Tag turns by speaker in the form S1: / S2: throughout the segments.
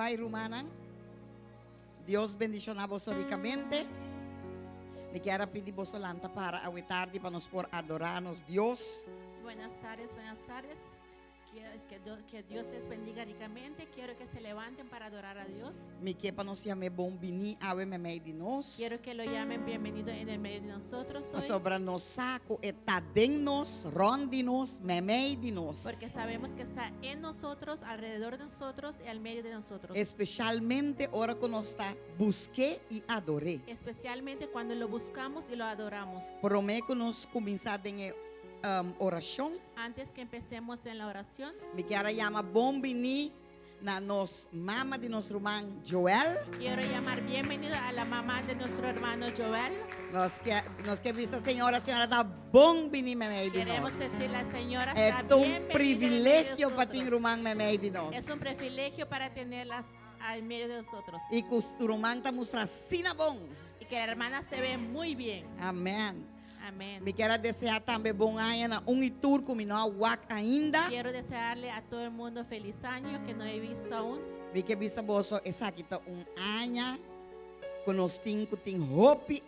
S1: bai, rumannan? Dios bendishoná boso rikamente. Mi kier a pidi boso lanta para awe tardi pa nos por adorá nos Dios.
S2: Buenas tardes, buenas tardes. Que Dios les bendiga ricamente. Quiero que se levanten para adorar a Dios.
S1: Mi ke pa nos yam'é bon biní awe meimei di nos.
S2: Quiero que lo llamen bienvenido en el medio de nosotros hoy.
S1: Pasobra nos sa ku e ta den nos, rònt di nos, meimei di nos.
S2: Porque sabemos que está en nosotros, alrededor de nosotros y al medio de nosotros.
S1: Espeshalmente ora ku nos ta busk'é i ador'é.
S2: Especialmente cuando lo buscamos y lo adoramos.
S1: Promé ku nos kuminsá den e orashon.
S2: Antes que empecemos en la oración.
S1: Mi kier a yama bon biní na nos mama di nos ruman Joel.
S2: Quiero llamar bienvenido a la mamá de nuestro hermano Joel.
S1: Nos ke nos ke bisa señora, señora ta bon biní meimei di nos.
S2: Queremos decir la señora
S1: E
S2: está
S1: ta un
S2: bienvenida en medio de
S1: privilegio pa tin
S2: nosotros.
S1: ruman meimei di nos.
S2: Es un privilegio para tenerlas en medio de nosotros.
S1: I ku ruman ta mustra asina bon.
S2: Y que la hermana se ve muy bien.
S1: Amen.
S2: Amén.
S1: Mi kier a deseá tambe bon aña na un i tur ku mi no a wak ainda.
S2: Quiero desearle a todo el mundo feliz año que no he visto aún.
S1: Mi ke bisa boso esaki ta un aña ku nos tin ku tin hopi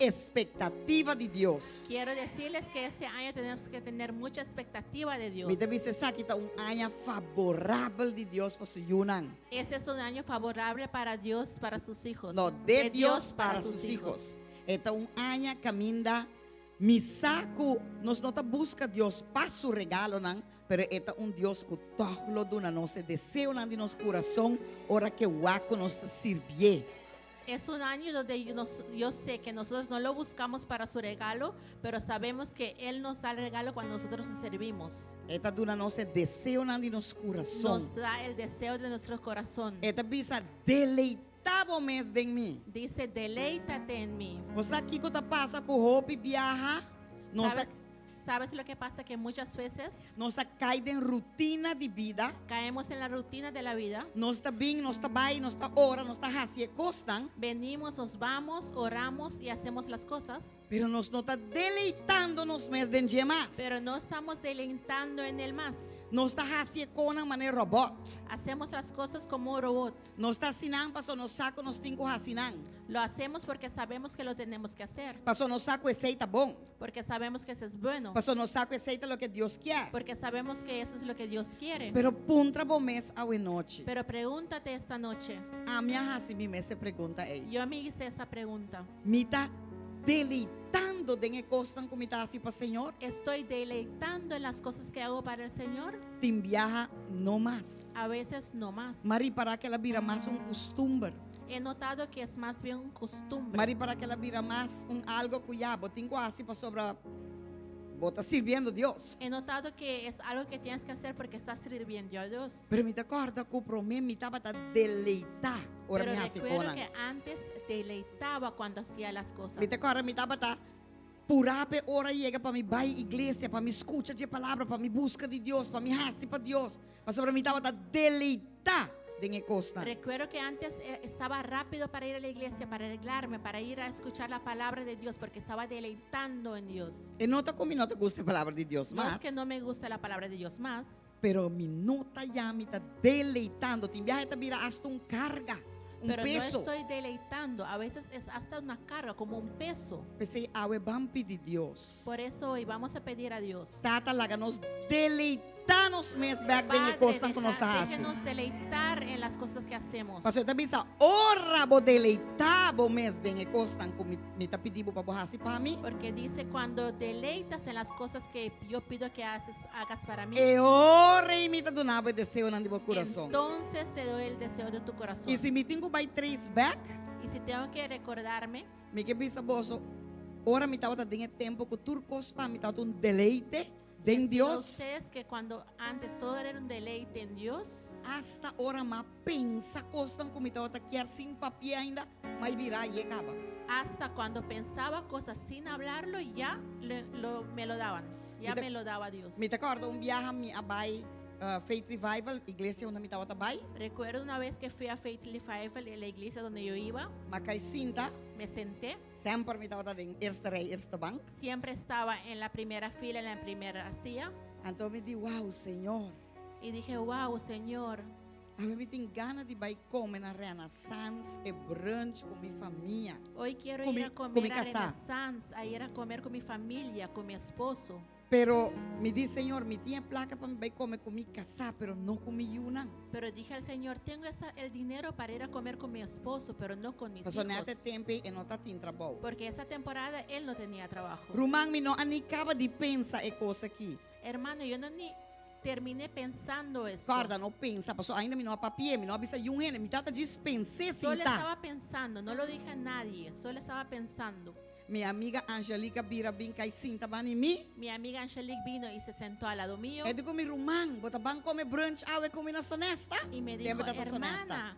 S1: espektativa di Dios.
S2: Quiero decirles que este año tenemos que tener mucha expectativa de Dios.
S1: Mi ta bisa esaki ta un aña faborabel di Dios pa su yunan.
S2: Este es un año favorable para Dios, para sus hijos.
S1: No, de Dios para sus hijos. E ta un aña kaminda mi sa ku nos no ta buska Dios pa su regalonan, pero e ta un Dios ku tòg lo duna nos e deseonan di nos kurason ora ke wak ku nos ta sirbié.
S2: Es un año donde nos, yo sé que nosotros no lo buscamos para su regalo, pero sabemos que Él nos da el regalo cuando nosotros le servimos.
S1: E ta duna nos e deseonan di nos kurason.
S2: Nos da el deseo de nuestro corazón.
S1: E ta bisa, Deleitá bo mes den mi.
S2: Dice, Deleítate en mí.
S1: Bo sa kiko ta pasa ku hopi biaha? Nos a,
S2: ¿Sabes, sabes lo que pasa? Que muchas veces
S1: nos a kai den rutina di bida.
S2: caemos en la rutina de la vida.
S1: Nos ta bin, nos ta bai, nos ta ora, nos ta hasi e kosnan.
S2: Venimos, nos vamos, oramos y hacemos las cosas.
S1: Pero nos no ta deleitando nos mes den dje mas.
S2: Pero no estamos deleitando en él más.
S1: Nos ta hasi e konan manera robot.
S2: Hacemos las cosas como un robot.
S1: Nos ta hasi nan pasobra nos sa ku nos tin ku hasi nan.
S2: Lo hacemos porque sabemos que lo tenemos que hacer.
S1: Pasobra nos sa ku esei ta bon.
S2: Porque sabemos que eso es bueno.
S1: Pasobra nos sa ku esei ta loke Dios kier.
S2: Porque sabemos que eso es lo que Dios quiere.
S1: Pero puntra bo mes awenochi.
S2: Pero pregúntate esta noche.
S1: Ami a hasi mi mes e pregunta ei.
S2: Yo me hice esa pregunta.
S1: Mi ta deleitando den e kosnan ku mi ta hasi pa Señor?
S2: Estoy deleitando en las cosas que hago para el Señor?
S1: Tin biaha no mas.
S2: A veces no mas.
S1: M'a ripará ku el a bira mas un kustumber.
S2: He notado que es más bien un costumbre.
S1: M'a ripará ku el a bira mas un algo ku ya bo tin ku hasi pasobra bo ta sirbiendo Dios.
S2: He notado que es algo que tienes que hacer porque estás sirviendo a Dios.
S1: Pero mi ta kòrda ku promé mi tabata deleitá ora
S2: Pero
S1: mi hasi
S2: recuerdo
S1: konan.
S2: que antes deleitaba cuando hacía las cosas.
S1: Mi ta kòrda mi tabata purá p'e ora yega pa mi bai iglesia, pa mi skucha dje palabra, pa mi buska di Dios, pa mi hasi pa Dios. Pasobra mi tabata deleitá den e kosnan.
S2: Recuerdo que antes estaba rápido para ir a la iglesia, para arreglarme, para ir a escuchar la palabra de Dios, porque estaba deleitando en Dios.
S1: E no ta ku mi no ta gusta e palabra di Dios
S2: No es
S1: mas.
S2: que no me gusta la palabra de Dios más.
S1: Pero mi no ta ya mi ta deleitando. Tin biaha e ta bira asta un karga, un
S2: Pero no
S1: peso.
S2: estoy deleitando. A veces es hasta una carga, como un peso.
S1: P'esei awe ban pidi Dios.
S2: Por eso hoy vamos a pedir a Dios.
S1: Tata laga nos deleitá nos mes bek den e
S2: Padre,
S1: kosnan ku nos ta
S2: deja,
S1: hasi.
S2: déjenos deleitar en las cosas que hacemos.
S1: Pasobra e ta bisa, Ora bo deleitá bo mes den e kosnan ku mi, mi ta pidi bo pa bo hasi pa mi.
S2: Porque dice, cuando deleitas en las cosas que yo pido que haces, hagas para mí,
S1: E ora ei mi ta duna bo e deseonan di bo kurason.
S2: entonces te doy el deseo de tu corazón.
S1: I si mi tin ku bai trace bek,
S2: Y si tengo que recordarme,
S1: mi ke bisa boso, ora mi tabata den e tempu ku tur kos pa mi tabata un deleite den
S2: les digo a
S1: Dios,
S2: ustedes que cuando antes todo era un deleite en Dios,
S1: asta ora m'a pensa kosnan ku mi tabata kier sin papia ainda, m'a bira aye kaba.
S2: Hasta cuando pensaba cosas sin hablarlo, ya le, lo, me lo daban. Ya
S1: Mi ta-
S2: me lo daba Dios.
S1: Mi ta kòrda un biaha mi a bai Faith Revival, iglesia unda mi tabata bai.
S2: Recuerdo una vez que fui a Faith Revival, en la iglesia donde yo iba.
S1: M'a kai sinta.
S2: Me senté.
S1: Semper mi tabata den eerste rij, eerste bank.
S2: Siempre estaba en la primera fila, en la primera silla.
S1: Anto mi di, Wow, Señor.
S2: Y dije, wow, Señor.
S1: Awe mi tin gana di bai kome na Renaissance e brunch ku mi famia.
S2: Hoy quiero
S1: Con
S2: ir
S1: mi-
S2: a
S1: con mi
S2: comer a
S1: casá.
S2: Renaissance, a ir a comer con mi familia, con mi esposo.
S1: Pero mi di, Señor, mi tin e plaka pa mi bai kome ku mi kasá, pero no ku mi yunan.
S2: Pero dije al Señor, tengo el dinero para ir a comer con mi esposo, pero no con mis
S1: Pasobra
S2: hijos.
S1: na e tempu e no tatin trabou.
S2: Porque esa temporada él no tenía trabajo.
S1: Ruman, mi no a ni kaba di pensa e kos aki.
S2: Hermano, yo no ni terminé pensando esto.
S1: Kòrda, no pensa, pasobra ainda mi no a papi'é, mi no a bisa niun hende, mi tabata djis pens'é
S2: Solo
S1: sintá.
S2: estaba pensando, no lo dije a nadie, solo estaba pensando.
S1: Mi amiga Angelique a bira bin kai sinta bani mi.
S2: Mi amiga Angelique vino y se sentó al lado mío.
S1: E di ku mi, Ruman, bo ta ban kome brunch awe ku mi na Sonesta?
S2: Y me dijo,
S1: Tempu tabata Sonesta.
S2: hermana,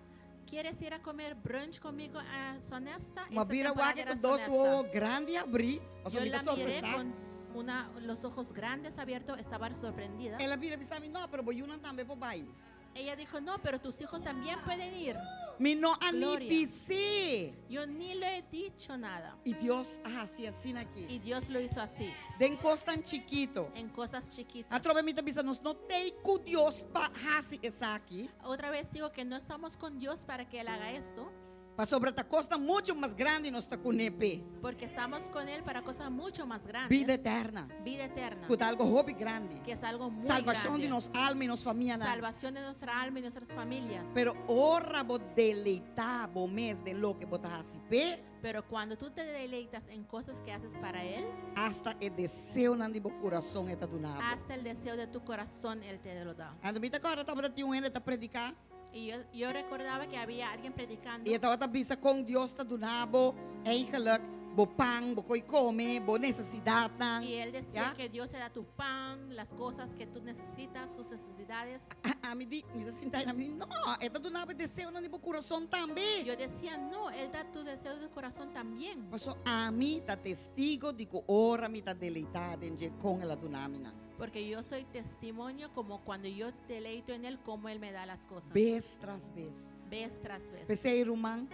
S2: ¿quieres ir a comer brunch conmigo a Sonesta?
S1: M'a
S2: Esa
S1: bira
S2: temporada
S1: wak
S2: era
S1: ku dos
S2: Sonesta.
S1: wowo grandi abrí, pasobra
S2: Yo
S1: mi ta
S2: la miré
S1: sorpresá.
S2: con los ojos grandes abiertos, estaba sorprendida.
S1: El a bira bisa mi, No, pero bo yunan tambe por bai.
S2: Ella dijo, no, pero tus hijos también pueden ir.
S1: Mi no a ni
S2: Gloria.
S1: bis'é.
S2: Yo ni le he dicho nada.
S1: I Dios a hasi asina aki.
S2: Y Dios lo hizo así,
S1: Den kosnan chikitu.
S2: en cosas chiquitas.
S1: Atrobe mi ta bisa nos no t'ei ku Dios pa hasi esaki.
S2: Otra vez digo que no estamos con Dios para que Él haga esto.
S1: Pasobra ta kosnan muchu mas grandi nos ta kuné p'e.
S2: Porque estamos con Él para cosas mucho más grandes.
S1: Bida eterna.
S2: Vida eterna.
S1: Ku ta algu hopi grandi.
S2: Que es algo muy
S1: Salbashon
S2: grande.
S1: di nos alma i nos famianan.
S2: Salvación de nuestra alma y nuestras familias.
S1: Pero ora bo deleitá bo mes den loke bo ta hasi p'e.
S2: Pero cuando tú te deleitas en cosas que haces para Él.
S1: Hasta e deseonan di bo kurason e ta duna bo.
S2: Hasta el deseo de tu corazón Él te lo da.
S1: Anto mi ta kòrda tabata tin un hende ta prediká.
S2: Y yo recordaba que había alguien predicando.
S1: I e tabata bisa kon Dios ta duna bo eigenlijk bo pan, bo koi kome, bo nesesidatnan.
S2: Y él decía
S1: Ya?
S2: que Dios te da tu pan, las cosas que tú necesitas, tus necesidades.
S1: Ami di, mi ta sinta ei, ami di, no, e ta duna bo e deseonan di bo kurason tambe.
S2: Yo decía, no, él da tu deseo de tu corazón también.
S1: Paso ami ta testigo di ku ora mi ta deleitá den dje kon el a duna mi nan.
S2: Porque yo soy testimonio como cuando yo deleito en él, como él me da las cosas.
S1: Bes tras bes.
S2: Vez tras vez.
S1: P'esei, ruman,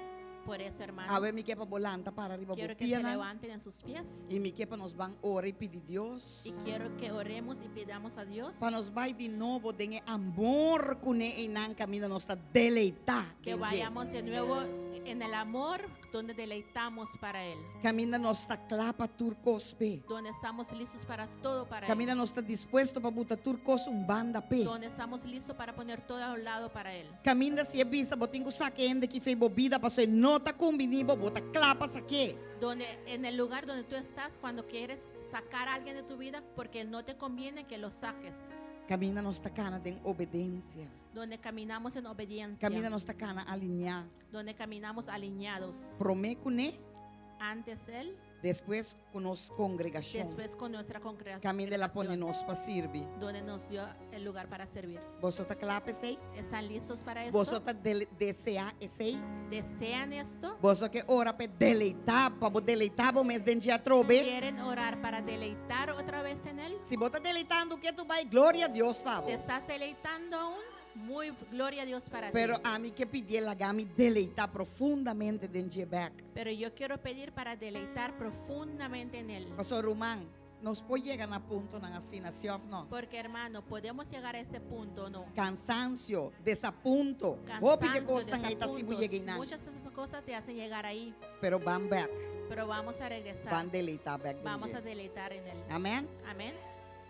S2: Por eso, hermano,
S1: awe mi ke pa bo lanta para riba bo
S2: quiero que se
S1: pianan.
S2: levanten en sus pies.
S1: I mi ke pa nos ban ora i pidi Dios.
S2: Y quiero que oremos y pidamos a Dios.
S1: Pa nos bai di nobo den e amor kuné einan kaminda nos ta deleitá
S2: Que
S1: den dje.
S2: vayamos de nuevo en el amor donde deleitamos para Él.
S1: Kaminda nos ta kla pa tur kos p'e.
S2: Donde estamos listos para todo para Él.
S1: Kaminda nos ta dispuesto pa buta tur kos un banda p'e.
S2: Donde estamos listos para poner todo a un lado para Él.
S1: Kaminda si e bisa bo tin ku saka hende ki fei bo bida pasobra e no ta kumbiní bo, bo ta kla pa sak'é.
S2: Donde en el lugar donde tú estás cuando quieres sacar a alguien de tu vida porque no te conviene que lo saques.
S1: Kaminda nos ta kana den obedensia.
S2: Donde caminamos en obediencia.
S1: Kaminda nos ta kana alineá.
S2: Donde caminamos alineados.
S1: Promé kuné.
S2: Antes él.
S1: Despues ku nos kongregashon.
S2: Después con nuestra congregación.
S1: Kaminda el a pone nos pa sirbi.
S2: Donde nos dio el lugar para servir.
S1: Boso ta kla pa esei?
S2: Están listos para esto?
S1: Boso ta deseá esei?
S2: Desean esto?
S1: Boso ke ora pa deleitá, pa bo deleitá bo mes den dje atrobe?
S2: Quieren orar para deleitar otra vez en él?
S1: Si bo ta deleitando ketu bai, gloria a Dios pa bo.
S2: Si estás deleitando aún, muy gloria a Dios para ti.
S1: Pero ami ke pidié laga mi deleitá profundamente den dje bèk.
S2: Pero yo quiero pedir para deleitar profundamente en él.
S1: Pasobra ruman, nos por yega na puntonan asina, si òf no?
S2: Porque hermano, podemos llegar a ese punto o no?
S1: Cansancio, desapunto, hopi dje
S2: Cansancio,
S1: kosnan ei ta hasi bo
S2: desapuntos,
S1: yega einan.
S2: Muchas de esas cosas te hacen llegar ahí.
S1: Pero ban bèk.
S2: Pero vamos a regresar.
S1: Ban deleitá bèk den
S2: Vamos
S1: dje.
S2: a deleitar en él.
S1: Amén.
S2: Amén.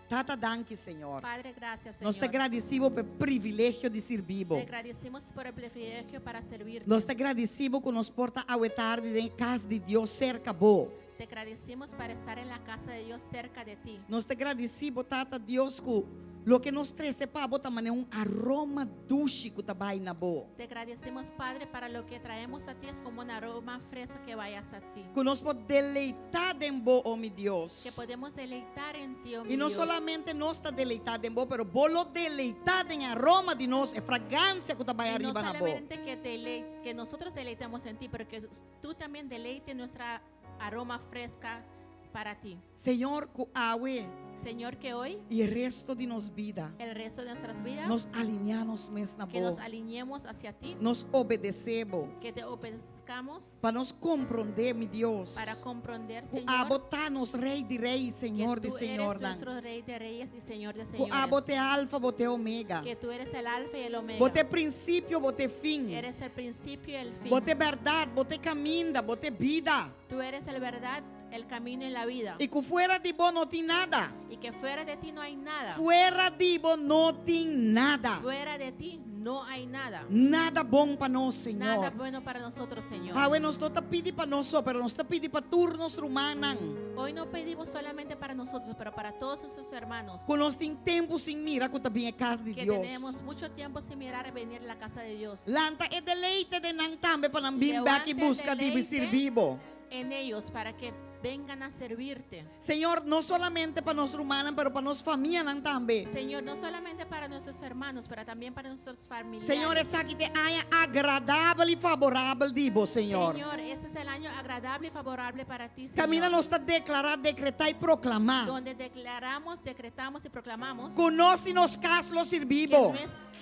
S1: Tata danki Señor.
S2: Padre, gracias,
S1: Nos ta
S2: Señor.
S1: gradisí bo pa e privilegio di sirbi bo.
S2: Te agradecemos por el privilegio para servirte.
S1: Nos ta gradisí bo ku nos por ta awe tardi den e kas di Dios serka bo.
S2: Te agradecemos para estar en la casa de Dios cerca de ti.
S1: Nos ta gradisí bo Tata Dios ku loke nos trese pa bo ta manera un aroma dushi ku ta bai na bo.
S2: Te agradecemos, Padre, para lo que traemos a ti es como un aroma fresca que vayas a ti.
S1: Ku nos por deleitá den bo, oh mi Dios.
S2: Que podemos deleitar en ti, oh mi
S1: I no
S2: Dios.
S1: solamente nos ta deleitá den bo, pero bo lo deleitá den e aroma di nos, e fragansia ku ta bai
S2: Y no
S1: ariba na bo.
S2: solamente que, que nosotros deleitemos en ti, pero que tú también deleites nuestra aroma fresca para ti.
S1: Señor, ku awe.
S2: Señor, que hoy,
S1: i e resto di nos bida,
S2: el resto de nuestras vidas,
S1: nos alineá nos mes na
S2: que
S1: bo,
S2: nos alineemos hacia ti,
S1: nos obedesé bo,
S2: que te obedezcamos
S1: pa nos komprondé, mi Dios,
S2: para comprender,
S1: ku
S2: Señor,
S1: abo ta nos Rei di Rei i
S2: que
S1: Señor di
S2: tú eres
S1: Señornan,
S2: nuestro Rey de Reyes y Señor de
S1: ku abo
S2: Señores,
S1: ta e Alfa, bo ta e Omega,
S2: que tú eres el Alfa y el Omega,
S1: bo ta e prinsipio, bo ta e fin,
S2: eres el principio y el fin,
S1: bo ta e bèrdat, bo ta e kaminda, bo ta e bida.
S2: tú eres el verdad, el camino y la vida,
S1: I ku fuera di bo no tin nada.
S2: y que fuera de ti no hay nada,
S1: Fuera di bo no tin nada.
S2: fuera de ti no hay nada,
S1: Nada bon pa nos,
S2: nada
S1: Señor.
S2: bueno para nosotros, Señor.
S1: Awe nos no ta pidi pa nos so, pero nos ta pidi pa tur nos rumannan.
S2: Hoy no pedimos solamente para nosotros, pero para todos nuestros hermanos.
S1: Ku nos tin tempu sin mira ku ta bin e kas di
S2: Que
S1: Dios.
S2: tenemos mucho tiempo sin mirar venir a la casa de Dios.
S1: Lanta e deleite den nan tambe pa nan bin bek i
S2: Levanta el
S1: buska di bo i
S2: deleite
S1: sirbi bo.
S2: en ellos para que vengan a servirte.
S1: Señor, no solamente pa nos rumannan, pero pa nos famianan tambe.
S2: Señor, no solamente para nuestros hermanos, pero también para nuestros familiares.
S1: Señor, esaki ta e aña agradabel i faborabel di bo, Señor.
S2: Señor, ese es el año agradable y favorable para ti, Señor.
S1: Kaminda nos ta deklará, dekretá i proklamá.
S2: Donde declaramos, decretamos y proclamamos.
S1: Ku nos i nos kas lo sirbi
S2: Que
S1: bo.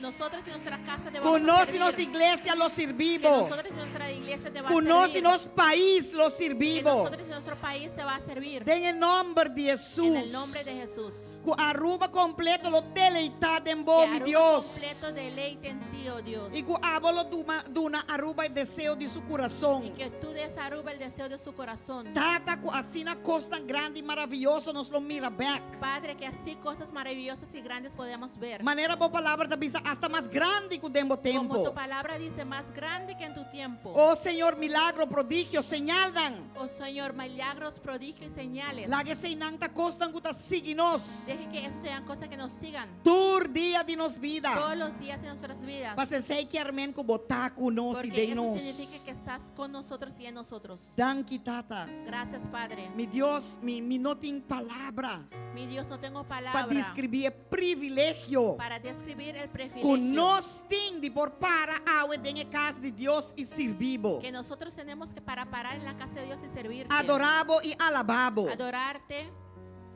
S2: nosotros y nuestra casa te
S1: Ku
S2: vamos a
S1: nos i
S2: servir.
S1: nos iglesia lo sirbi
S2: Que
S1: bo.
S2: nosotros y nuestra iglesia te va a
S1: Ku nos i
S2: servir.
S1: nos pais lo sirbi
S2: Que
S1: bo.
S2: nosotros y nuestro país te va a servir.
S1: Den e nòmber di
S2: En el
S1: Hesus.
S2: nombre de Jesús.
S1: Ku Aruba kompleto lo deleitá den bo,
S2: Que
S1: mi
S2: Aruba
S1: Dios.
S2: completo deleite en ti, oh Dios.
S1: I ku abo lo duma, duna Aruba e deseo di su kurason.
S2: Y que tú des a Aruba el deseo de su corazón.
S1: Tata, ku asina kosnan grandi i maravioso nos lo mira bèk.
S2: Padre, que así cosas maravillosas y grandes podamos ver.
S1: Manera bo palabra ta bisa, hasta mas grandi ku den bo
S2: Como tu
S1: tempu.
S2: palabra dice, más grande que en tu tiempo.
S1: Oh Señor, milagro, prodigio, señalnan.
S2: Oh Señor, milagros, prodigios y señales.
S1: Laga eseinan ta kosnan ku ta sigui nos.
S2: Deje que eso sean cosas que nos sigan
S1: Tur dia di nos bida.
S2: todos los días de nuestras vidas.
S1: Pasobra esei kier men ku bo ta ku nos i
S2: Porque
S1: den
S2: eso
S1: nos.
S2: significa que estás con nosotros y en nosotros.
S1: Danki, Tata.
S2: Gracias, Padre.
S1: Mi Dios, mi, mi no tin palabra
S2: Mi Dios, no tengo
S1: pa
S2: palabra
S1: deskribí e privilegio
S2: para describir el
S1: ku
S2: privilegio
S1: nos tin di por para awe den e kas di Dios i sirbi bo.
S2: que nosotros tenemos que para parar en la casa de Dios y servirte.
S1: Adorá bo i alabá bo.
S2: Adorarte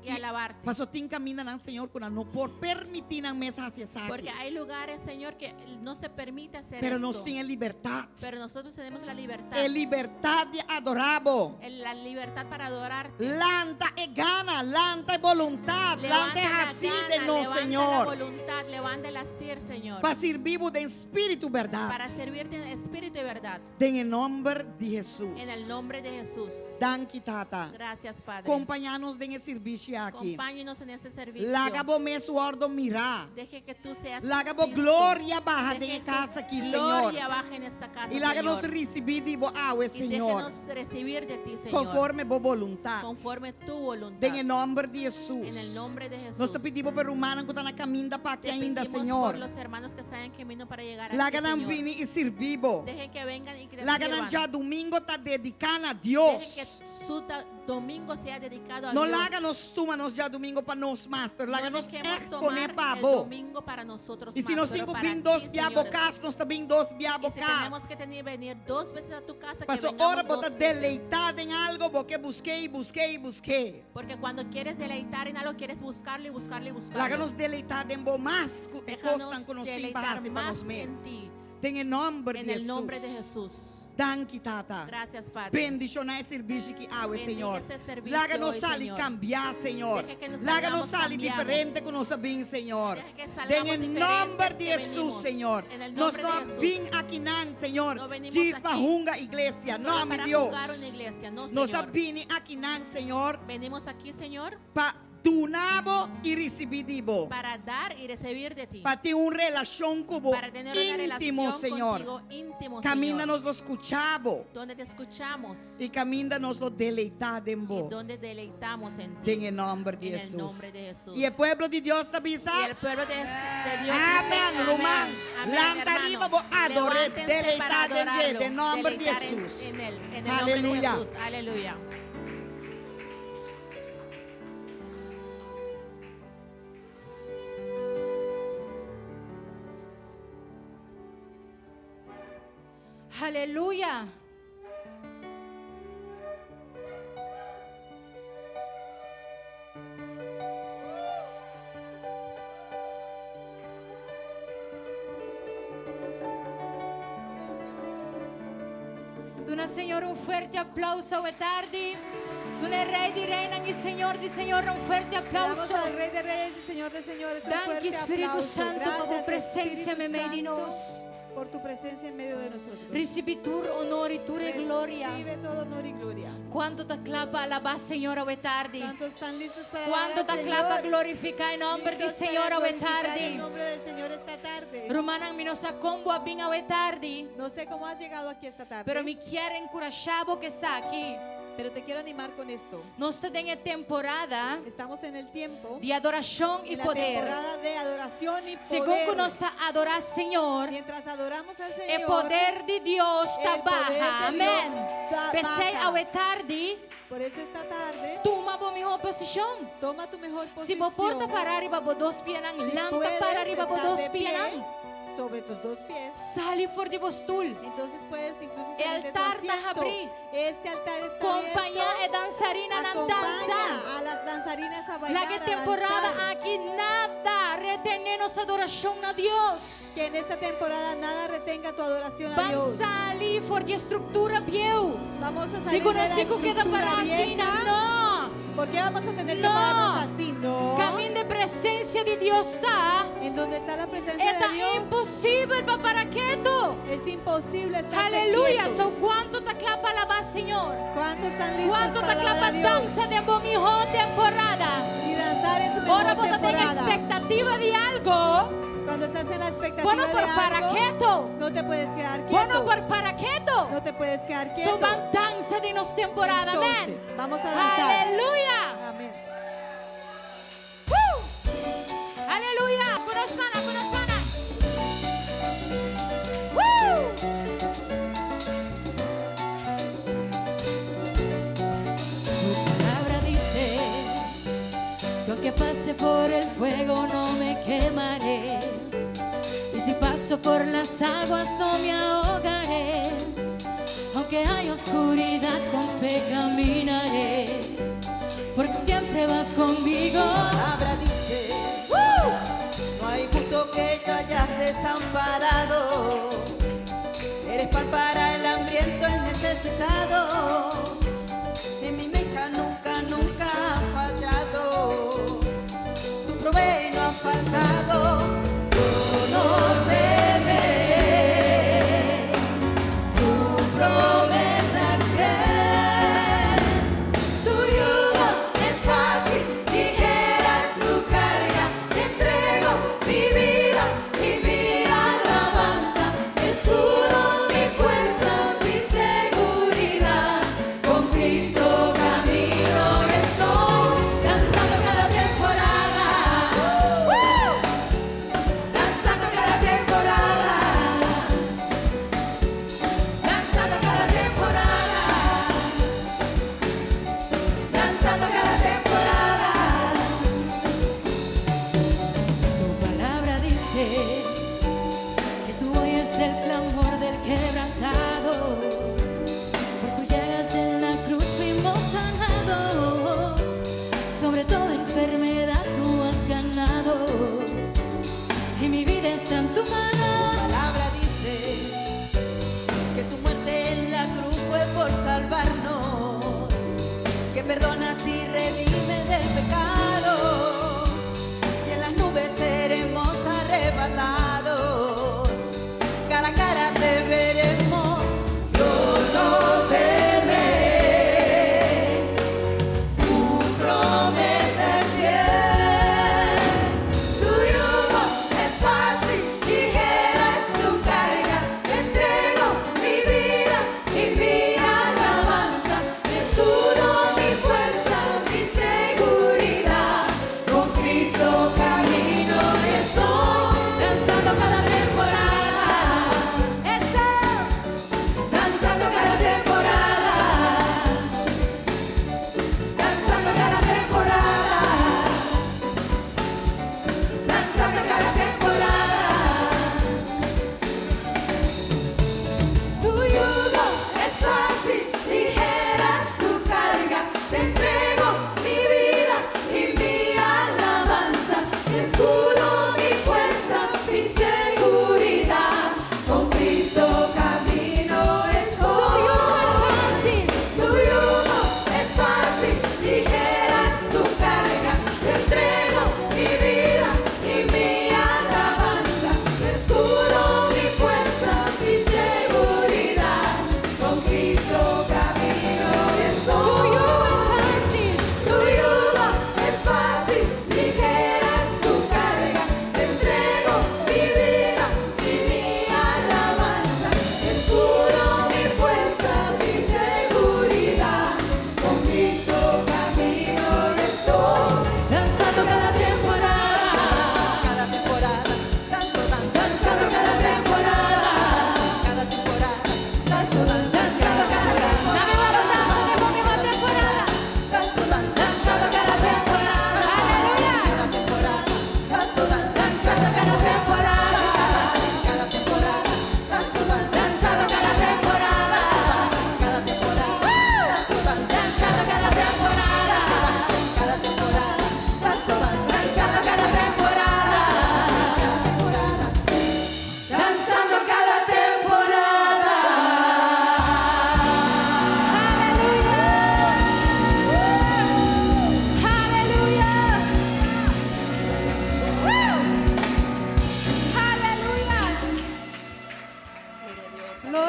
S2: y alabarte.
S1: Paso tin kamindanan, Señor, ku nan no por permití nan mes hasi esaki.
S2: Porque hay lugares, Señor, que no se permite hacer
S1: Pero nos
S2: esto.
S1: tin e libertat.
S2: Pero nosotros tenemos la libertad.
S1: E libertat di adorá bo.
S2: El- La libertad para adorarte.
S1: Lanta e gana, lanta e boluntat, lanta
S2: Levanta
S1: e
S2: la
S1: hasi
S2: gana,
S1: den nos,
S2: levanta la
S1: Señor.
S2: voluntad, levanta el hacer, Señor.
S1: Pa sirbi bo den spiritu i bèrdat.
S2: Para servirte en espíritu y verdad.
S1: Den e nòmber di Hesus.
S2: En el nombre de Jesús.
S1: Danki, Tata.
S2: Gracias, Padre.
S1: Kompañá nos den e servisio aki.
S2: Acompáñenos en ese servicio.
S1: Laga bo mes wòrdu mirá.
S2: Deje que tú seas
S1: Laga bo
S2: visto.
S1: gloria baha
S2: Deje
S1: den e
S2: tu
S1: kas aki, Señor.
S2: Gloria baja en esta casa,
S1: I laga nos
S2: Señor.
S1: risibí di bo awe,
S2: Y
S1: Señor.
S2: déjenos recibir de ti, Señor.
S1: Konforme bo boluntat.
S2: Conforme tu voluntad.
S1: Den e nòmber di Hesus.
S2: En el nombre de Jesús.
S1: Nos ta pidi pa e rumannan ku ta na kaminda pa aki
S2: Te
S1: ainda,
S2: pedimos
S1: Señor.
S2: por los hermanos que están en camino para llegar aquí,
S1: Laga nan
S2: Señor.
S1: bini i sirbi bo.
S2: Dejen que vengan y que te
S1: Laga nan
S2: sirvan.
S1: djadumingu ta dediká na Dios.
S2: Dejen que su ta- domingo sea dedicado a
S1: No
S2: Dios.
S1: laga nos tuma nos djadumingu pa nos mas, pero laga
S2: No
S1: nos
S2: dejemos
S1: echt pone
S2: tomar
S1: pa
S2: el
S1: bo.
S2: domingo para nosotros
S1: I si
S2: más,
S1: nos
S2: pero
S1: tin ku
S2: para
S1: bin dos
S2: ti,
S1: bia bo
S2: Señor.
S1: kas, nos ta bin dos bia
S2: Y
S1: bo
S2: si tenemos
S1: kas.
S2: que tener, venir dos veces a tu casa, que
S1: Paso
S2: vengamos
S1: ora bo ta
S2: dos veces.
S1: deleitá den algu, bo ke busk'é i busk'é i busk'é.
S2: Porque cuando quieres deleitar en algo, quieres buscarlo y buscarlo y buscarlo.
S1: Laga nos deleitá den bo mas ku e
S2: Déjanos
S1: kosnan ku nos tin pa
S2: deleitar
S1: hasi pa
S2: más
S1: nos mes.
S2: en ti.
S1: Den e nòmber
S2: En
S1: di
S2: el nombre de
S1: Hesus.
S2: Jesús.
S1: Danki, Tata.
S2: Gracias, Padre.
S1: Bendishoná e servisio aki awe,
S2: Bendiga
S1: Señor.
S2: ese servicio
S1: Laga nos
S2: hoy,
S1: sali
S2: Señor.
S1: kambiá, Señor.
S2: Deja que nos
S1: Laga nos
S2: salgamos
S1: sali
S2: cambiados.
S1: diferente ku nos a bin, Señor.
S2: Deja que salgamos
S1: Den e
S2: diferentes
S1: nòmber di
S2: que
S1: Hesus,
S2: venimos.
S1: Señor.
S2: En el
S1: Nos
S2: nombre
S1: no
S2: de Jesús.
S1: bin akinan, Señor.
S2: No venimos
S1: Djis pa
S2: aquí
S1: hunga iglesia.
S2: Solo
S1: No, mi
S2: para
S1: Dios.
S2: jugar una iglesia. No,
S1: Nos
S2: Señor.
S1: a bini akinan, Señor,
S2: Venimos aquí, Señor,
S1: pa duna bo i risibí di bo.
S2: para dar y recibir de ti.
S1: Pa tin un relashon ku bo
S2: Para tener una
S1: íntimo,
S2: relación
S1: Señor.
S2: contigo íntimo,
S1: Kaminda
S2: Señor.
S1: nos lo skucha bo.
S2: Donde te escuchamos
S1: I kaminda nos lo deleitá den
S2: y
S1: bo.
S2: donde deleitamos en ti.
S1: Den e nòmber di
S2: En el
S1: Hesus.
S2: nombre de Jesús.
S1: I e pueblo di Dios ta bisa.
S2: Y el pueblo de, de Dios
S1: Amén,
S2: dice,
S1: ruman.
S2: amén,
S1: Lanta
S2: hermano.
S1: riba, bo ador'é,
S2: Levántense
S1: deleitá
S2: para
S1: den dje,
S2: adorarlo,
S1: den nòmber di
S2: deleitar en-
S1: Jesús.
S2: En, él, en el nombre de
S1: Aleluya.
S2: Jesús. Aleluya.
S3: Aleluya. Duna Señor un fuerte aplauso awe tardi. Duna e Rey di Reynan y Señor di Señornan un fuerte
S4: Le damos
S3: aplauso.
S4: al Rey de Reyes y Señor de Señores un
S3: Danki
S4: fuerte
S3: Spiritu
S4: aplauso.
S3: Santo pa bo
S4: Gracias,
S3: presencia
S4: Espíritu
S3: meimei di
S4: Santo,
S3: nos.
S4: por tu presencia en medio de nosotros.
S3: Ricibi tur honor y tur e gloria.
S4: Recibe todo honor y gloria.
S3: Cuanto ta cla pa alaba Señor awe tardi?
S4: ¿Cuántos están listos para
S3: Cuanto
S4: alabar
S3: ta
S4: al
S3: cla pa
S4: Señor?
S3: glorifica e nomber di
S4: Listos para
S3: Señor awe
S4: glorificar
S3: tardi?
S4: El nombre del Señor esta tarde.
S3: Rumannan, mi no sa con bo a bin awe tardi.
S4: No sé cómo has llegado aquí esta tarde.
S3: Pero mi kier encurasha bo cu esaki.
S4: Pero te quiero animar con esto.
S3: Nos ta den e temporada
S4: Estamos en el tiempo
S3: di adoracion y
S4: en la
S3: poder.
S4: temporada de adoración y
S3: Segun
S4: poder.
S3: cu nos ta adora Señor,
S4: Mientras adoramos al
S3: e
S4: Señor,
S3: poder di Dios ta
S4: el poder
S3: baha.
S4: de
S3: Amen.
S4: Dios ta
S3: P'esey
S4: baha.
S3: awe tardi,
S4: Por eso esta tarde,
S3: tuma bo miho posicion.
S4: Toma tu mejor
S3: Si bo
S4: posición.
S3: por ta para riba bo dos pianan,
S4: Si
S3: lanta
S4: puedes
S3: para riba bo
S4: estar
S3: dos
S4: de pie
S3: pianan.
S4: sobre tus dos pies.
S3: Sali for di bo stul.
S4: Entonces puedes incluso
S3: E
S4: salir de tu
S3: altar ta
S4: asiento.
S3: habri.
S4: Este altar está
S3: Compaña
S4: abierto.
S3: e dansarinanan
S4: Acompaña
S3: dansa.
S4: a las danzarinas a bailar,
S3: Laga e
S4: a
S3: temporada
S4: danzar.
S3: aki nada retene nos adoracion na Dios.
S4: Que en esta temporada nada retenga tu adoración a
S3: Ban
S4: Dios.
S3: sali for di estructura bieu.
S4: Vamos a salir
S3: Digo,
S4: de
S3: nos
S4: la
S3: tin cu keda
S4: estructura
S3: para
S4: vieja.
S3: asina, no.
S4: ¿Por qué vamos a tener que
S3: No.
S4: pararnos así? No.
S3: Caminda e presencia di Dios ta.
S4: En donde está la presencia
S3: Ta
S4: de Dios.
S3: imposibel pa para keto.
S4: Es imposible estar
S3: Aleluya.
S4: quietos.
S3: So cuanto ta cla pa alaba Señor?
S4: ¿Cuántos están listos
S3: Cuanto
S4: para
S3: ta cla
S4: alabar
S3: pa
S4: a Dios?
S3: dansa den bo miho temporada?
S4: Y danzar en su mejor
S3: Ora bo ta den
S4: temporada.
S3: expectativa di algo.
S4: Cuando estás en la expectativa
S3: Bo no
S4: de
S3: por para
S4: algo,
S3: keto.
S4: no te puedes quedar quieto.
S3: Bo no por para keto.
S4: No te puedes quedar quieto.
S3: So ban dansa den nos temporada. Amén.
S4: Entonces, vamos a danzar.
S3: Aleluya.
S4: Amén.
S3: Woo! Aleluya. Ku nos mana, ku nos mana. Woo! Tu palabra dice que aunque pase por el fuego no me quemaré. Y si paso por las aguas no me ahogaré. Aunque hay oscuridad, con fe caminaré. Porque siempre vas conmigo.
S1: Palabra dice,
S3: ¡Woo!
S1: no hay justo que te hayas desamparado. Eres pan para el hambriento, el necesitado. En mi mesa nunca, nunca ha fallado. Tu provee y no ha faltado. Yo no temeré. Tu promesa es fiel. Tu yugo es fácil, ligera su carga. Te entrego mi vida y mi alabanza. Mi escudo, mi fuerza, mi seguridad. Con Cristo camino y estoy danzando cada temporada. Danzando cada temporada. Danzando cada temporada. Danzando cada temporada.
S3: Tu palabra dice que tú oyes el clamor del quebrantado. Por tus llagas en la cruz fuimos sanados. Sobre toda enfermedad tú has ganado. Y mi vida está en tu mano.
S1: Palabra dice que tu muerte en la cruz fue por salvarnos, que perdonas y redimes del pecado, y en las nubes seremos arrebatados, cara a cara te veremos.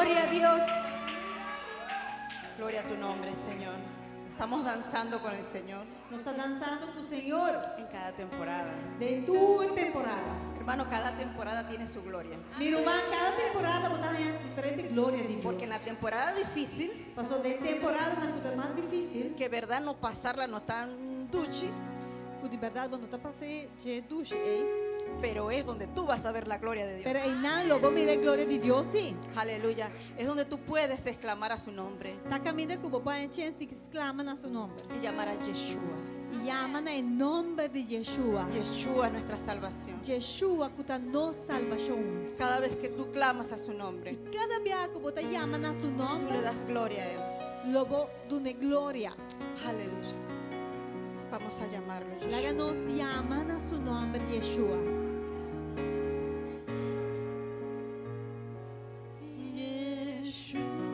S4: Gloria a Dios. Gloria a tu nombre, Señor. Estamos danzando con el Señor
S5: Nos ta dansando ku Señor
S4: en cada temporada.
S5: Den tur temporada.
S4: Hermano, cada temporada tiene su gloria.
S5: Mi ruman, kada temporada bo ta haña diferente gloria di Dios.
S4: Porque en la temporada difícil,
S5: Paso den temporadanan ku ta mas difísil,
S4: que verdad no pasarla no tan duchi,
S5: ku di bèrdat bo no ta pas'é dje dushi ei.
S4: Pero es donde tú vas a ver la gloria de Dios.
S5: Pero einan lo bo mira e gloria di Dios sí.
S4: Aleluya. Es donde tú puedes exclamar a su nombre
S5: Ta kaminda ku bo por haña chèns di sklama na su nòmber.
S4: Y llamar a Yeshua.
S5: I yama na e nòmber di Yeshua.
S4: Yeshua es nuestra salvación.
S5: Yeshua ku ta nos salbashon.
S4: Cada vez que tú clamas a su nombre,
S5: I kada biaha ku bo ta yama na su
S4: tú le
S5: nòmber,
S4: das gloria a él.
S5: lo bo dun'é gloria.
S4: Aleluya. Vamos a llamarlo
S5: Laga
S4: Yeshua.
S5: nos yama na su nòmber Yeshua.
S4: Yeshua.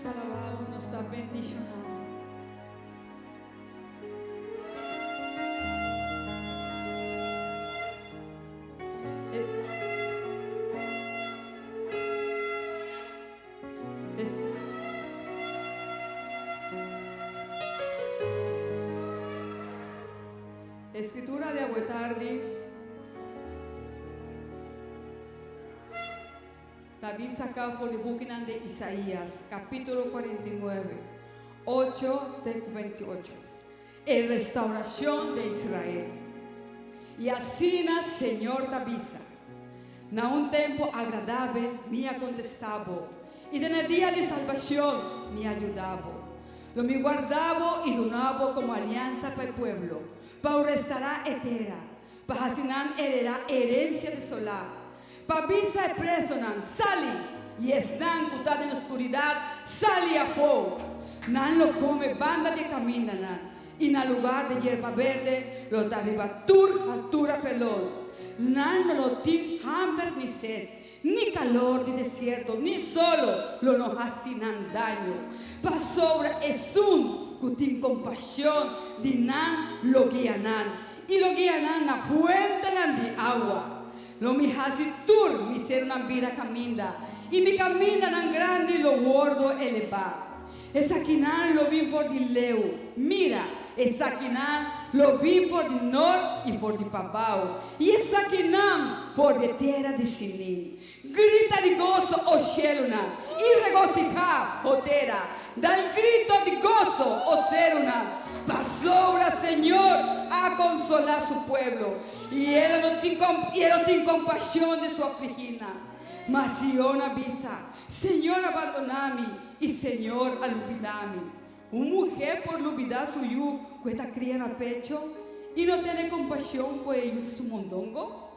S5: Nos ta alabá Bo, nos ta bendishoná Bo. Escritura di awe tardi ta bin saká for di bukinan di Isaías, kapítulo 49, 8 te ku 28. E restaurashon di Israel. I asina Señor ta bisa, Na un tempu agradabel mi a kontestá bo, i den e dia di salbashon mi a yuda bo. Lo mi guarda bo i duna bo komo aliansa pa e pueblo, pa bo restará e tera, pa hasi nan heredá herensia desolá, pa bisa e presonan, Sali! I esnan ku ta den oskuridat, Sali afó! Nan lo kome banda di e kamindanan, i na lugar di yerba berde lo ta riba tur haltura pelon. Nan lo no tin hamber ni sed, ni kalor di desierto ni solo lo no hasi nan daño, pasobra esun ku tin kompashon di nan lo guia nan, i lo guia nan na fuentenan di awa. Lo mi hasi tur mi serunan bira kaminda, i mi kamindanan grandi lo wòrdu elebá. Esakinan lo bin for di leu, mira, esakinan lo bin for di nort i for di pabao, i esakinan for di e tera di Sinin. Grita di goso, o shelunan, i regosihá, o tera! Da el grito di goso, o serunan, pasobra Señor a konsolá su pueblo, i E lo no tin i E lo tin kompashon di su afligínan. Ma Sion a bisa, Señor a bandoná mi, i Señor a lubidá mi. Un muhé por lubidá su yu ku e ta kria na pecho i no tene kompashon ku e yu di su mondongo?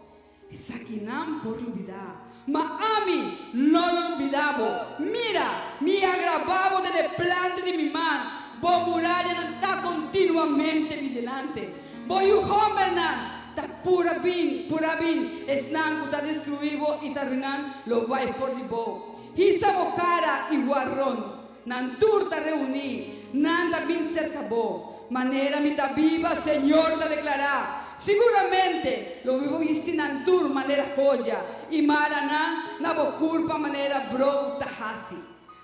S5: Esakinan por lubidá, ma ami no lo lubidá bo. Mira, mi a grabá bo den e planta di mi man, bo murayanan ta kontinuamente mi delante. Bo yu hòmbernan ta pura bin, pura bin, esnan ku ta destruí bo i ta ruinan lo bai for di bo. Hisa bo kara i wak rònt, nan tur ta reuní, nan ta bin serka bo. Manera mi ta biba, Señor ta deklará, siguramente lo mi bisti nan tur manera joya i mara nan na bo kurpa manera bro ta hasi.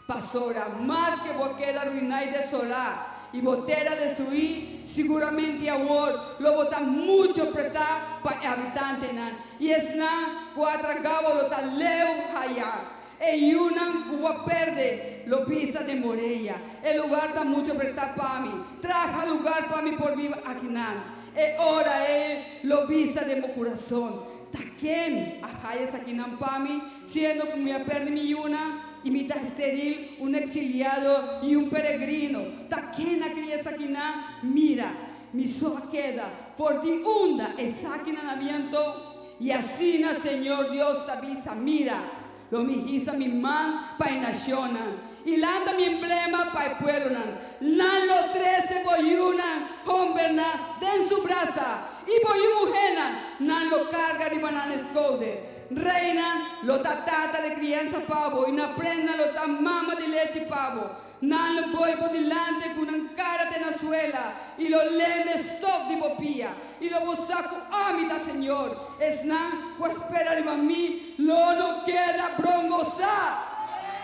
S5: Pasobra maske bo a keda ruiná i desolá i bo tera destruí, siguramente awor lo bo ta muchu apretá pa e habitantenan, i esnan ku a tragá bo lo ta leu hayá. E yunan ku bo a perde lo bisa den bo reya, E lugar ta muchu apretá pa mi, traha lugar pa mi por biba akinan. E ora ei lo bisa den bo kurason, Ta ken a haya esakinan pa mi, siendo ku mi a perde mi yunan i mi ta esteril, un eksiliado i un peregrino? Ta ken a kria esakinan? Mira, mi so a keda, for di unda esakinan a bin anto? I asina Señor Dios ta bisa, Mira, lo mi hisa mi man pa e nashonnan, i lanta mi emblema pa e pueblonan. Nan lo trese bo yunan hombernan den su brasa, i bo yu muhénan nan lo karga riba nan eskouder. Reinan lo ta tata di kriansa pa bo, i nan prennan lo ta mama di lechi pa bo. Nan lo boi bo dilanti ku nan kara te na suela, i lo leme stof di bo pia, i lo bo sa ku ami ta Señor. Esnan ku a spera riba mi lo no keda brongosá.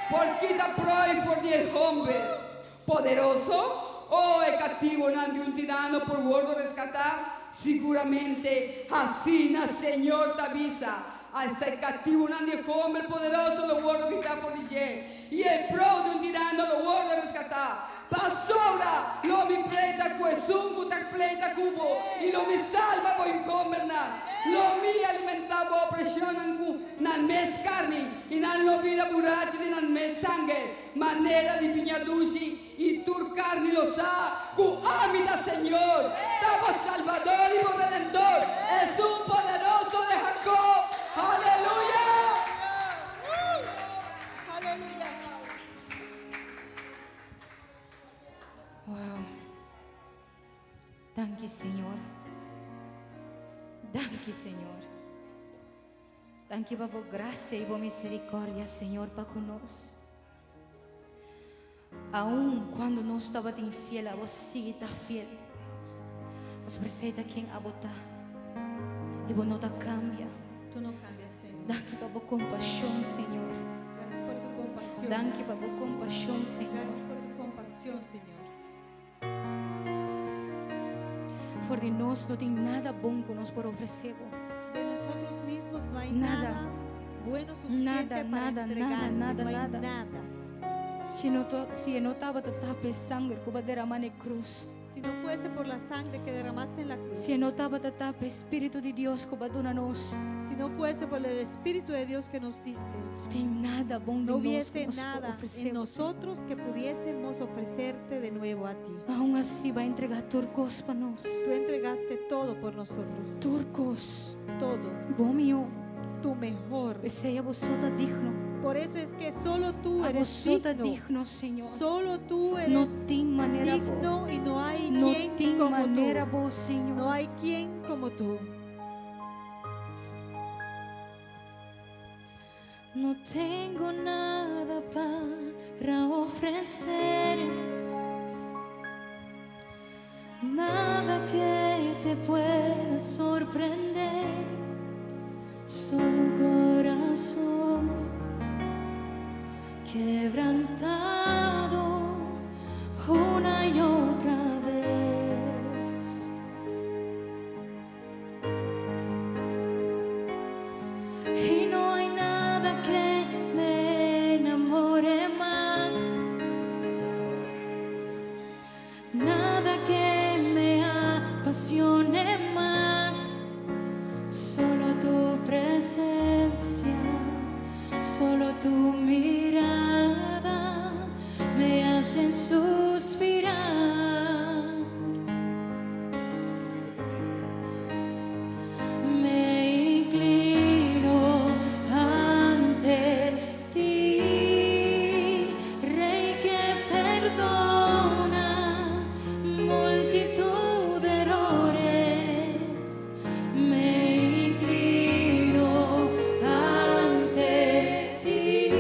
S5: Por kita proi for di e homber poderoso? O e katibonan di un tirano por wordo reskatá? Siguramente, asina Señor ta bisa, asta e katibonan di e homber poderoso lo wordo kitá for di dje. I e prou di un tirano lo wòrdu reskatá. Pasobra lo mi pleita ku esun ku ta pleita ku bo, i lo mi salba bo inkombernan. Lo mi alimentá bo opreshonnan ku nan mes karni, i nan lo bira burachi di nan mes sanger, manera di biña dushi, i tur karni lo sa ku ami ta Señor, ta bo Salbador i bo Redentor, Esun Poderoso di Jakob. Aleluya!
S4: Aleluya.
S3: Wow. Danki Señor. Danki Señor. Danki pa bo gracia y bo misericordia Señor pa cu nos. Aun cuando nos tabata infiel, abo sigui ta fiel. Pasobra esey ta ken abo ta. Y bo no ta cambia.
S6: Tú no cambias, Señor.
S3: Danki pa bo compasion, Señor.
S6: Gracias por tu compasión.
S3: Danki pa bo compasion, Señor.
S6: Gracias por tu compasión, Señor.
S3: For di nos no tin nada bon cu nos por ofrece bo.
S6: De nosotros mismos no hay
S3: Nada.
S6: nada, bueno suficiente
S3: Nada,
S6: para
S3: nada,
S6: entregar.
S3: nada, nada,
S6: no hay
S3: nada.
S6: nada.
S3: Si no to, si e no tabata ta p'e sanger cu bo a derama na cruz.
S6: Si no fuese por la sangre que derramaste en la cruz.
S3: Si e no tabata ta p'e Spirito di Dios cu bo a duna nos.
S6: Si no fuese por el Espíritu de Dios que nos diste.
S3: No tin nada bon
S6: No
S3: di nos cu
S6: hubiese
S3: nos por
S6: nada
S3: ofrece
S6: en
S3: bo.
S6: nosotros que pudiésemos ofrecerte de nuevo a ti.
S3: Aun asina bo a entrega tur cos pa nos.
S6: Tú entregaste todo por nosotros.
S3: Tur cos.
S6: Todo.
S3: Bo miho.
S6: Tu mejor.
S3: P'esey abo so ta digno.
S6: Por eso es que solo tú
S3: Abo
S6: eres
S3: so ta
S6: digno.
S3: digno, Señor.
S6: Solo tú
S3: No
S6: eres
S3: tin manera bo.
S6: digno y no hay
S3: No
S6: quien
S3: tin
S6: como
S3: manera
S6: tú.
S3: bo, Señor.
S6: No hay quien como tú.
S3: No tengo nada para ofrecer, nada que te pueda sorprender, solo un corazón quebrantado una y otra vez. Y no hay nada que me enamore más, nada que me apasione más, solo tu presencia, solo tu mirada me hacen suspirar. Me inclino ante ti, Rey que perdona multitud de errores. Me inclino ante ti.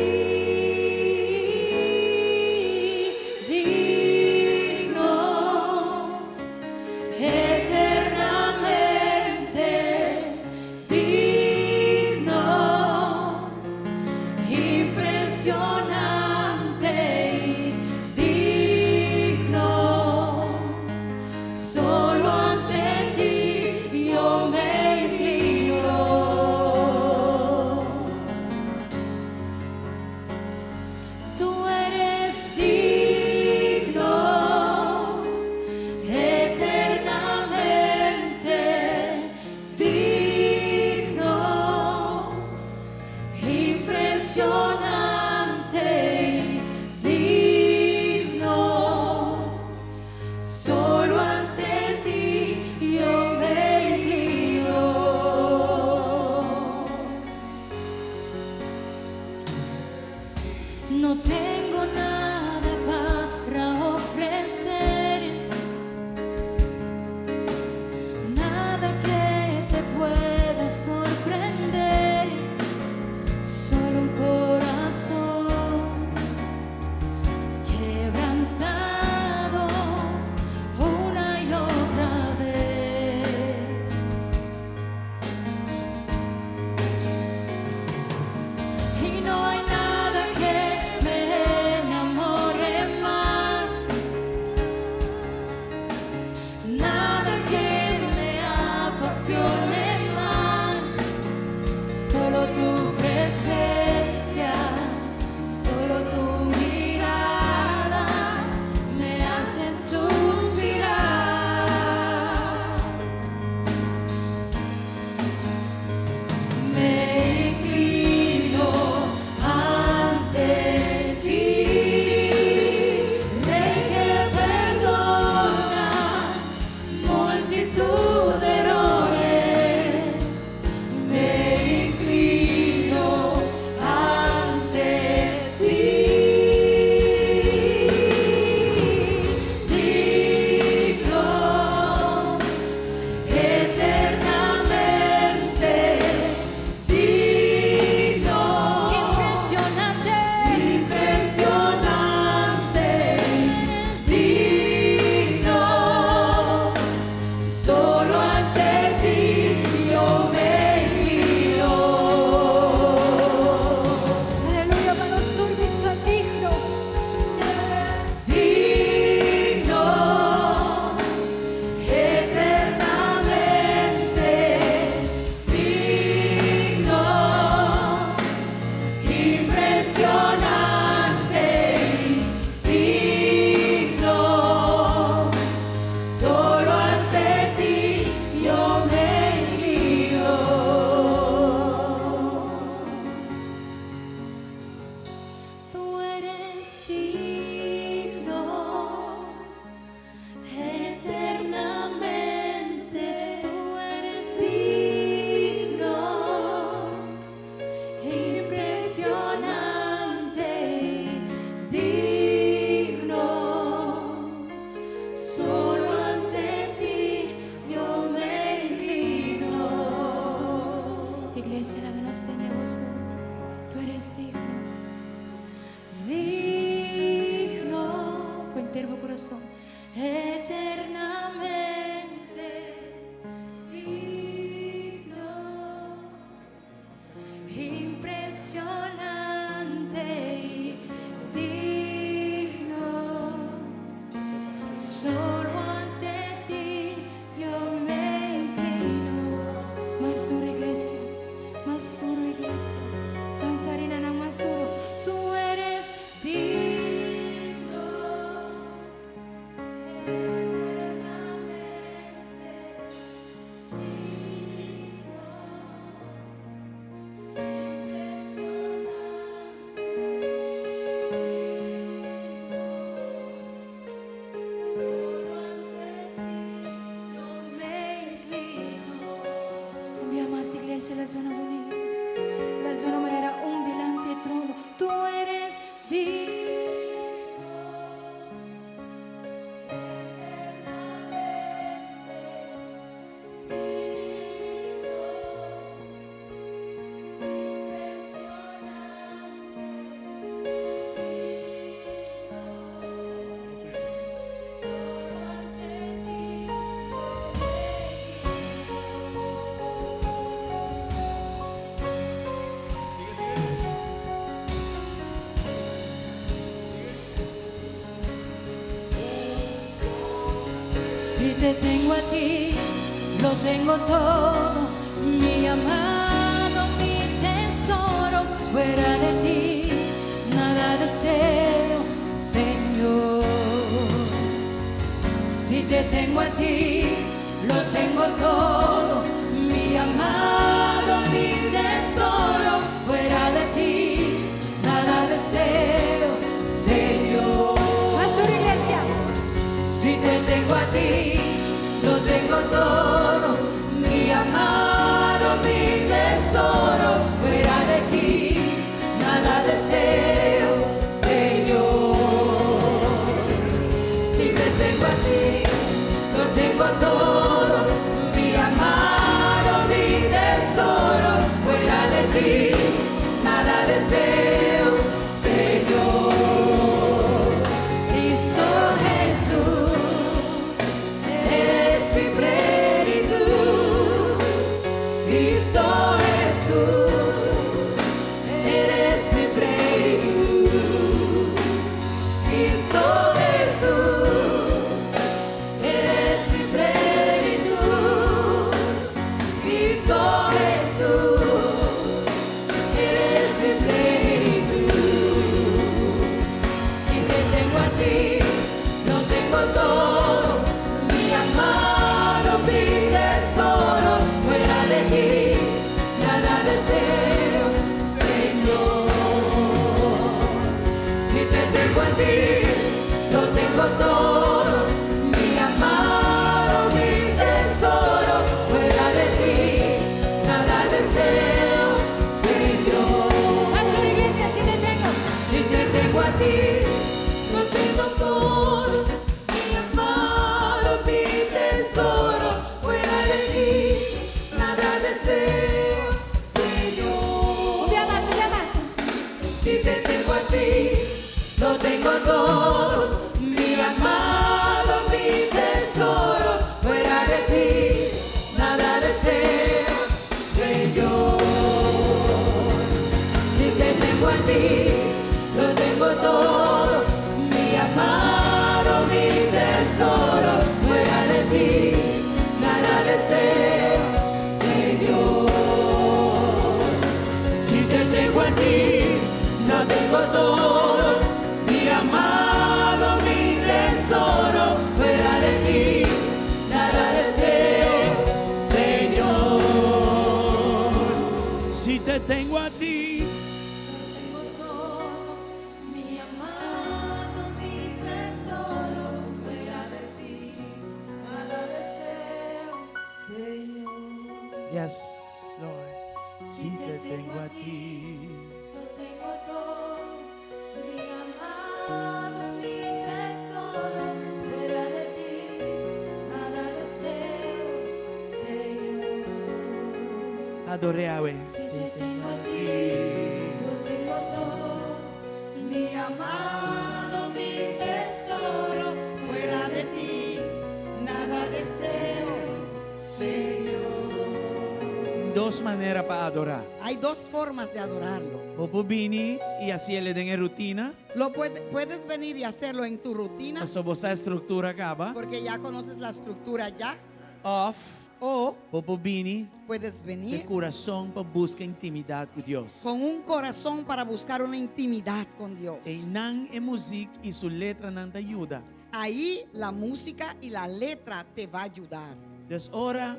S3: zona bunita. El a zona manera un dilanti e trono. Tu eres digno. Si te tengo a ti, lo tengo todo, mi amado, mi tesoro, fuera de ti, nada deseo, Señor. Si te tengo a ti, lo tengo todo, mi amado, mi tesoro, fuera de ti, nada deseo, Señor. Pastor Iglesia. Si te tengo a ti, lo tengo todo, mi amado, mi tesoro, fuera de ti, nada deseo, Señor. Si te tengo a ti, lo tengo todo, mi amado, mi tesoro, fuera de ti, nada deseo, Señor. Cristo Jesús es mi plenitud. Cristo Jesús, eres mi plenitud. Cristo Jesús, eres mi plenitud. Cristo Jesús, eres mi plenitud. Si te tengo a ti, lo tengo todo, mi amado, mi tesoro, fuera de ti, nada deseo, Señor. Si te tengo a ti, lo tengo todo, mi amado, mi tesoro, fuera de ti, nada deseo, Señor. Pastor Iglesia, si te tengo, si te tengo a ti, lo tengo todo, mi amado, mi tesoro, fuera de ti, nada deseo, Señor. Un día más, un día más. Si te tengo a ti, lo tengo todo, mi amado, mi tesoro, fuera de ti, nada deseo, Señor. Si te tengo a ti, lo tengo todo, mi amado, mi tesoro, fuera de ti, nada deseo, Señor. Si te tengo a ti, lo tengo todo, mi amado, mi tesoro, fuera de ti, nada deseo, Señor.
S7: Si te tengo a ti,
S3: Tengo todo, mi amado, mi tesoro, fuera de ti, nada deseo, Señor.
S7: Yes, Lord. Si te tengo a ti,
S3: Lo tengo todo, mi amado, mi tesoro, fuera de ti, nada deseo, Señor.
S7: Ador'é.
S3: Si te tengo a ti, lo tengo todo,
S1: Mi amado, mi tesoro, fuera de ti, nada deseo, Señor.
S7: Dos manera pa adorá.
S1: Hay dos formas de adorarlo.
S7: Bo por bini i hasié den rutina.
S1: Puedes venir y hacerlo en tu rutina,
S7: Paso bo sa e struktura kaba.
S1: Porque ya conoces la estructura ya.
S7: Òf,
S1: O
S7: bo por bini
S1: puedes
S7: ku
S1: venir
S7: kurason pa buska intimidat ku Dios.
S1: Con un corazón para buscar una intimidad con Dios.
S7: Einan e muzik i su letranan ta yuda.
S1: Ahí la música y la letra te va a ayudar.
S7: Dus ora,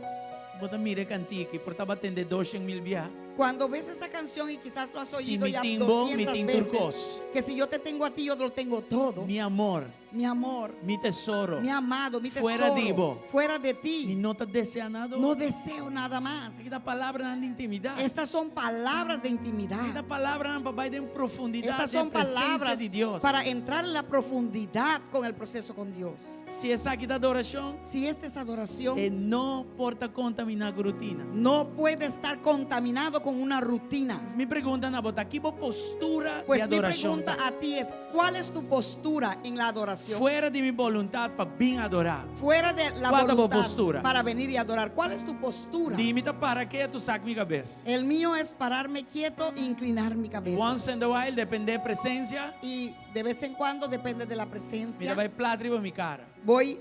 S7: bo ta mira kantika, por ta bo a tende 200 mil bia.
S1: Cuando ves esa canción y quizás lo has
S8: Si
S1: oído
S8: mi
S1: ya
S8: tin bo, mi
S1: 200
S8: tin
S1: veces,
S8: tur kos.
S1: que si yo te tengo a ti, yo lo tengo todo.
S8: Mi amor,
S1: Mi amor,
S8: mi tesoro.
S1: mi amado, mi tesoro.
S8: Fuera di bo.
S1: Fuera de
S8: Mi
S1: ti.
S8: no ta deseá nada.
S1: No deseo nada más.
S8: Esaki ta palabranan di intimidat.
S1: Estas son palabras de
S8: Esaki ta
S1: intimidad.
S8: palabranan pa bai den profundidat
S1: Estas
S8: den
S1: son
S8: presensia
S1: palabras
S8: di Dios.
S1: para entrar en la profundidad con el proceso con Dios.
S8: Si esaki ta adorashon,
S1: Si esta es adoración,
S8: e no por ta kontaminá ku rutina.
S1: no puede estar contaminado con una rutina.
S8: Mi pregunta na bo ta, ki bo postura di
S1: Pues mi
S8: adorashon
S1: pregunta
S8: ta?
S1: a ti es, ¿cuál es tu postura en la adoración?
S8: Fuera di mi boluntat pa bin adorá.
S1: Fuera de la
S8: ¿Cuál es tu
S1: voluntad
S8: postura?
S1: para venir y adorar. ¿Cuál es tu postura?
S8: Di mi ta para ketu, sak mi kabes.
S1: El mío es pararme quieto e inclinar mi cabeza.
S8: Once in a while, dependé presensia,
S1: Y de vez en cuando, depende de la
S8: mi
S1: presencia,
S8: ta bai plat riba mi kara.
S1: voy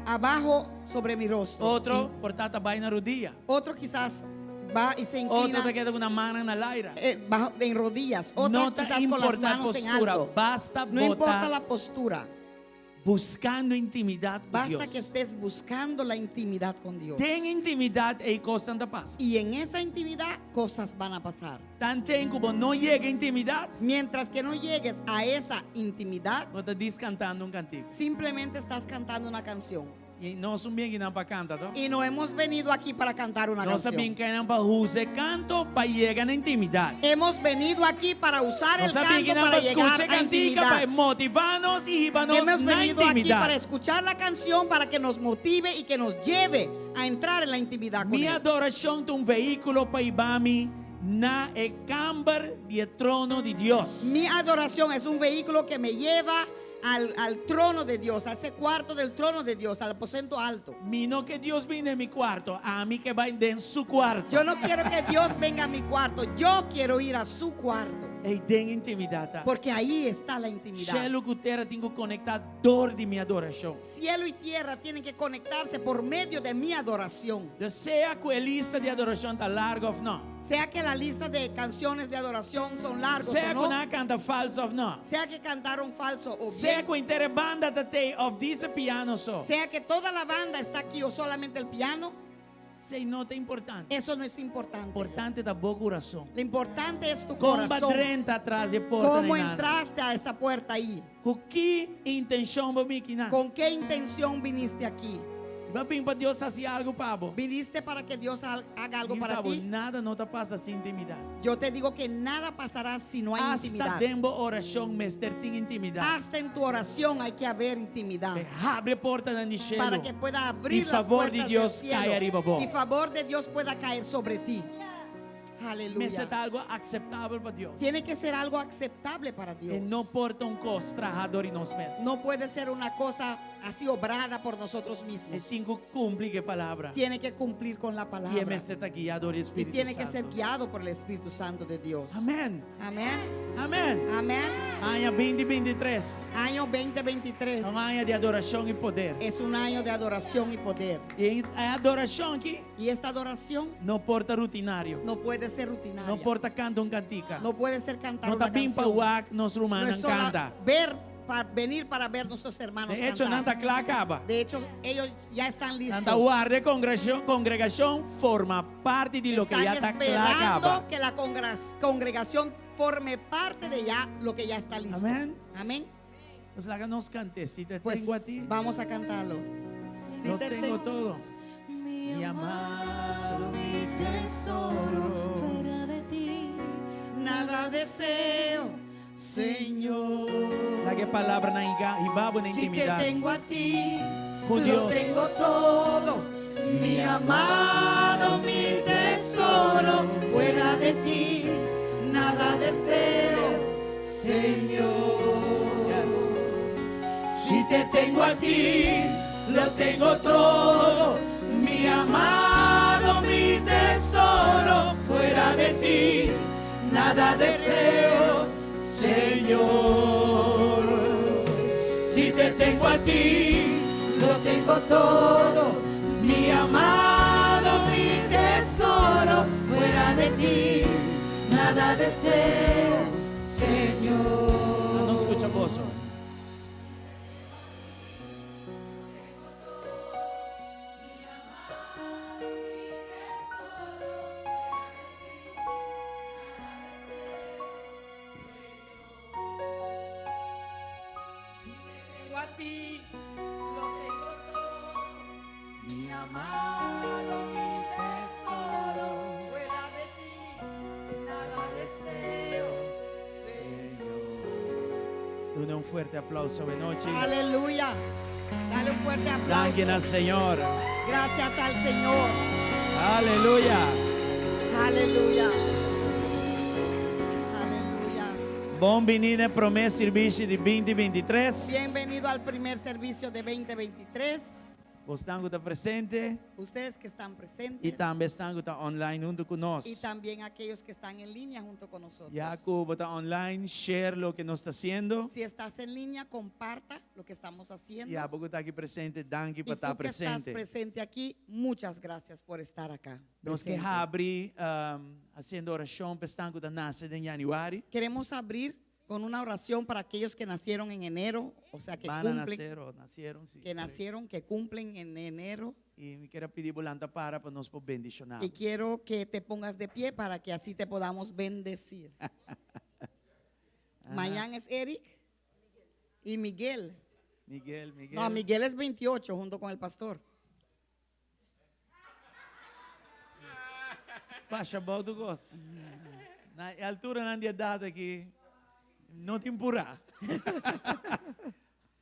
S1: abajo sobre mi rostro.
S8: Otro, por ta ta bai na rudia.
S1: Otro quizás va y se
S8: Otro
S1: inclina
S8: ta keda ku nan mannan na laira.
S1: bajo, en rodillas. Otro
S8: No ta
S1: quizás con las
S8: importá
S1: manos en
S8: postura,
S1: alto.
S8: basta
S1: No importa
S8: bo ta
S1: la postura.
S8: buskando intimidat ku
S1: Basta
S8: Dios.
S1: que estés buscando la intimidad con Dios.
S8: Den intimidat ei kosnan ta pasa.
S1: Y en esa intimidad cosas van a pasar.
S8: Tanten ku bo no yega intimidat,
S1: Mientras que no llegues a esa intimidad,
S8: bo ta djis kantando un kantika.
S1: simplemente estás cantando una canción.
S8: I nos no a bin akinan pa kanta, no?
S1: Y no hemos venido aquí para cantar una
S8: Nos
S1: canción.
S8: a bin akinan pa usa kanto pa yega na intimidat.
S1: Hemos venido aquí para usar el
S8: Nos a bin
S1: canto
S8: akinan
S1: para
S8: pa
S1: llegar
S8: skucha
S1: a
S8: kantika pa
S1: intimidad.
S8: motivá nos i hiba nos
S1: Hemos
S8: na
S1: venido aquí
S8: intimidad.
S1: para escuchar la canción para que nos motive y que nos lleve a entrar en la intimidad con
S8: Mi
S1: Él.
S8: adorashon ta un vehíkulo pa hiba mi na e kamber di trono di Dios.
S1: Mi adoración es un vehículo que me lleva al, al trono de Dios, a ese cuarto del trono de Dios, al aposento alto.
S8: Mi no ke Dios bin den mi kuarto, ami ke bai den su kuarto.
S1: Yo no quiero que Dios venga a mi cuarto, yo quiero ir a su cuarto.
S8: Ei den intimidat ta.
S1: Porque ahí está la intimidad.
S8: Shelu ku tera tin ku konektá dor di mi adorashon.
S1: Cielo y tierra tienen que conectarse por medio de mi adoración.
S8: Sea ku e lista di adorashon ta largu òf no.
S1: Sea que la lista de canciones de adoración son largos
S8: Sea
S1: o
S8: ku
S1: no.
S8: nan a kanta falsu òf no.
S1: Sea que cantaron falso o
S8: Sea
S1: bien.
S8: ku henter banda ta tei òf djis piano so.
S1: Sea que toda la banda está aquí o solamente el piano.
S8: Esei no ta importante.
S1: Eso no es importante.
S8: Importante ta bo kurason.
S1: Lo importante es tu
S8: Kon
S1: corazón.
S8: bo a drenta tras di porta
S1: ¿Cómo
S8: einan?
S1: entraste a esa puerta ahí?
S8: Ku ki intenshon bo a bin akinan?
S1: ¿Con qué intención viniste aquí?
S8: Bo a bin pa Dios hasi algu pa bo.
S1: ¿Viniste para que Dios haga algo
S8: Ninguém
S1: para
S8: sabe,
S1: ti?
S8: Nada no ta pasa sin intimidat.
S1: Yo te digo que nada pasará si no hay
S8: Hasta
S1: intimidad.
S8: den bo orashon mester tin intimidat.
S1: Hasta en tu oración hay que haber intimidad.
S8: Habri portanan di shelu.
S1: Para que pueda abrir
S8: Y
S1: las
S8: favor de
S1: puertas
S8: Dios
S1: del cielo.
S8: kai ariba bo.
S1: Y favor de Dios pueda caer sobre ti. Aleluya.
S8: Mester ta algu aseptabel pa Dios.
S1: Tiene que ser algo aceptable para Dios.
S8: E no por ta un kos trahá dor di nos mes.
S1: No puede ser una cosa así obrada por nosotros mismos.
S8: E tin ku kumpli ku e palabra.
S1: Tiene que cumplir con la
S8: I
S1: palabra.
S8: e mester ta guiá dor di
S1: Y
S8: Spiritu
S1: tiene que ser
S8: Santu.
S1: guiado por el Espíritu Santo de Dios.
S8: Amèn.
S1: Amén.
S8: Amèn.
S1: Amén.
S8: Aña 2023.
S1: Año 2023.
S8: Un aña di adorashon i poder.
S1: Es un año de adoración y poder.
S8: I e adorashon aki
S1: Y esta adoración
S8: no por ta rutinario.
S1: no puede ser rutinaria.
S8: No por ta kanta un kantika.
S1: No puede ser cantar
S8: No
S1: una
S8: ta bin pa
S1: canción.
S8: wak nos
S1: No
S8: rumannan
S1: es solo
S8: kanta.
S1: ver, pa- venir para ver nuestros hermanos
S8: De hecho,
S1: cantar.
S8: nan ta kla kaba.
S1: De hecho, ellos ya están listos.
S8: Nan ta warda e kongregashon, kongregashon forma parti di loke
S1: Están
S8: ya ta kla
S1: esperando
S8: kaba.
S1: que la congregación forme parte de ya lo que ya está listo.
S8: Amén.
S1: Amén.
S8: Pues laga nos kant'é. Si te
S1: Pues
S8: tengo a ti,
S1: vamos a cantarlo.
S8: lo tengo todo.
S3: Mi
S8: Mi
S3: amado, mi tesoro, fuera de ti,
S1: Nada deseo, Señor.
S8: Laga e palabranan hiba bo na
S1: Si te
S8: intimidat.
S1: tengo a ti,
S8: Con
S1: lo
S8: Dios.
S1: tengo todo. Mi amado, mi tesoro, fuera de ti, nada deseo, Señor.
S8: Yes.
S7: Si te tengo a ti, lo tengo todo. Mi amado, mi tesoro, fuera de ti, nada deseo, Señor. Si te tengo a ti,
S1: Lo tengo todo,
S7: mi amado, mi tesoro, fuera de ti, nada deseo, Señor.
S8: Nos skucha boso.
S1: tengo a ti, lo tengo todo. Mi amado, mi tesoro, fuera de ti, nada deseo, Señor.
S8: Duna un fuerte aplauso anochi.
S1: Aleluya. Dale un fuerte
S8: Danki na
S1: aplauso.
S8: Señor.
S1: Gracias al Señor.
S8: Aleluya.
S1: Aleluya. Aleluya.
S8: Bon bini na prome servicio di 2023.
S1: Bienvenido al primer servicio de 2023.
S8: Bosnan cu ta presente
S1: Ustedes que están
S8: y
S1: presentes
S8: tambe esnan cu ta online hunto cu nos.
S1: y también aquellos que están en línea junto con nosotros.
S8: Ya cu bo ta online, share loke nos ta haciendo.
S1: Si estás en línea, comparta lo que estamos haciendo.
S8: Y abo cu ta aki presente, danki
S1: Y
S8: pa
S1: tú
S8: ta
S1: que estás
S8: presente.
S1: presente aquí, muchas gracias por estar acá.
S8: Nos ke
S1: presente.
S8: habri haciendo oracion pa esnan cu ta nace den januari.
S1: Queremos abrir con una oración para aquellos que nacieron en enero, o sea, que
S8: Van a
S1: cumplen,
S8: nacer o nacieron, sí,
S1: que nacieron, que cumplen en enero.
S8: Y mi kier pidi bo lanta para pa nos por bendiciona.
S1: Y quiero que te pongas de pie para que así te podamos bendecir. Mañana es Eric y Miguel.
S8: Miguel, Miguel.
S1: No, Miguel es 28 junto con el pastor.
S8: Basha bou do gosto. Na altura nan di edad aki, no tin pura.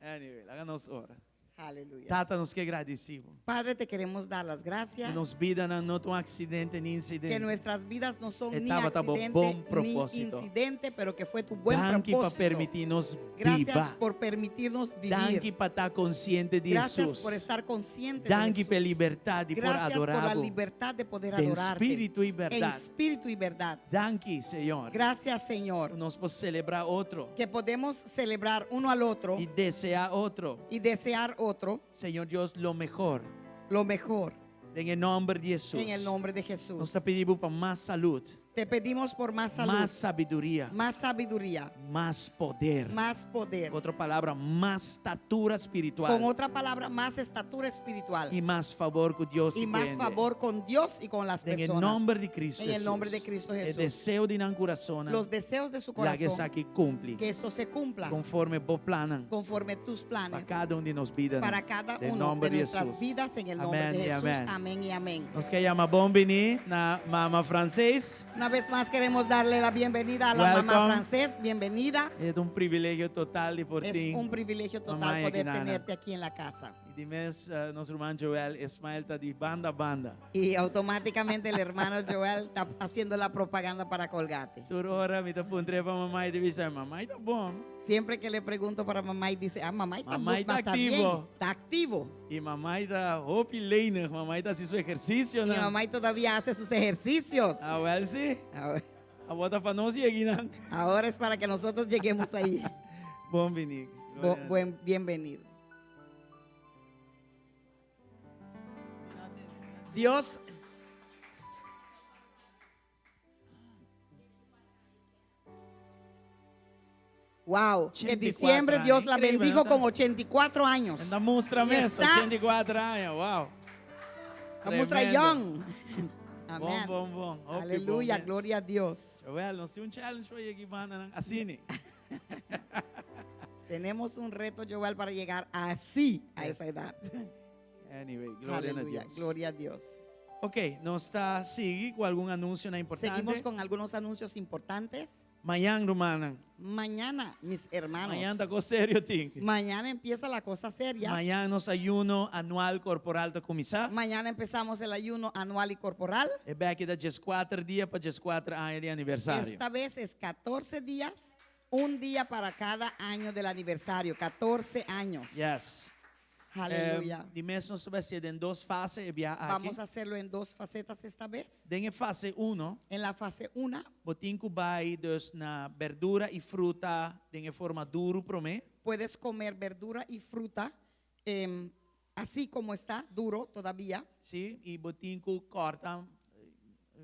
S8: Anyway, laga nos ora.
S1: Aleluya.
S8: Tata, nos ke gradici bo.
S1: Padre, te queremos dar las gracias.
S8: Nos bidanan no ta un accidente ni incidente.
S1: Que nuestras vidas no son ni
S8: E tabata bo
S1: accidente
S8: bon
S1: ni
S8: propósito.
S1: incidente, pero que fue tu buen
S8: Danki pa
S1: propósito.
S8: permiti nos
S1: Gracias
S8: biba.
S1: por permitirnos vivir.
S8: Danki pa ta consciente di
S1: Gracias
S8: Jesus.
S1: por estar consciente de
S8: Danki
S1: Jesús.
S8: pa libertad di por
S1: Gracias por la
S8: adora bo.
S1: libertad de poder
S8: Den
S1: adorarte.
S8: spirito y berdad.
S1: En espíritu y verdad.
S8: Danki, Señor.
S1: Gracias, Señor.
S8: Nos por celebra otro.
S1: Que podemos celebrar uno al otro.
S8: Y desea otro.
S1: Y desear otro.
S8: Señor Dios, lo mejor.
S1: Lo mejor.
S8: Den e nomber di Jesus.
S1: En el nombre de Jesús.
S8: Nos ta pidi pa mas salud.
S1: Te pedimos por más salud.
S8: Mas sabiduria.
S1: Más sabiduría.
S8: Mas poder.
S1: Más poder.
S8: Cu otro palabra, mas statura spiritual.
S1: Con otra palabra, más estatura espiritual.
S8: Y mas fabor cu Dios
S1: Y más favor con Dios y con las
S8: Den e
S1: personas.
S8: nomber di Cristo
S1: En el
S8: Jesús.
S1: nombre de Cristo
S8: E
S1: Jesús.
S8: deseo di nan curason.
S1: Los deseos de su
S8: Laga
S1: corazón.
S8: esaki cumpli.
S1: Que esto se cumpla.
S8: Conforme bo plannan.
S1: Conforme tus planes.
S8: Pa cada un di nos bida.
S1: Para cada
S8: Den
S1: uno
S8: nomber
S1: de
S8: di
S1: nuestras
S8: Jesús.
S1: vidas en el nombre
S8: Amén
S1: de
S8: y
S1: Jesús.
S8: amén.
S1: Amén y amén.
S8: Nos ke yama bon bini na Mama Francés.
S1: Una vez más queremos darle la bienvenida a la mamá
S8: Welcome.
S1: Francés. Bienvenida.
S8: Es un privilegio total di por
S1: Es
S8: ti.
S1: un privilegio total
S8: Mamá
S1: poder
S8: aki nan.
S1: tenerte aquí en la casa.
S8: Y di mes, nos ruman Joel, Ismael ta di banda banda.
S1: Y automáticamente el hermano Joel está haciendo la propaganda para Colgate.
S8: Tur ora mi ta puntr'e pa mamá y ta bisa, mamá ta bon.
S1: Siempre que le pregunto para mamá y dice, ah, mamá está,
S8: Mamá está
S1: está bien,
S8: activo.
S1: está activo.
S8: Y mamá ta hopi lenig, mamá ta haci su ehercicio.
S1: Y mamá todavía hace sus ejercicios.
S8: Ah, wel, si.
S1: A ver.
S8: Awor ta pa nos yega einan.
S1: Ahora es para que nosotros lleguemos ahí.
S8: Bon bini.
S1: Bienvenido. Dios. Wow, que en
S8: 84
S1: diciembre Dios la
S8: increíble,
S1: bendijo
S8: ¿no?
S1: con 84 años.
S8: Anda mustra
S1: Y
S8: mes,
S1: está
S8: 84 aña, wow.
S1: La mustra
S8: Tremendo.
S1: young. Amén.
S8: Bon, bon, bon. Hopi
S1: Aleluya,
S8: bon mes.
S1: gloria a Dios.
S8: Joel, nos tin un challenge pa yega banda nan asina.
S1: Tenemos un reto, Joel, para llegar así a
S8: Yes.
S1: esa edad.
S8: Anyway, gloria a
S1: Aleluya,
S8: Dios.
S1: gloria a Dios.
S8: Ok, nos ta sigui cu algun anuncio importante.
S1: Seguimos con algunos anuncios importantes.
S8: Mañan, rumannan.
S1: Mañana, mis hermanos.
S8: Mañan ta cos serio, tin.
S1: Mañana empieza la cosa seria.
S8: Mañan nos ayuno anual corporal ta cuminsa.
S1: Mañana empezamos el ayuno anual y corporal.
S8: E biaha aki ta 14 dia pa 14 aña di aniversario.
S1: Esta vez es 14 días, un día para cada año del aniversario, 14 años.
S8: Yes.
S1: Aleluya.
S8: Di mes nos ta bay haci den dos fase e biaha aki.
S1: Vamos a hacerlo en dos facetas esta vez.
S8: Den e fase 1.
S1: En la fase 1.
S8: Bo tin cu bay dus na berdura y fruta den e forma duro prome.
S1: Puedes comer verdura y fruta así como está, duro todavía.
S8: Si, y bo tin cu corta.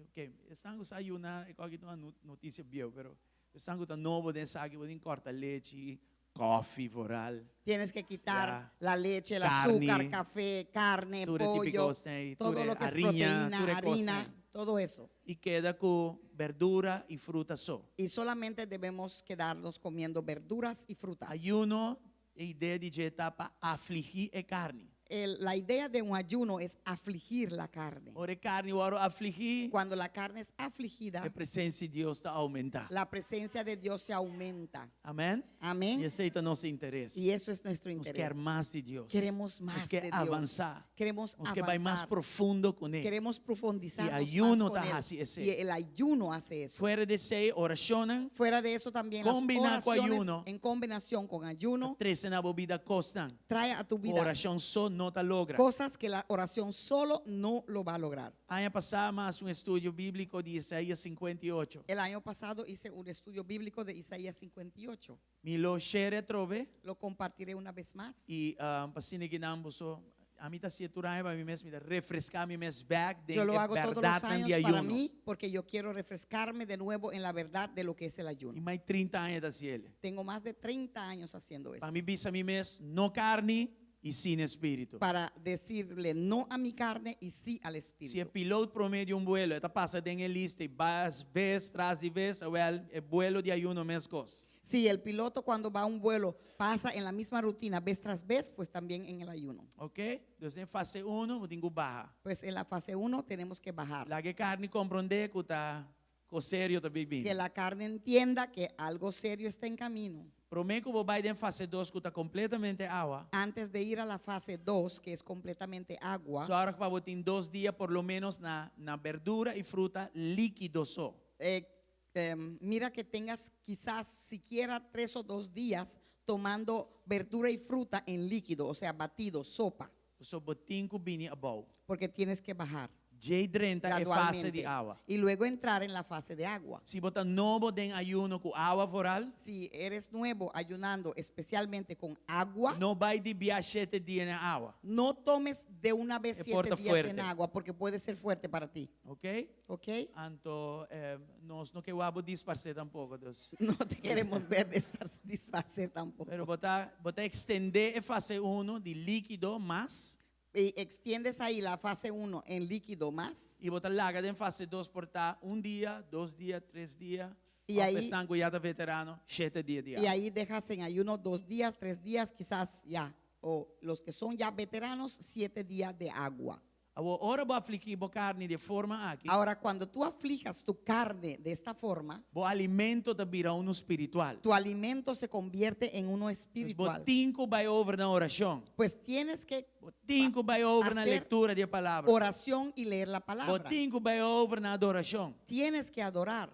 S8: Ok, esnan cu sa ayuna, e aki ta un noticia bieu, pero esnan cu ta nobo den esaki, bo tin corta lechi, koffie vooral.
S1: Tienes que quitar
S8: Ya.
S1: la leche, el
S8: Carne.
S1: azúcar, café, carne,
S8: Tur e
S1: pollo,
S8: típico cosnan,
S1: todo
S8: tur e
S1: lo que es
S8: hariña,
S1: proteína,
S8: tur e
S1: harina,
S8: cosnan.
S1: todo eso.
S8: Y keda cu berdura y fruta so.
S1: Y solamente debemos quedarnos comiendo verduras y frutas.
S8: Ayuno E idea di dje ta pa afligí e karni.
S1: El- la idea de un ayuno es afligir la carne.
S8: Ora e karni wòrdu afligí,
S1: Cuando la carne es afligida,
S8: e presensia di Dios ta oumentá.
S1: la presencia de Dios se aumenta.
S8: Amèn?
S1: Amén.
S8: I esei ta nos interes.
S1: Y eso es nuestro
S8: Nos
S1: interés.
S8: ke mas di Dios.
S1: Queremos más
S8: Nos ke
S1: de Dios.
S8: avansá.
S1: Queremos
S8: Nos ke bai mas
S1: avanzar.
S8: profundo kuné.
S1: Queremos profundizar.
S8: E ayuno ta hasi esei.
S1: Y el ayuno hace eso.
S8: Fuera di esei, orashon,
S1: Fuera de eso también las
S8: Kombiná ku
S1: oraciones
S8: ayuno.
S1: en combinación con ayuno
S8: trese na bo bida kosnan.
S1: trae a tu vida
S8: Orashon so no ta logra.
S1: cosas que la oración solo no lo va a lograr.
S8: Aña pasá m'a hasi un estudio bíbliko di Isaías 58.
S1: El año pasado hice un estudio bíblico de Isaías 58.
S8: Mi lo share atrobe
S1: Lo compartiré una vez más.
S8: i um, pa asina ku nan boso ami ta hasié tur aña pa mi mes mi ta refreská mi mes bèk den
S1: Yo lo
S8: e
S1: hago todos los
S8: bèrdatnan
S1: años
S8: di
S1: para
S8: ayuno.
S1: mí porque yo quiero refrescarme de nuevo en la verdad de lo que es el
S8: I
S1: ayuno.
S8: mas 30 aña ta hasié.
S1: Tengo más de 30 años haciendo
S8: Pa
S1: eso.
S8: mi bisa mi mes no karni i sí na spiritu.
S1: Para decirle no a mi carne y sí al
S8: Si e
S1: espíritu.
S8: piloto promé di un vuelo, e ta pasa den e lista i bai bes tras di bes, wel, e vuelo di ayuno meskos.
S1: Si el piloto cuando va a un vuelo pasa en la misma rutina vez tras vez, pues también en el ayuno.
S8: Ok? Dus den fase 1, bo tin ku baha.
S1: Pues en la fase 1 tenemos que bajar.
S8: Laga e karni komprondé ku ta kos serio ta
S1: Que
S8: bin.
S1: la carne entienda que algo serio está en camino.
S8: Promé ku bo bai den fase 2 ku ta kompletamente awa.
S1: Antes de ir a la fase 2, que es completamente agua,
S8: Sòru pa bo tin dos dia por lo ménos na na berdura i fruta líkido so.
S1: eh, em, mira que tengas quizás siquiera tres o dos días tomando verdura y fruta en líquido, o sea, batido, sopa,
S8: So bo tin ku bini abou.
S1: porque tienes que bajar
S8: Djei drenta e fase di
S1: gradualmente
S8: awa.
S1: y luego entrar en la fase de agua.
S8: Si bo ta nobo den ayuno ku awa vooral,
S1: Si eres nuevo ayunando, especialmente con agua,
S8: no bai di bia shete dia na awa.
S1: no tomes de una vez
S8: E
S1: siete
S8: por ta
S1: días
S8: fuerte.
S1: en agua, porque puede ser fuerte para ti.
S8: Ok?
S1: ¿Ok?
S8: Anto, eh, nos no ke wak bo disparsé tampoko. Dus.
S1: No te queremos ver dispar- disparcer tampoco.
S8: Pero bo ta, bo ta ekstendé e fase 1 di líkido mas
S1: Y extiendes ahí la fase 1 en líquido más.
S8: i bo ta laga den fase 2 por ta un dia, dos dia, tres dia.
S1: I ei-
S8: Esnan ku ya ta veterano, shete dia di
S1: Y ahí dejas en ayuno dos días, tres días, quizás ya. O los que son ya veteranos, siete días de agua.
S8: Awor ora bo afligí bo karni di e forma aki,
S1: Ahora, cuando tú aflijas tu carne de esta forma,
S8: bo alimento ta bira uno spiritual.
S1: tu alimento se convierte en uno
S8: Dus
S1: espiritual.
S8: bo tin ku bai over na orashon.
S1: Pues tienes que
S8: Bo tin ku bai over na
S1: Hacer
S8: lektura di palabra.
S1: oración y leer la palabra.
S8: Bo tin ku bai over na adorashon.
S1: Tienes que adorar.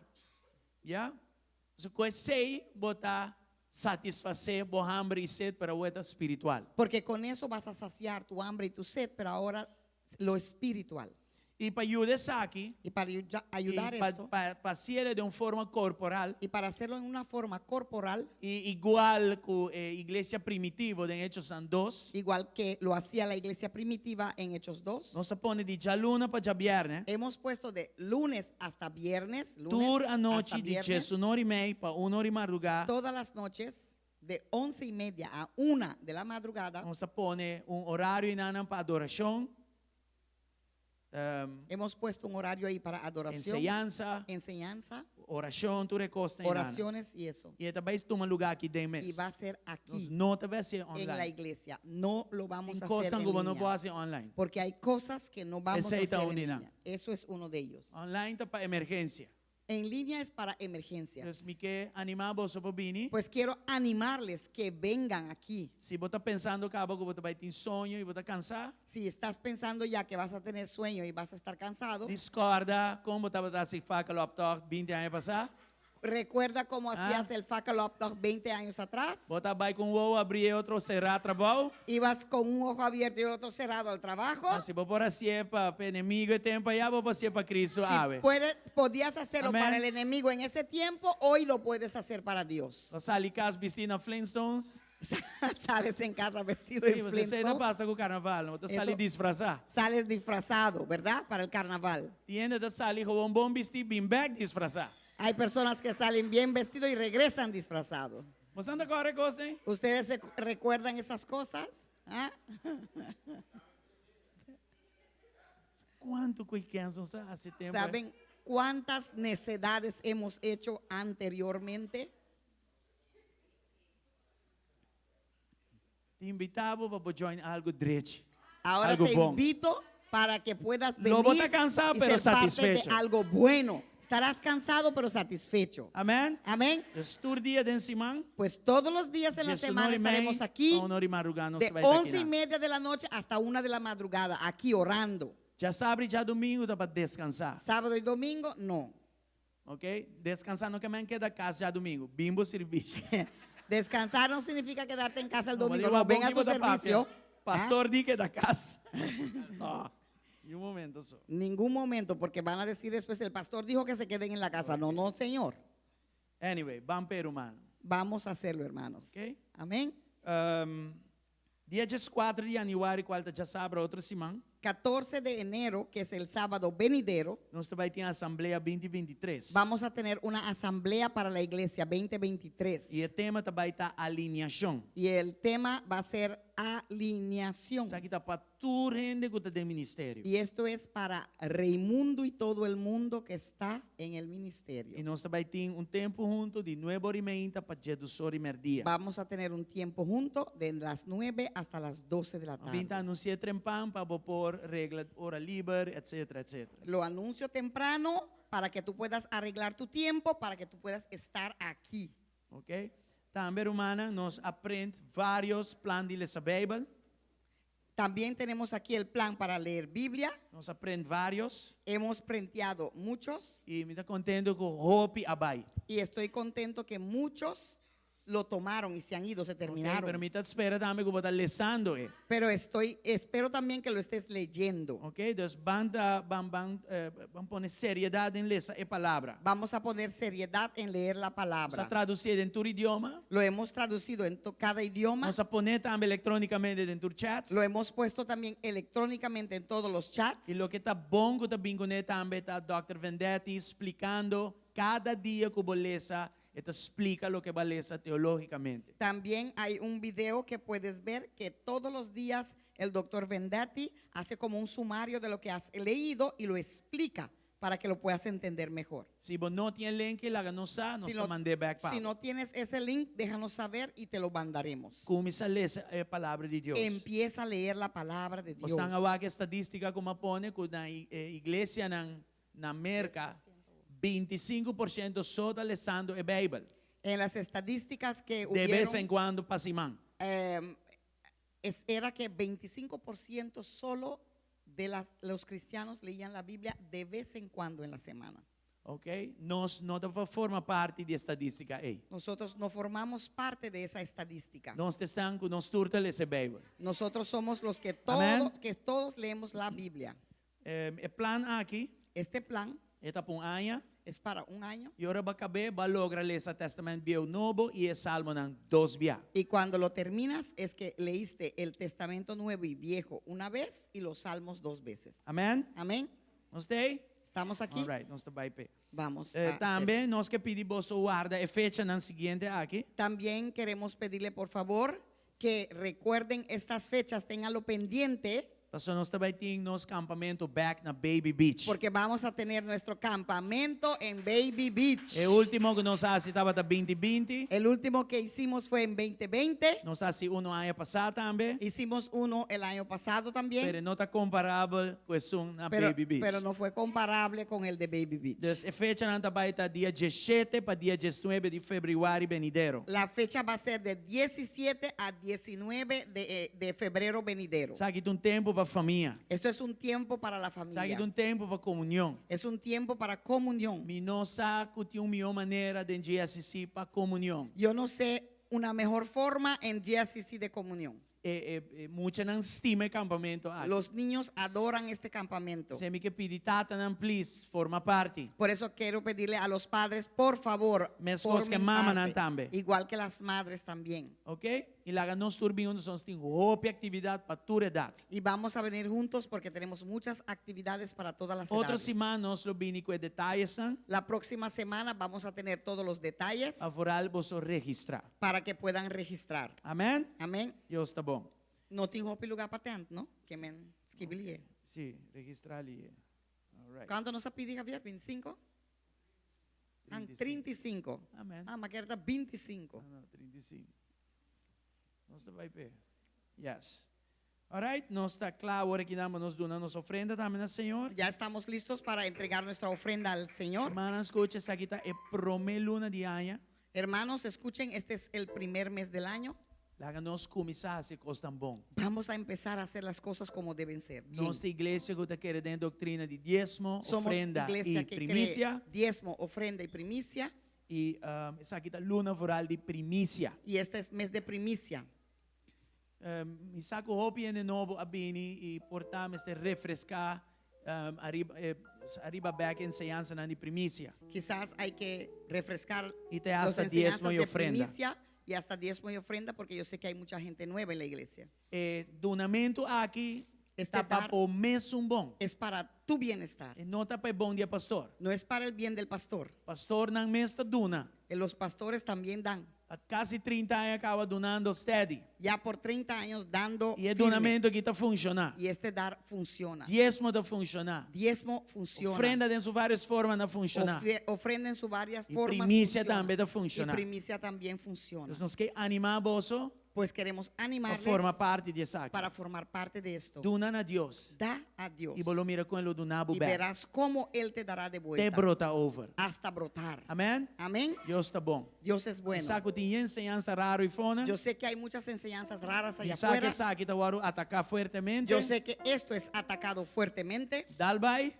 S8: Ya? So, ku esei bo ta satisfasé bo hamber i set, pero awor ta spiritual.
S1: Porque con eso vas a saciar tu hambre y tu sed, pero ahora lo espiritual.
S8: I pa yuda esaki,
S1: Y para ayudar
S8: i pa,
S1: esto,
S8: pa, pa hasié di un forma korporal,
S1: y para hacerlo en una forma corporal,
S8: i igual ku e iglesia primitivo den Echonan 2,
S1: igual que lo hacía la iglesia primitiva en Hechos 2,
S8: nos a pone di djaluna pa djabièrnè,
S1: hemos puesto de lunes hasta viernes, lunes
S8: tur
S1: hasta
S8: anochi di
S1: viernes,
S8: 11 or i mei pa 1 or di mardugá,
S1: todas las noches, de once y media a una de la madrugada,
S8: nos a pone un orario einan pa adorashon, um,
S1: hemos puesto un horario ahí para adoración,
S8: enseñansa,
S1: enseñanza,
S8: orashon, tur e kosnan einan.
S1: oraciones y eso.
S8: I e ta bai tuma lugá aki den mes.
S1: Y va a ser aquí,
S8: No ta bai hasi
S1: en la
S8: online.
S1: iglesia. No lo vamos
S8: Tin
S1: a hacer
S8: kosnan
S1: en
S8: ku bo no
S1: línea.
S8: por hasi online.
S1: Porque hay cosas que no vamos a
S8: Esei ta
S1: hacer
S8: un
S1: en
S8: di nan.
S1: línea. Eso es uno de ellos.
S8: Online ta pa emergensia.
S1: En línea es para emergencias.
S8: Dus mi ke animá boso pa bini.
S1: Pues quiero animarles que vengan aquí.
S8: Si bo ta pensando kaba ku bo ta bai tin soño i bo ta kansá,
S1: Si estás pensando ya que vas a tener sueño y vas a estar cansado,
S8: djis kòrda kon bo tabata hasi fakkeloptocht 20 aña pasá.
S1: recuerda cómo
S8: Ah.
S1: hacías el Fakkeloptocht 20 años atrás.
S8: Bo ta bai ku un wowo habrí i otro será trabou.
S1: Ibas con un ojo abierto y el otro cerrado al trabajo.
S8: Ah, si bo por a hasié pa enemigu e tempu ei, bo por hasié pa Kristu
S1: Si
S8: awe.
S1: puede- podías hacerlo
S8: Amén.
S1: para el enemigo en ese tiempo, hoy lo puedes hacer para Dios.
S8: Bo sali kas bistí na Flintstones.
S1: Sales en casa vestido
S8: Si,
S1: en
S8: bo sa no
S1: Flintstones.
S8: pasa ku karnaval, bo ta sali
S1: Eso-
S8: disfrasá.
S1: Sales disfrazado, ¿verdad? Para el carnaval.
S8: Tin hende ta sali gewoon bon bistí bin bèk disfrasá.
S1: Hay personas que salen bien vestidos y regresan disfrazados.
S8: Boso ta kòrda e kos, eh?
S1: ¿Ustedes se cu- recuerdan esas cosas? ¿Ah?
S8: Kuantu kos nos a hasi tempu?
S1: ¿Saben cuántas necedades hemos hecho anteriormente?
S8: Ta invitá bo pa bo join algu drechi.
S1: Ahora
S8: Algo
S1: te
S8: bon.
S1: invito para que puedas
S8: Lo bo
S1: venir
S8: ta cansá,
S1: y
S8: pero
S1: ser parte de
S8: satisfecho.
S1: algo bueno. Estarás cansado, pero satisfecho.
S8: Amèn?
S1: Amén.
S8: Dus tur dia den siman,
S1: Pues todos los días en la semana
S8: 19 i mei
S1: estaremos aquí
S8: pa 1 or di marugá nos
S1: de
S8: ta bai ta
S1: once y
S8: akinan.
S1: media de la noche hasta una de la madrugada, aquí orando.
S8: Djasabra i djadumingu ta pa deskansá.
S1: Sábado y domingo, no.
S8: Ok? Deskansá no ke men keda kas djadumingu. Bin bo sirbishi.
S1: Descansar no significa quedarte en casa el
S8: No,
S1: domingo.
S8: ma
S1: No, ven a
S8: di
S1: tu
S8: bo ta papia.
S1: servicio. ¿Ah?
S8: Pastor di keda kas. No. Ni un momento so.
S1: Ningún momento, porque van a decir después, el pastor dijo que se queden en la casa. No, no, señor.
S8: Anyway, ban p'e ruman.
S1: Vamos a hacerlo, hermanos.
S8: Ok.
S1: Amén.
S8: Dia dieskuater di yanüari, kual ta djasabra otro siman.
S1: 14 de enero, que es el sábado venidero,
S8: Nos ta bai tin Asamblea binti bintitres.
S1: vamos a tener una asamblea para la iglesia 2023.
S8: I e tema ta bai ta alineashon.
S1: Y el tema va a ser alineación.
S8: Esaki ta pa tur hende ku ta den ministerio.
S1: Y esto es para Raimundo y todo el mundo que está en el ministerio.
S8: I nos ta bai tin un tempu huntu di nuebe ora i meinta pa djedus ora i merdia.
S1: Vamos a tener un tiempo junto de las 9 hasta las 12 de la
S8: Bin ta
S1: tarde.
S8: anunsi'é trempan pa bo por regla ora liber, etcétera, etcétera.
S1: Lo anuncio temprano para que tú puedas arreglar tu tiempo, para que tú puedas estar aquí.
S8: Ok? Tambe rumannan, nos a print varios plan di lesa Bijbel.
S1: También tenemos aquí el plan para leer Biblia.
S8: Nos a print varios.
S1: Hemos printeado muchos.
S8: Y mi ta contento cu hopi a bay.
S1: Y estoy contento que muchos lo tomaron y se han ido, se terminaron.
S8: Okay, pero mi ta spera tambe cu bo ta lesando e.
S1: Pero estoy, espero también que lo estés leyendo.
S8: Ok, dus ban ta, ban, ban, eh, ban pone seriedad den lesa e palabra.
S1: Vamos a poner seriedad en leer la palabra.
S8: Nos a traduci den tur idioma.
S1: Lo hemos traducido en cada idioma.
S8: Nos a pone tambe electronicamente den tur chats.
S1: Lo hemos puesto también electrónicamente en todos los chats.
S8: Y loke ta bon cu ta bin cune tambe ta Dòkter Vendetti splicando cada dia cu bo lesa E ta splika loke bo a lesa teológikamente.
S1: También hay un video que puedes ver que todos los días el doctor Vendetti hace como un sumario de lo que has leído y lo explica para que lo puedas entender mejor.
S8: Si bo no tin e link, laga nos sa, nos
S1: Si
S8: ta mand'é bèk pa
S1: si
S8: bo.
S1: no tienes ese link, déjanos saber y te lo mandaremos.
S8: Kuminsá lesa e Palabra di Dios.
S1: Empieza a leer la palabra de
S8: Bo
S1: Dios.
S8: stan a wak e estadístika ku mi a pone ku na e iglesianan na Merka, 25 por ciento so ta lesando e Bijbel.
S1: En las estadísticas que
S8: De bes
S1: hubieron,
S8: en cuando pa siman.
S1: es, era que 25% solo de las, los cristianos leían la Biblia de vez en cuando en la semana.
S8: Ok, nos no ta forma parti di e estadística ei.
S1: Nosotros no formamos parte de esa estadística.
S8: Nos ta esnan cu nos tur ta lesa e Bijbel.
S1: Nosotros somos los que
S8: Amén.
S1: todos, que todos leemos la Biblia.
S8: E plan aki.
S1: Este plan.
S8: E ta pa un aña.
S1: Es para un año.
S8: I ora bo kab'é, bo a logra lesa Tèstamènt Bieu Nobo i e Salmonan dos bia.
S1: Y cuando lo terminas es que leíste el Testamento Nuevo y Viejo una vez y los Salmos dos veces.
S8: Amèn?
S1: Amén.
S8: Nos ta ei?
S1: Estamos aquí.
S8: All right, nos ta bai p'e.
S1: Vamos
S8: Eh,
S1: a
S8: tambe
S1: hacer.
S8: nos ke pidi boso warda e fechanan siguiente aki.
S1: También queremos pedirle por favor que recuerden estas fechas, ténganlo pendiente.
S8: Pasobra nos ta bai tin nos campamento bek na Baby Beach.
S1: Porque vamos a tener nuestro campamento en Baby Beach.
S8: E último ku nos a hasi tabata binti binti.
S1: El último que hicimos fue en 2020.
S8: Nos a hasi uno aña pasá tambe.
S1: Hicimos uno el año pasado también.
S8: Pero no ta comparabel ku esun na
S1: Pero,
S8: Baby Beach.
S1: pero no fue comparable con el de Baby Beach.
S8: Dus e fechanan ta bai ta dia diesshete pa dia diesnuebe di februari benidero.
S1: La fecha va a ser de 17 a 19 de, eh, de febrero venidero.
S8: Esaki ta un tempu pa famia.
S1: Esto es un tiempo para la familia.
S8: Esaki ta un tempu pa komunion.
S1: Es un tiempo para comunión.
S8: Mi no sa ku tin un mihó manera den GSCC pa komunion.
S1: Yo no sé una mejor forma en GSCC de comunión.
S8: E, e, e muchanan stima e kampamentu aki.
S1: Los niños adoran este campamento.
S8: P'esei mi ke pidi tatanan please forma parti.
S1: Por eso quiero pedirle a los padres, por favor,
S8: Meskos ke
S1: formen
S8: mamanan
S1: parte,
S8: tambe.
S1: Igual que las madres también.
S8: Ok? I laga nos tur bin huntu, nos tin hopi aktividat pa tur edat.
S1: Y vamos a venir juntos porque tenemos muchas actividades para todas las
S8: Otro
S1: edades.
S8: siman nos lo bini ku e detayesnan.
S1: La próxima semana vamos a tener todos los detalles
S8: Pa vooral boso registrá.
S1: para que puedan registrar.
S8: Amèn?
S1: Amén.
S8: Dios ta bon.
S1: No tin hopi lugá pa tent, no? Ke men skibilie.
S8: Sí, registrá li. All right.
S1: Kuantu nos a pidi, Javier? 25? Ah,
S8: 35.
S1: 35.
S8: Amén.
S1: Ah, m'a kere ta 25.
S8: No, no, 35. Nos ta bai p'e. Yes. Alright, nos ta kla awor aki nan pa nos duna nos ofrenda tambe na Señor.
S1: Ya estamos listos para entregar nuestra ofrenda al Señor.
S8: Hermannan, skucha, esaki ta e promé luna di aña.
S1: Hermanos, escuchen, este es el primer mes del año.
S8: Laga nos kuminsá hasi kosnan bon.
S1: Vamos a empezar a hacer las cosas como deben ser. Bien.
S8: Nos ta iglesia ku ta kere den e doktrina di diesmo,
S1: Somos
S8: ofrenda
S1: iglesia
S8: i
S1: que cree
S8: primisia.
S1: diezmo, ofrenda y primicia.
S8: I esaki ta luna foral di primisia.
S1: Y este es mes de primicia.
S8: Mi sa ku hopi hende nobo a bini i por ta mester refreská ariba ariba bek e enseñansanan di primisia.
S1: Kisas hay que refrescar
S8: I te
S1: los
S8: hasta diesmo
S1: enseñanzas
S8: i
S1: de
S8: ofrenda.
S1: primicia y hasta diesmo y ofrenda porque yo sé que hay mucha gente nueva en la iglesia.
S8: E dunamentu aki
S1: Este
S8: ta pa
S1: dar
S8: bo mesun bon.
S1: es para tu bienestar.
S8: E no ta pa e bon di e pastor.
S1: No es para el bien del pastor.
S8: Pastornan mes ta duna.
S1: Los pastores también dan.
S8: Pa kasi trinta aña kaba dunando steady.
S1: Ya por 30 años dando
S8: I e
S1: firme.
S8: dunamentu aki ta funshoná.
S1: Y este dar funciona.
S8: Diesmo ta funshoná.
S1: Diezmo funciona.
S8: Ofrenda den su varios formanan funshoná.
S1: Ofrenda en sus varias
S8: I
S1: formas
S8: primisia
S1: funciona.
S8: tambe ta funshoná.
S1: Y primicia también funciona.
S8: Entonces nos ke animá boso
S1: Pues queremos
S8: pa
S1: animarles
S8: forma parti di esaki.
S1: para formar parte de esto.
S8: Duna na Dios.
S1: Da a Dios.
S8: I bo lo mira kon E lo duna bo
S1: Y
S8: bek.
S1: verás cómo Él te dará de
S8: Te
S1: vuelta.
S8: brota over.
S1: Hasta brotar.
S8: Amén.
S1: Amén.
S8: Dios ta bon.
S1: Dios es bueno.
S8: Mi sa ku tin enseñansa raro ei fona.
S1: Yo sé que hay muchas enseñanzas raras allá
S8: Mi sa ku
S1: afuera.
S8: esaki ta wòrdu ataká fuertemente.
S1: Yo sé que esto es atacado fuertemente.
S8: Dal bai.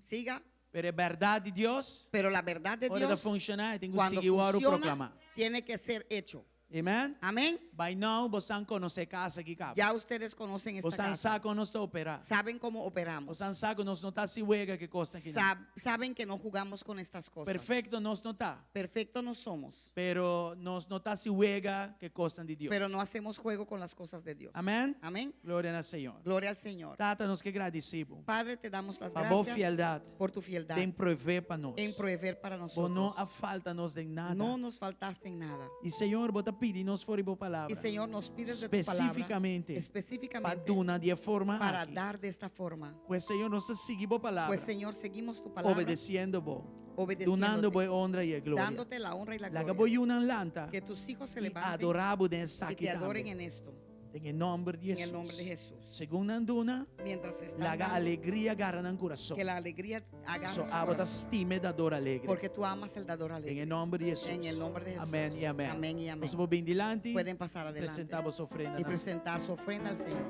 S1: Siga.
S8: Pero e bèrdat di Dios.
S1: Pero la verdad de
S8: Ora ta
S1: Dios,
S8: funshoná, e tin ku
S1: cuando
S8: sigui wòrdu
S1: funciona,
S8: proklamá.
S1: tiene que ser hecho.
S8: Amen?
S1: Amén.
S8: By now, bosan konosé kas aki kaba.
S1: Ya ustedes conocen esta
S8: Bosan
S1: casa.
S8: sa kon nos ta operá.
S1: Saben cómo operamos.
S8: Bosan sa ku nos no ta hasi wega ku e kosnan aki.
S1: Saben que no jugamos con estas cosas.
S8: Perfekto nos no ta.
S1: Perfecto no somos.
S8: Pero nos no ta hasi wega ku e kosnan di Dios.
S1: Pero no hacemos juego con las cosas de Dios.
S8: Amén.
S1: Amén.
S8: Gloria na Señor.
S1: Gloria al Señor.
S8: Tata, nos ke gradisí bo.
S1: Padre, te damos las
S8: Pa bo
S1: gracias
S8: fieldat.
S1: por tu fieldad.
S8: Den proveé pa nos.
S1: En proveer para
S8: Bo
S1: nosotros.
S8: no a falta nos den nada.
S1: No nos faltaste en nada.
S8: I Señor, bo ta pidi nos for di bo palabra.
S1: Y Señor, nos pides de tu palabra.
S8: Específicamente.
S1: Específicamente.
S8: Pa duna di e forma
S1: Para
S8: aki.
S1: dar de esta forma.
S8: Pues Señor, nos ta sigui bo palabra.
S1: Pues Señor, seguimos tu palabra.
S8: Obedeciendo bo.
S1: Obedeciéndote.
S8: Dunando bo e honra y e gloria.
S1: Dándote la honra y la
S8: Laga
S1: gloria.
S8: bo yunan lanta.
S1: Que tus hijos se
S8: Y
S1: levanten.
S8: adorá bo den
S1: Y
S8: esaki
S1: te adoren
S8: tambe.
S1: en esto.
S8: Den e nomber di
S1: En el
S8: Jesús.
S1: nombre de Jesús.
S8: Segun nan duna,
S1: Mientras están
S8: laga
S1: dando,
S8: alegria gara nan kurason.
S1: que la alegría agarre
S8: So
S1: su
S8: abo ta
S1: corazón.
S8: stima e dador alegre.
S1: Porque tú amas el dador alegre.
S8: Den e nomber di Jesús.
S1: En el nombre de Jesús.
S8: Amén y amén.
S1: Amén y amén.
S8: Boso por bin dilanti.
S1: Pueden pasar adelante.
S8: Presentá boso ofrenda
S1: Y
S8: na
S1: presentar su ofrenda al Señor.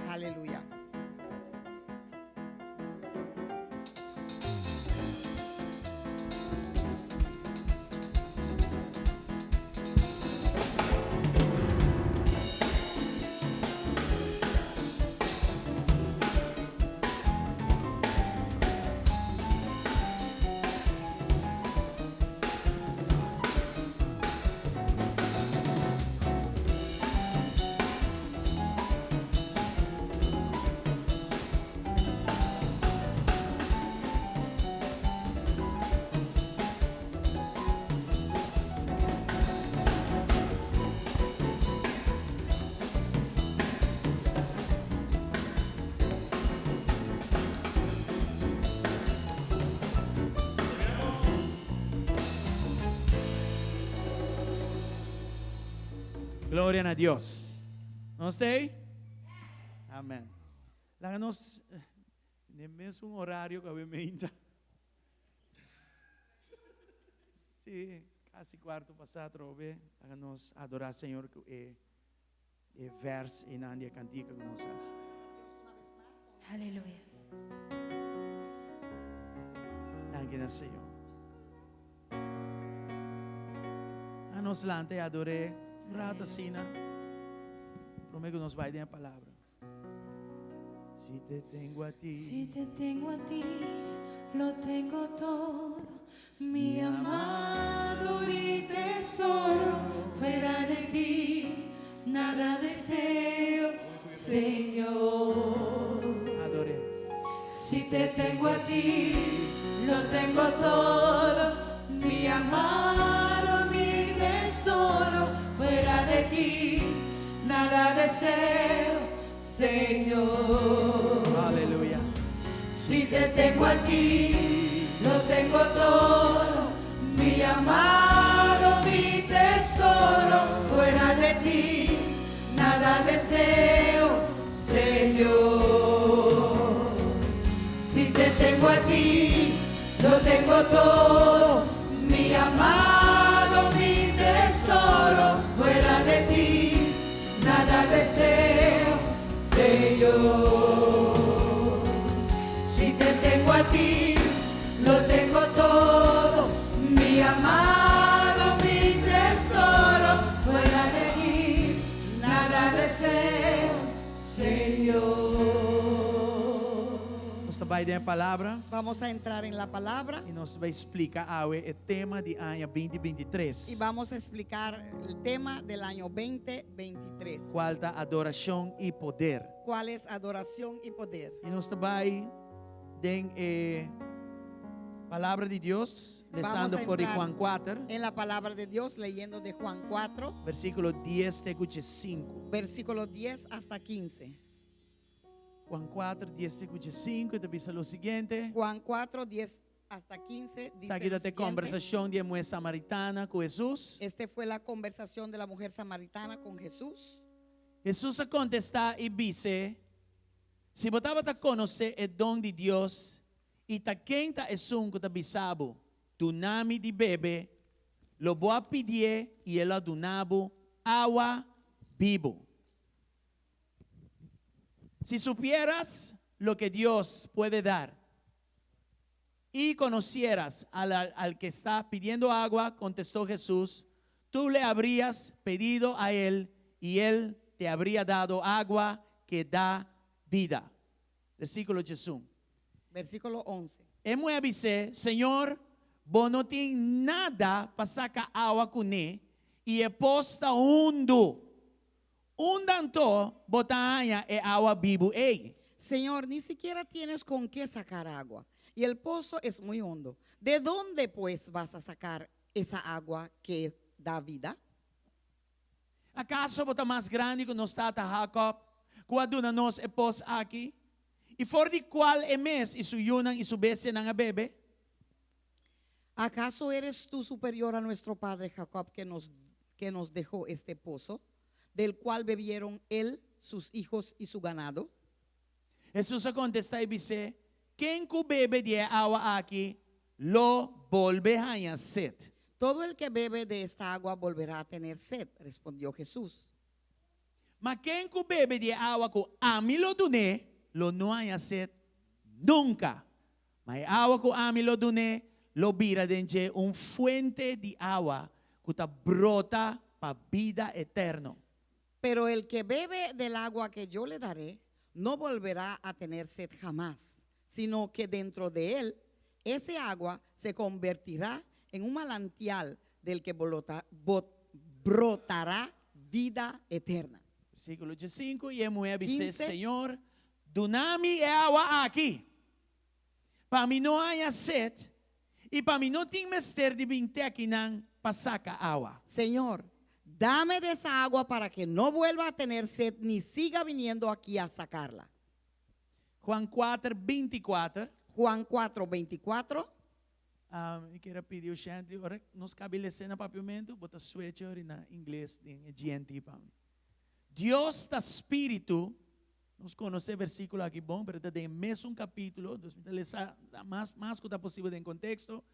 S1: Aleluya.
S8: Gloria na Dios. Nos t'ei? Amen. Laga nos den mesun horario ku awe meinta. Sí, kasi kuarto pasá atrobe. Laga nos adorá Señor ku e e vers einan di e kantika ku nos hasi.
S3: Aleluya.
S8: Danki na Señor. A nos lanta i ador'é un rato asina. Promé ku nos bai den e palabra. Si te tengo a ti.
S3: Si te tengo a ti, lo tengo todo. Mi amado y tesoro, fuera de ti, nada deseo, Señor.
S8: Ador'é.
S3: Si te tengo a ti, lo tengo todo, mi amado, mi tesoro, fuera de ti, nada deseo, Señor.
S8: Aleluya.
S3: Si te tengo a ti, lo tengo todo, mi amado, mi tesoro, fuera de ti, nada
S7: Nada deseo, Señor. Si te tengo a ti, lo tengo todo, mi amado, mi tesoro. Fuera de ti, nada deseo, Señor. Si te tengo a ti, lo tengo todo, mi amado, mi tesoro. Fuera de ti, nada deseo, Señor.
S8: Nos ta bai den palabra
S1: Vamos a entrar en la palabra
S8: i nos ta bai splika awe e tema di aña 2023.
S1: y vamos a explicar el tema del año 2023.
S8: Kual ta adorashon i poder.
S1: ¿Cuál es adoración y poder?
S8: I nos ta bai den e palabra di Dios, lesando
S1: Vamos a
S8: for di
S1: entrar
S8: Juan 4,
S1: En la palabra de Dios, leyendo de Juan 4,
S8: versíkulo 10 te ku 5.
S1: versículo 10 hasta 15.
S8: Juan 4, 10 te ku 5, ta bisa lo siguiente.
S1: Juan 4, 10 hasta 15 dice
S8: Esaki
S1: lo
S8: ta e
S1: siguiente.
S8: kombersashon di e muhé samaritana ku Hesus.
S1: Este fue la conversación de la mujer samaritana con Jesús.
S8: Hesus a kontestá i bis'é, Si bo tabata konosé e don di Dios i ta ken ta esun ku ta bisa bo, Duna mi di bebe, lo bo a pidié i e lo a duna bo awa bibu. Si supieras loke Dios puede dar i konosieras al al ke sta pidiendo agua, kontestó Hesus, tu le habrías pedido a él i él te habría dado agua ke da bida. Versíkulo 11.
S1: Versículo 11.
S8: E muhé a bis'é, Señor, bo no tin nada pa saka awa kuné i e pos ta hundu. Unda anto bo ta haña e awa bibu ei?
S1: Señor, ni sikiera tienes con qué sacar agua, y el pozo es muy hondo. De dónde, pues, vas a sacar esa agua que da vida?
S8: Akaso bo ta mas grandi ku nos tata Hakòb, ku a duna nos e pos aki, i for di kual e mes i su yunan i su bestianan a bebe?
S1: Akaso eres tu superior a nuestro padre Jacob que nos que nos dejó este pozo, del cual bebieron él, sus hijos y su ganado?
S8: Hesus a kontestá i bis'é, Ken ku bebe di e awa aki lo bolbe haña set.
S1: Todo el que bebe de esta agua volverá a tener sed, respondió Jesús.
S8: Ma ken ku bebe di e awa ku ami lo dun'é, lo no haña set nunka. Ma e awa ku ami lo dun'é lo bira den dje un fuente di awa ku ta brota pa bida eterno.
S1: Pero el que bebe del agua que yo le daré, no volverá a tener sed jamás, sino que dentro de él ese agua se convertirá en un manantial del que brotará vida eterna.
S8: Versíkulo 15, I e muhé a bis'é,
S1: 15.
S8: Señor, duna mi e awa aki, pa mi no haña set i pa mi no tin mester di bin te akinan pa saka awa.
S1: Señor, dame de esa agua para que no vuelva a tener sed ni siga viniendo aquí a sacarla.
S8: Juan 4, 24.
S1: Juan 4, 24.
S8: Mi kier a pidi Shanty, ora nos kabi lesa na papiamentu, bo ta switch ori na ingles den e GNT pa mi. Dios ta spiritu, nos konosé e versíkulo aki bon, pero ta den e mesun kapítulo, dus mi ta lesa mas mas ku ta posibel den konteksto.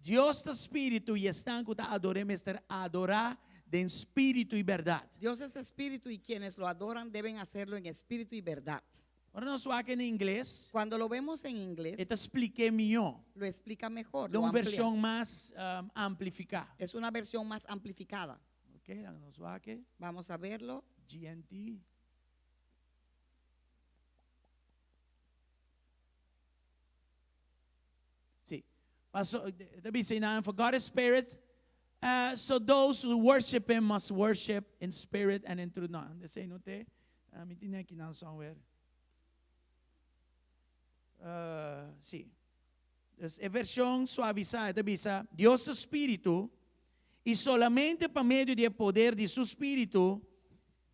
S8: Dios ta spiritu i esnan ku ta ador'é mester adorá den spiritu i bèrdat.
S1: Dios es espíritu y quienes lo adoran deben hacerlo en espíritu y verdad.
S8: Ora nos wak en ingles,
S1: Cuando lo vemos en inglés,
S8: e ta splik'é mihó.
S1: lo explica mejor,
S8: Den
S1: lo
S8: un
S1: amplía.
S8: vershon mas amplifiká.
S1: Es una versión más amplificada.
S8: Ok, laga nos wak.
S1: Vamos a verlo.
S8: GNT. Sí. Paso, ta bisa einan, for God is spirit, uh, so those who worship him must worship in spirit and in truth. No, esei no te, uh, mi tin aki nan somewhere. Uh, sí. Dus e vershon suavisá ta bisa, Dios ta spiritu, i solamente pa medio di e poder di su spiritu,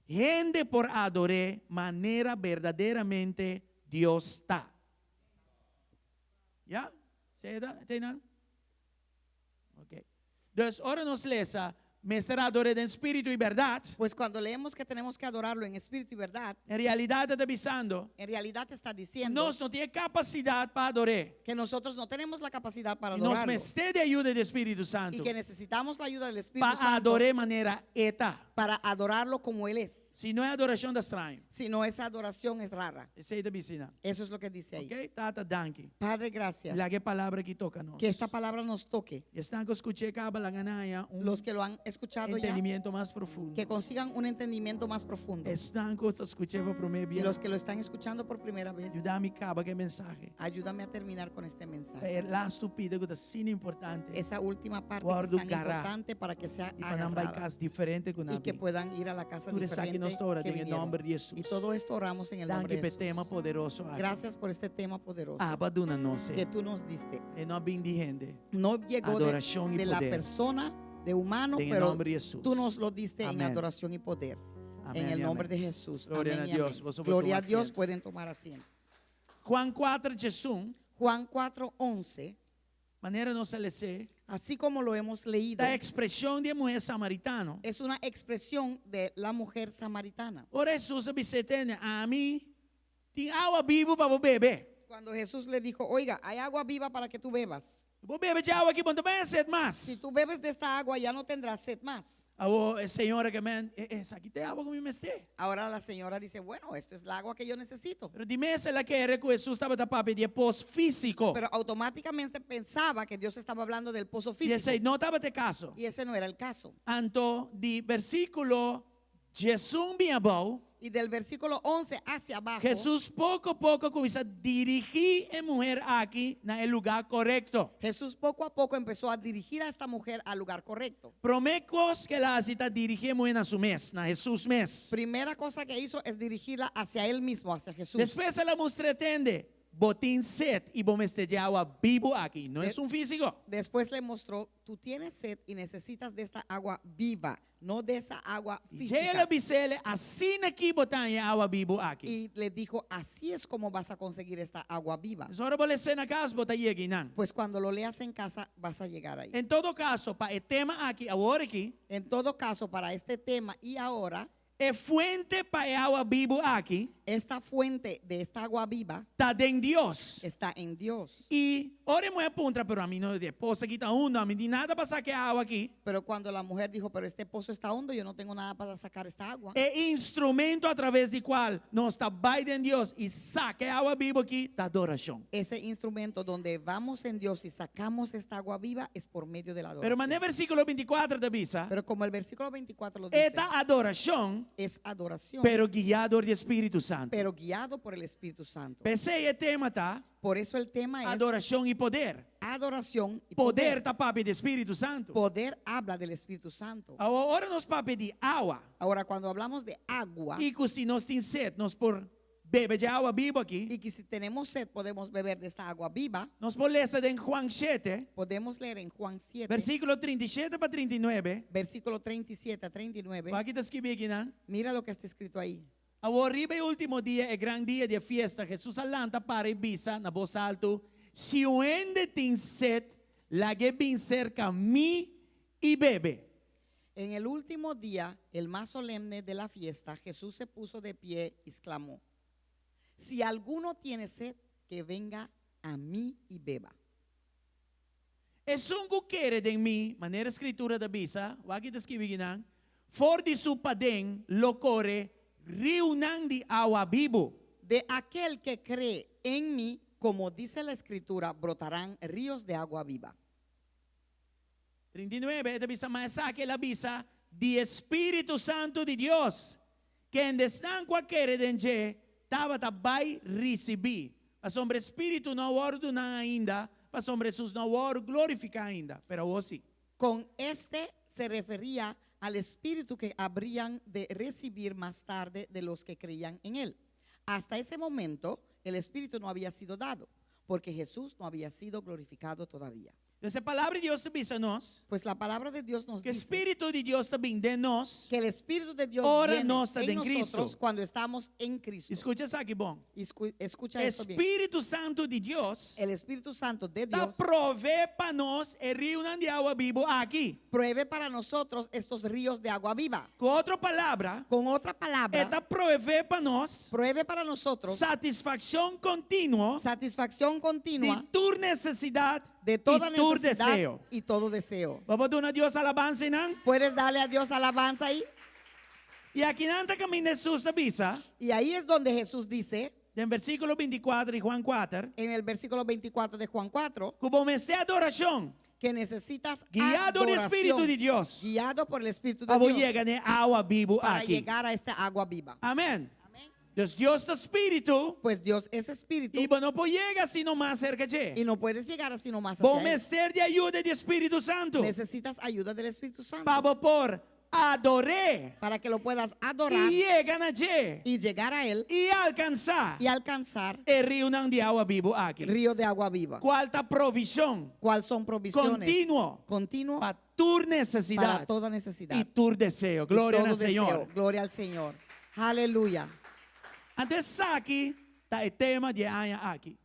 S8: hende por ador'é manera berdaderamente Dios ta. Ya? Sea ta? Te nan? Ok. Dus ora nos lesa. mester ador'é den spiritu i bèrdat.
S1: Pues cuando leemos que tenemos que adorarlo en espíritu y verdad,
S8: En realidat e ta bisando
S1: en realidad está diciendo
S8: nos no tin e kapasidat pa ador'é.
S1: que nosotros no tenemos la capacidad para
S8: I nos
S1: adorarlo
S8: mester di ayuda di Spiritu
S1: y
S8: Santu
S1: que necesitamos la ayuda del Espíritu
S8: pa
S1: Santo
S8: ador'é manera e ta.
S1: para adorarlo como Él es.
S8: Si no e adorashon ta straño.
S1: Si no, esa adoración es rara.
S8: Esei ta bisa einan.
S1: Eso es lo que dice ahí.
S8: Ok? Tata, danki.
S1: Padre, gracias.
S8: Laga e palabra aki toka nos.
S1: Que esta palabra nos toque.
S8: Esnan ku skuch'é kaba laga nan haña un
S1: Los que lo han escuchado ya,
S8: entendimiento mas profundo.
S1: que consigan un entendimiento más profundo.
S8: Esnan ku ta skuch'é pa promé
S1: Y
S8: bia,
S1: los que lo están escuchando por primera vez,
S8: yuda mi kaba ku e mensahe.
S1: ayúdame a terminar con este
S8: Pa
S1: mensaje.
S8: e lastu pida ku ta asina importante.
S1: Esa última parte que es
S8: Wòrdu
S1: tan
S8: gará.
S1: importante para que sea
S8: I pa nan bai
S1: agarrada
S8: kas diferente ku
S1: y
S8: nan
S1: que
S8: bin.
S1: puedan ir a la casa
S8: Tur esaki
S1: diferente
S8: nos ta ora
S1: que
S8: den e
S1: vinieron.
S8: nòmber di Hesus.
S1: Y todo esto oramos en el nombre
S8: Danki
S1: de
S8: pa e
S1: Jesús.
S8: tema poderoso aki.
S1: Gracias por este tema poderoso
S8: Abo a duna nos
S1: que tú nos diste.
S8: E no a bin di hende.
S1: No llegó de,
S8: Adorashon i
S1: de la
S8: poder.
S1: persona, de humano,
S8: Den e
S1: pero
S8: nòmber di Hesus.
S1: tú nos lo diste en
S8: Amén.
S1: adoración y poder.
S8: Amén
S1: en el
S8: y
S1: nombre
S8: amén.
S1: de Jesús.
S8: Gloria
S1: Amén
S8: a
S1: y
S8: Dios.
S1: amén.
S8: Boso por
S1: Gloria a
S8: tuma
S1: Dios.
S8: asiento.
S1: Pueden tomar asiento.
S8: Juan 4, 11.
S1: Juan 4, 11.
S8: Manera nos a les'é.
S1: Así como lo hemos leído,
S8: Ta ekspreshon di e muhé samaritano.
S1: es una expresión de la mujer samaritana.
S8: Ora Hesus a bis'é, Tende, ami tin awa bibu pa bo bebe.
S1: Cuando Jesús le dijo, oiga, hay agua viva para que tú bebas.
S8: Bo bebe di e awa aki, bo no ta bai haña set mas.
S1: Si tú bebes de esta agua, ya no tendrás sed más.
S8: Awor, e señora ke men, esaki ta e awa ku mi mester.
S1: Ahora la señora dice, bueno, esto es el agua que yo necesito.
S8: Pero di mes el a kere ku Hesus tabata papia di e pos físiko.
S1: Pero automáticamente pensaba que Dios estaba hablando del pozo
S8: I
S1: físico.
S8: esei no tabata e kaso.
S1: Y ese no era el caso.
S8: Anto di versíkulo 11 bin abou.
S1: Y del versículo 11 hacia abajo,
S8: Hesus poko poko a kuminsá dirigí e muher aki na e lugá korekto.
S1: Jesús poco a poco empezó a dirigir a esta mujer al lugar correcto.
S8: Promé kos ku el a hasi ta dirigí e muher na su mes, na Hesus mes.
S1: Primera cosa que hizo es dirigirla hacia él mismo, hacia Jesús.
S8: Despues el a mustr'é, Tende, bo tin set i bo mester di awa bibu aki, no esun físiko.
S1: Después le mostró, tú tienes sed y necesitas de esta agua viva, no de esa agua
S8: I djei el
S1: física.
S8: a bis'é, Asina aki bo ta haña e awa bibu aki.
S1: Y le dijo, así es como vas a conseguir esta agua viva.
S8: Pues ora bo les'é na kas, bo ta yega einan.
S1: Pues cuando lo leas en casa, vas a llegar ahí.
S8: En todo kaso, pa e tema aki, awor aki.
S1: En todo caso, para este tema y ahora,
S8: E fuente pa e awa bibu aki.
S1: Esta fuente de esta agua viva.
S8: Ta den Dios.
S1: Está en Dios.
S8: I ora e muhé a puntra, pero ami no, e pos aki ta hundu, ami no tin nada pa saka e awa aki.
S1: Pero cuando la mujer dijo, pero este pozo está hondo, yo no tengo nada para sacar esta agua.
S8: E instrumento atraves di kual nos ta bai den Dios i saka e awa bibu aki ta adorashon.
S1: Ese instrumento donde vamos en Dios y sacamos esta agua viva es por medio de la adoración.
S8: Pero manera versíkulo 24 ta bisa.
S1: Pero como el versículo 24 lo dice,
S8: E ta adorashon,
S1: es adoración,
S8: pero guiá dor di Spiritu Santu.
S1: pero guiado por el Espíritu Santo.
S8: P'esei e tema ta
S1: Por eso el tema es
S8: adoracion y poder.
S1: adoración y
S8: Poder
S1: poder.
S8: ta papia di Spiritu Santu.
S1: Poder habla del Espíritu Santo.
S8: Awor, ora nos papia di awa.
S1: Ahora, cuando hablamos de agua,
S8: I ku si nos tin set, nos por bebe di e awa bibu aki.
S1: y que si tenemos sed podemos beber de esta agua viva.
S8: Nos por lesa den Juan 7.
S1: Podemos leer en Juan 7.
S8: Versíkulo 37 pa 39.
S1: Versículo 37 a 39.
S8: Wak kiko ta skibí akinan.
S1: Mira lo que está escrito ahí.
S8: Awor riba e último dia, e gran dia di e fiesta, Hesus a lanta para i bisa na bos altu, Si un hende tin set, lag'é bin serka mi i bebe.
S1: En el último día, el más solemne de la fiesta, Jesús se puso de pie y exclamó, Si alguno tiene sed, que venga a mí y beba.
S8: Esun ku kere den mi, manera Skritura ta bisa, wak kiko ta skibí akinan, for di su paden lo kore riunan di awa bibu.
S1: De aquel que cree en mí, como dice la escritura, brotarán ríos de agua viva.
S8: 39, e ta bisa, ma esaki el a bisa di e Spiritu Santu di Dios, kende esnan ku a kere den dje tabata bai risibí. Pasobra e Spiritu no a wòrdu duná ainda, pasobra Hesus no a wòrdu glorifiká ainda, pero awor sí.
S1: Con este se refería al espíritu que habrían de recibir más tarde de los que creían en él. Hasta ese momento, el espíritu no había sido dado, porque Jesús no había sido glorificado todavía.
S8: Entonces, e palabra di Dios ta bisa nos
S1: Pues la palabra de Dios nos
S8: ku e
S1: dice
S8: Spiritu di Dios ta bin den nos.
S1: que el Espíritu de Dios
S8: Ora
S1: viene
S8: nos ta
S1: en
S8: den
S1: nosotros
S8: Cristo.
S1: cuando estamos en Cristo.
S8: Skucha esaki bon.
S1: Escucha esto bien.
S8: Spiritu Santu di Dios
S1: El Espíritu Santo de
S8: ta
S1: Dios
S8: proveé pa nos e riunan di awa bibu aki.
S1: provee para nosotros estos ríos de agua viva.
S8: Ku otro palabra,
S1: Con otra palabra,
S8: e ta proveé pa nos
S1: provee para nosotros
S8: satisfakshon kontinuo
S1: satisfacción
S8: di
S1: continua
S8: tur nesesidat
S1: de toda
S8: i tur
S1: necesidad
S8: deseo.
S1: y todo deseo.
S8: Bo por duna Dios alabansa einan?
S1: ¿Puedes darle a Dios alabanza ahí?
S8: I akinan ta kaminda Hesus ta bisa,
S1: Y ahí es donde Jesús dice,
S8: den versíkulo 24 di Juan 4,
S1: en el versículo 24 de Juan 4,
S8: ku bo mester adorashon,
S1: que necesitas
S8: guiá dor di
S1: adoración,
S8: Spiritu di Dios,
S1: guiado por el Espíritu de
S8: pa bo
S1: Dios,
S8: yega na e awa bibu
S1: para
S8: aki.
S1: llegar a esta agua viva.
S8: Amèn.
S1: Amén.
S8: Dus Dios ta spiritu
S1: Pues Dios es espíritu
S8: i bo no por yega asina mas serka
S1: y
S8: dje.
S1: no puedes llegar así nomás
S8: Bo
S1: hacia él.
S8: mester di ayuda di Spiritu Santu
S1: Necesitas ayuda del Espíritu Santo
S8: pa bo por ador'é
S1: para que lo puedas adorar
S8: i yega na dje
S1: y llegar a él
S8: i alkansá
S1: y alcanzar
S8: e riunan di awa bibu aki.
S1: río de agua viva.
S8: Kual ta provishon
S1: ¿Cuál son provisiones?
S8: Kontinuo.
S1: Continuo
S8: pa tur
S1: para
S8: nesesidat
S1: toda necesidad.
S8: i tur deseo.
S1: Y
S8: Gloria
S1: todo
S8: na Señor.
S1: deseo. Gloria al Señor. Aleluya.
S8: Anto esaki ta e tema di e aña aki.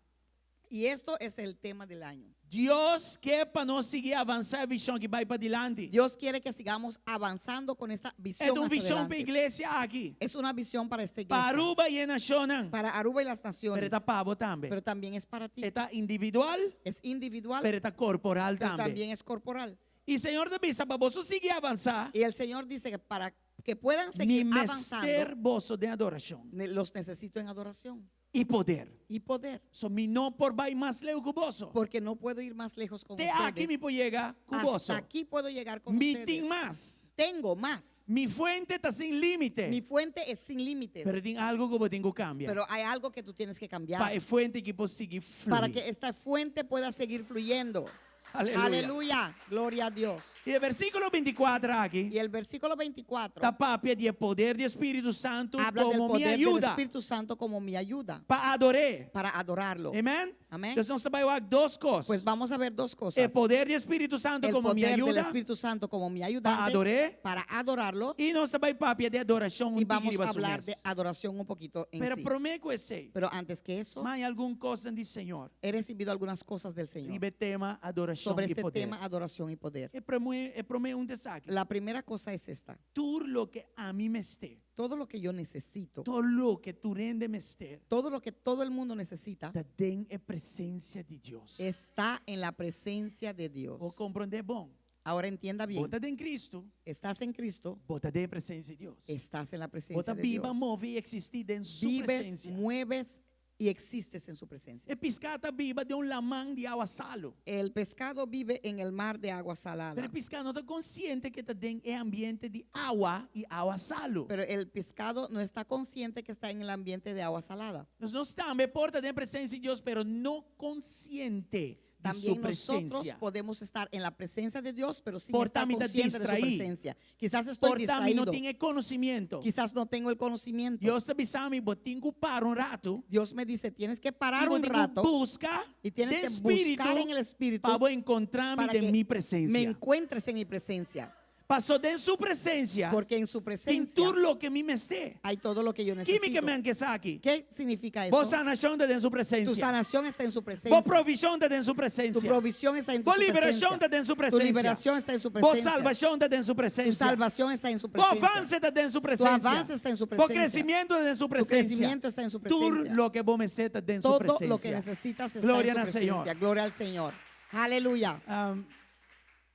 S1: Y esto es el tema del año.
S8: Dios ke pa nos sigui avansá e vishon aki bai padilanti.
S1: Dios quiere que sigamos avanzando con esta visión.
S8: E ta un
S1: hacia
S8: vishon pa
S1: adelante.
S8: e iglesia aki.
S1: Es una visión para esta
S8: Pa
S1: iglesia.
S8: Aruba i e nashonnan.
S1: Para Aruba y las naciones.
S8: Pero e ta pa bo tambe.
S1: Pero también es para ti.
S8: E ta individual,
S1: Es individual,
S8: pero e ta korporal
S1: pero
S8: tambe.
S1: también es corporal.
S8: I Señor ta bisa pa boso sigui avansá,
S1: Y el Señor dice que para que puedan
S8: mi
S1: seguir
S8: mester
S1: avanzando,
S8: boso den adorashon
S1: los necesito en adoración
S8: i poder.
S1: y poder.
S8: So mi no por bai mas leu ku boso.
S1: Porque no puedo ir más lejos con
S8: Te aki mi
S1: ustedes.
S8: por yega ku boso.
S1: Hasta aquí puedo llegar con
S8: Mi
S1: ustedes.
S8: tin mas.
S1: Tengo más.
S8: Mi fuente ta sin límite.
S1: Mi fuente es sin límites.
S8: Pero tin algu ku bo tin ku kambia.
S1: Pero hay algo que tú tienes que cambiar.
S8: Pa e fuente aki por sigui flui.
S1: Para que esta fuente pueda seguir fluyendo.
S8: Aleluya.
S1: Aleluya. Gloria a Dios.
S8: I e versíkulo 24 aki
S1: Y el versículo 24
S8: ta papia di e poder di Spiritu Santu
S1: habla del
S8: komo mi
S1: poder del
S8: ayuda
S1: Espíritu Santo como mi ayuda
S8: pa ador'é.
S1: para adorarlo.
S8: Amèn?
S1: Amèn.
S8: Entonces nos ta bai wak dos kos.
S1: Pues vamos a ver dos cosas.
S8: E poder di Spiritu Santu
S1: El
S8: komo mi
S1: poder del
S8: ayuda
S1: Espíritu Santo como mi ayudante
S8: pa ador'é.
S1: para adorarlo.
S8: I nos ta bai papia di adorashon
S1: Y
S8: un
S1: vamos
S8: tiki
S1: a hablar
S8: mes.
S1: de adoración un poquito en
S8: Pero
S1: sí.
S8: promé ku esei,
S1: Pero antes que eso,
S8: m'a haña algun kos di Señor.
S1: he recibido algunas cosas del Señor
S8: Riba e tema adorashon
S1: sobre
S8: i
S1: este
S8: poder.
S1: tema adoración y poder.
S8: E promé, e promé un ta esaki.
S1: La primera cosa es esta.
S8: Tur loke ami mester.
S1: Todo lo que yo necesito,
S8: Tur loke tur hende mester.
S1: todo lo que todo el mundo necesita,
S8: Ta den e presensia di Dios.
S1: está en la presencia de Dios.
S8: Bo komprondé bon.
S1: Ahora entienda bien.
S8: Bo ta den Kristu.
S1: Estás en Cristo,
S8: Bo ta den presensia di Dios.
S1: estás en la presencia
S8: Bo ta
S1: de
S8: biba,
S1: Dios.
S8: move i eksistí den su
S1: Vives,
S8: presensia.
S1: mueves y existes en su presencia.
S8: E piská ta biba den un laman di awa salu.
S1: El pescado vive en el mar de agua salada.
S8: Pero e piská no ta konsiente ku e ta den e ambiente di awa i awa salu.
S1: Pero el pescado no está consciente que está en el ambiente de agua salada.
S8: Nos nos tambe por ta den presensia di Dios, pero no konsiente di su
S1: También nosotros
S8: presensia.
S1: podemos estar en la presencia de Dios, pero sin
S8: Por
S1: estar
S8: ta mi ta
S1: consciente de su
S8: distraí.
S1: presencia. Quizás estoy
S8: Por ta mi no
S1: distraído.
S8: tin e konosementu.
S1: Quizás no tengo el conocimiento.
S8: Dios ta bisa mi, bo tin ku para un ratu.
S1: Dios me dice, tienes que parar
S8: I
S1: un
S8: bo tin ku
S1: rato
S8: buska
S1: y tienes
S8: den
S1: que
S8: spiritu
S1: buscar en el Espíritu
S8: pa bo enkontrá mi
S1: para
S8: den
S1: que
S8: mi presensia.
S1: me encuentres en mi presencia.
S8: Pasó den su presensia.
S1: Porque en su
S8: Tin
S1: presencia
S8: tur loke mi mester.
S1: hay todo lo que yo
S8: Ki mi
S1: necesito.
S8: ke men ku esaki?
S1: ¿Qué significa
S8: Bo
S1: eso?
S8: sanashon ta den su
S1: Tu
S8: presensia.
S1: sanación está en su
S8: Bo
S1: presencia.
S8: provishon ta den su
S1: Tu
S8: presensia.
S1: provisión está en
S8: Bo
S1: su
S8: liberashon
S1: presencia.
S8: ta den su
S1: Tu
S8: presensia.
S1: liberación está en su
S8: Bo
S1: presencia.
S8: salvashon ta den su
S1: Tu
S8: presensia.
S1: salvación está en su
S8: Bo
S1: presencia.
S8: avanse ta den su presensia.
S1: avance está en su
S8: Bo
S1: presencia.
S8: kresementu ta den su
S1: Tu
S8: presensia.
S1: crecimiento está en su
S8: Tur
S1: presencia.
S8: loke bo mester ta den su
S1: Todo
S8: presensia.
S1: lo que necesitas está
S8: Gloria
S1: en su
S8: na Señor.
S1: presencia. Gloria al Señor. Aleluya.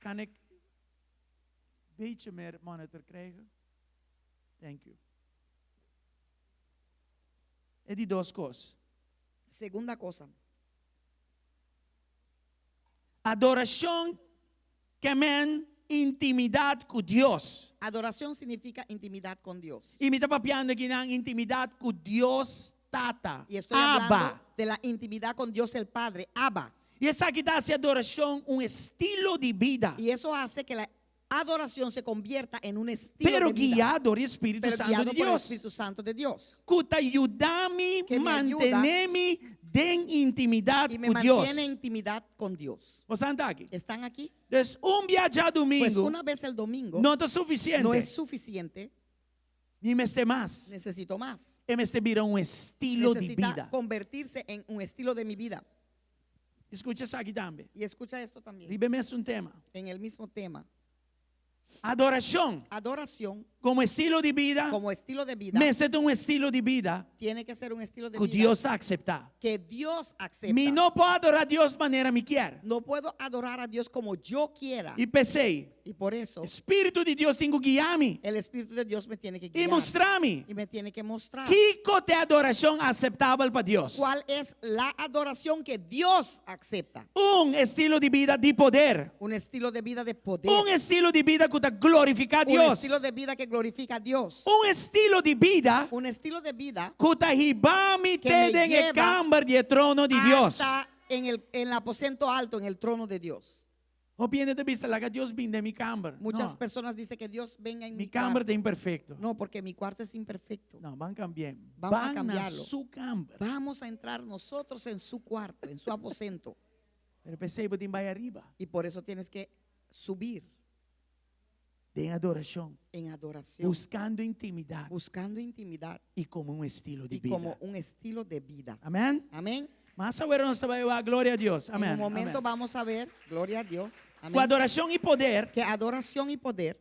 S8: Kan ik beetje meer monitor krijgen? Thank you. E di dos kos.
S1: Segunda cosa.
S8: Adorashon ke men intimidat ku Dios.
S1: Adoración significa intimidad con Dios.
S8: I mi ta papiando akinan intimidat ku Dios Tata.
S1: Y estoy
S8: Abba.
S1: hablando de la intimidad con Dios el Padre, Abba.
S8: I esaki ta hasi adorashon un estilo di bida.
S1: Y eso hace que la adoración se convierta en un estilo
S8: Pero
S1: de vida.
S8: guiá dor di Spiritu
S1: pero
S8: Santu
S1: guiado
S8: di
S1: por el
S8: Dios.
S1: Espíritu Santo de Dios.
S8: Ku ta yuda mi
S1: Que me ayuda
S8: mantené mi den intimidat
S1: Y me
S8: ku Dios.
S1: mantiene en intimidad con Dios.
S8: Boso ta aki?
S1: ¿Están aquí?
S8: Dus un bia
S1: Pues
S8: djadumingu
S1: una vez el domingo
S8: no ta
S1: no
S8: sufisiente.
S1: es suficiente,
S8: Mi mester mas.
S1: necesito más.
S8: E mester bira un estilo di
S1: Necesita
S8: bida.
S1: convertirse en un estilo de mi vida.
S8: Skucha esaki tambe.
S1: Y escucha esto también,
S8: Riba e mesun tema.
S1: en el mismo tema.
S8: Adorashon
S1: Adoración
S8: komo estilo di bida,
S1: como estilo de vida
S8: mester ta un estilo di bida
S1: tiene que ser un estilo de
S8: ku
S1: vida
S8: Dios ta aseptá.
S1: que Dios acepta.
S8: Mi no por adorá Dios manera mi ke.
S1: No puedo adorar a Dios como yo quiera.
S8: I p'esei,
S1: Y por eso
S8: Spiritu di Dios tin ku guia mi
S1: el Espíritu de Dios me tiene que
S8: i
S1: guiar
S8: mustra mi
S1: y me tiene que mostrar
S8: kiko ta adorashon aseptabel pa Dios.
S1: cuál es la adoración que Dios acepta.
S8: Un estilo di bida di poder.
S1: Un estilo de vida de poder.
S8: Un estilo di bida ku ta glorifiká
S1: Un
S8: Dios.
S1: estilo de vida que glorifica a Dios.
S8: Un estilo di bida
S1: Un estilo de vida
S8: ku ta hiba mi
S1: Que me
S8: te den e
S1: lleva
S8: kamber di e trono di Dios.
S1: hasta en el, en el aposento alto, en el trono de Dios.
S8: Hopi hende ta bisa laga Dios bin den mi kamber.
S1: Muchas
S8: No,
S1: personas dicen que Dios venga en
S8: mi
S1: mi
S8: kamber
S1: cuarto.
S8: ta imperfekto.
S1: No, porque mi cuarto es imperfecto.
S8: No, ban kambi'é.
S1: Vamos a
S8: Ban na
S1: cambiarlo.
S8: su kamber.
S1: Vamos a entrar nosotros en su cuarto, en su aposento.
S8: Pero p'esei bo tin bai ariba.
S1: Y por eso tienes que subir
S8: Den adorashon.
S1: en adoración,
S8: Buskando intimidat
S1: buscando intimidad
S8: i komo un estilo di
S1: y
S8: bida.
S1: como un estilo de vida.
S8: Amèn?
S1: Amén.
S8: Mas awor nos ta bai gloria na Dios.
S1: En
S8: Amèn.
S1: un momento
S8: Amèn.
S1: vamos a ver, gloria a Dios,
S8: Ku
S1: amén,
S8: adorashon i poder,
S1: que adoración y poder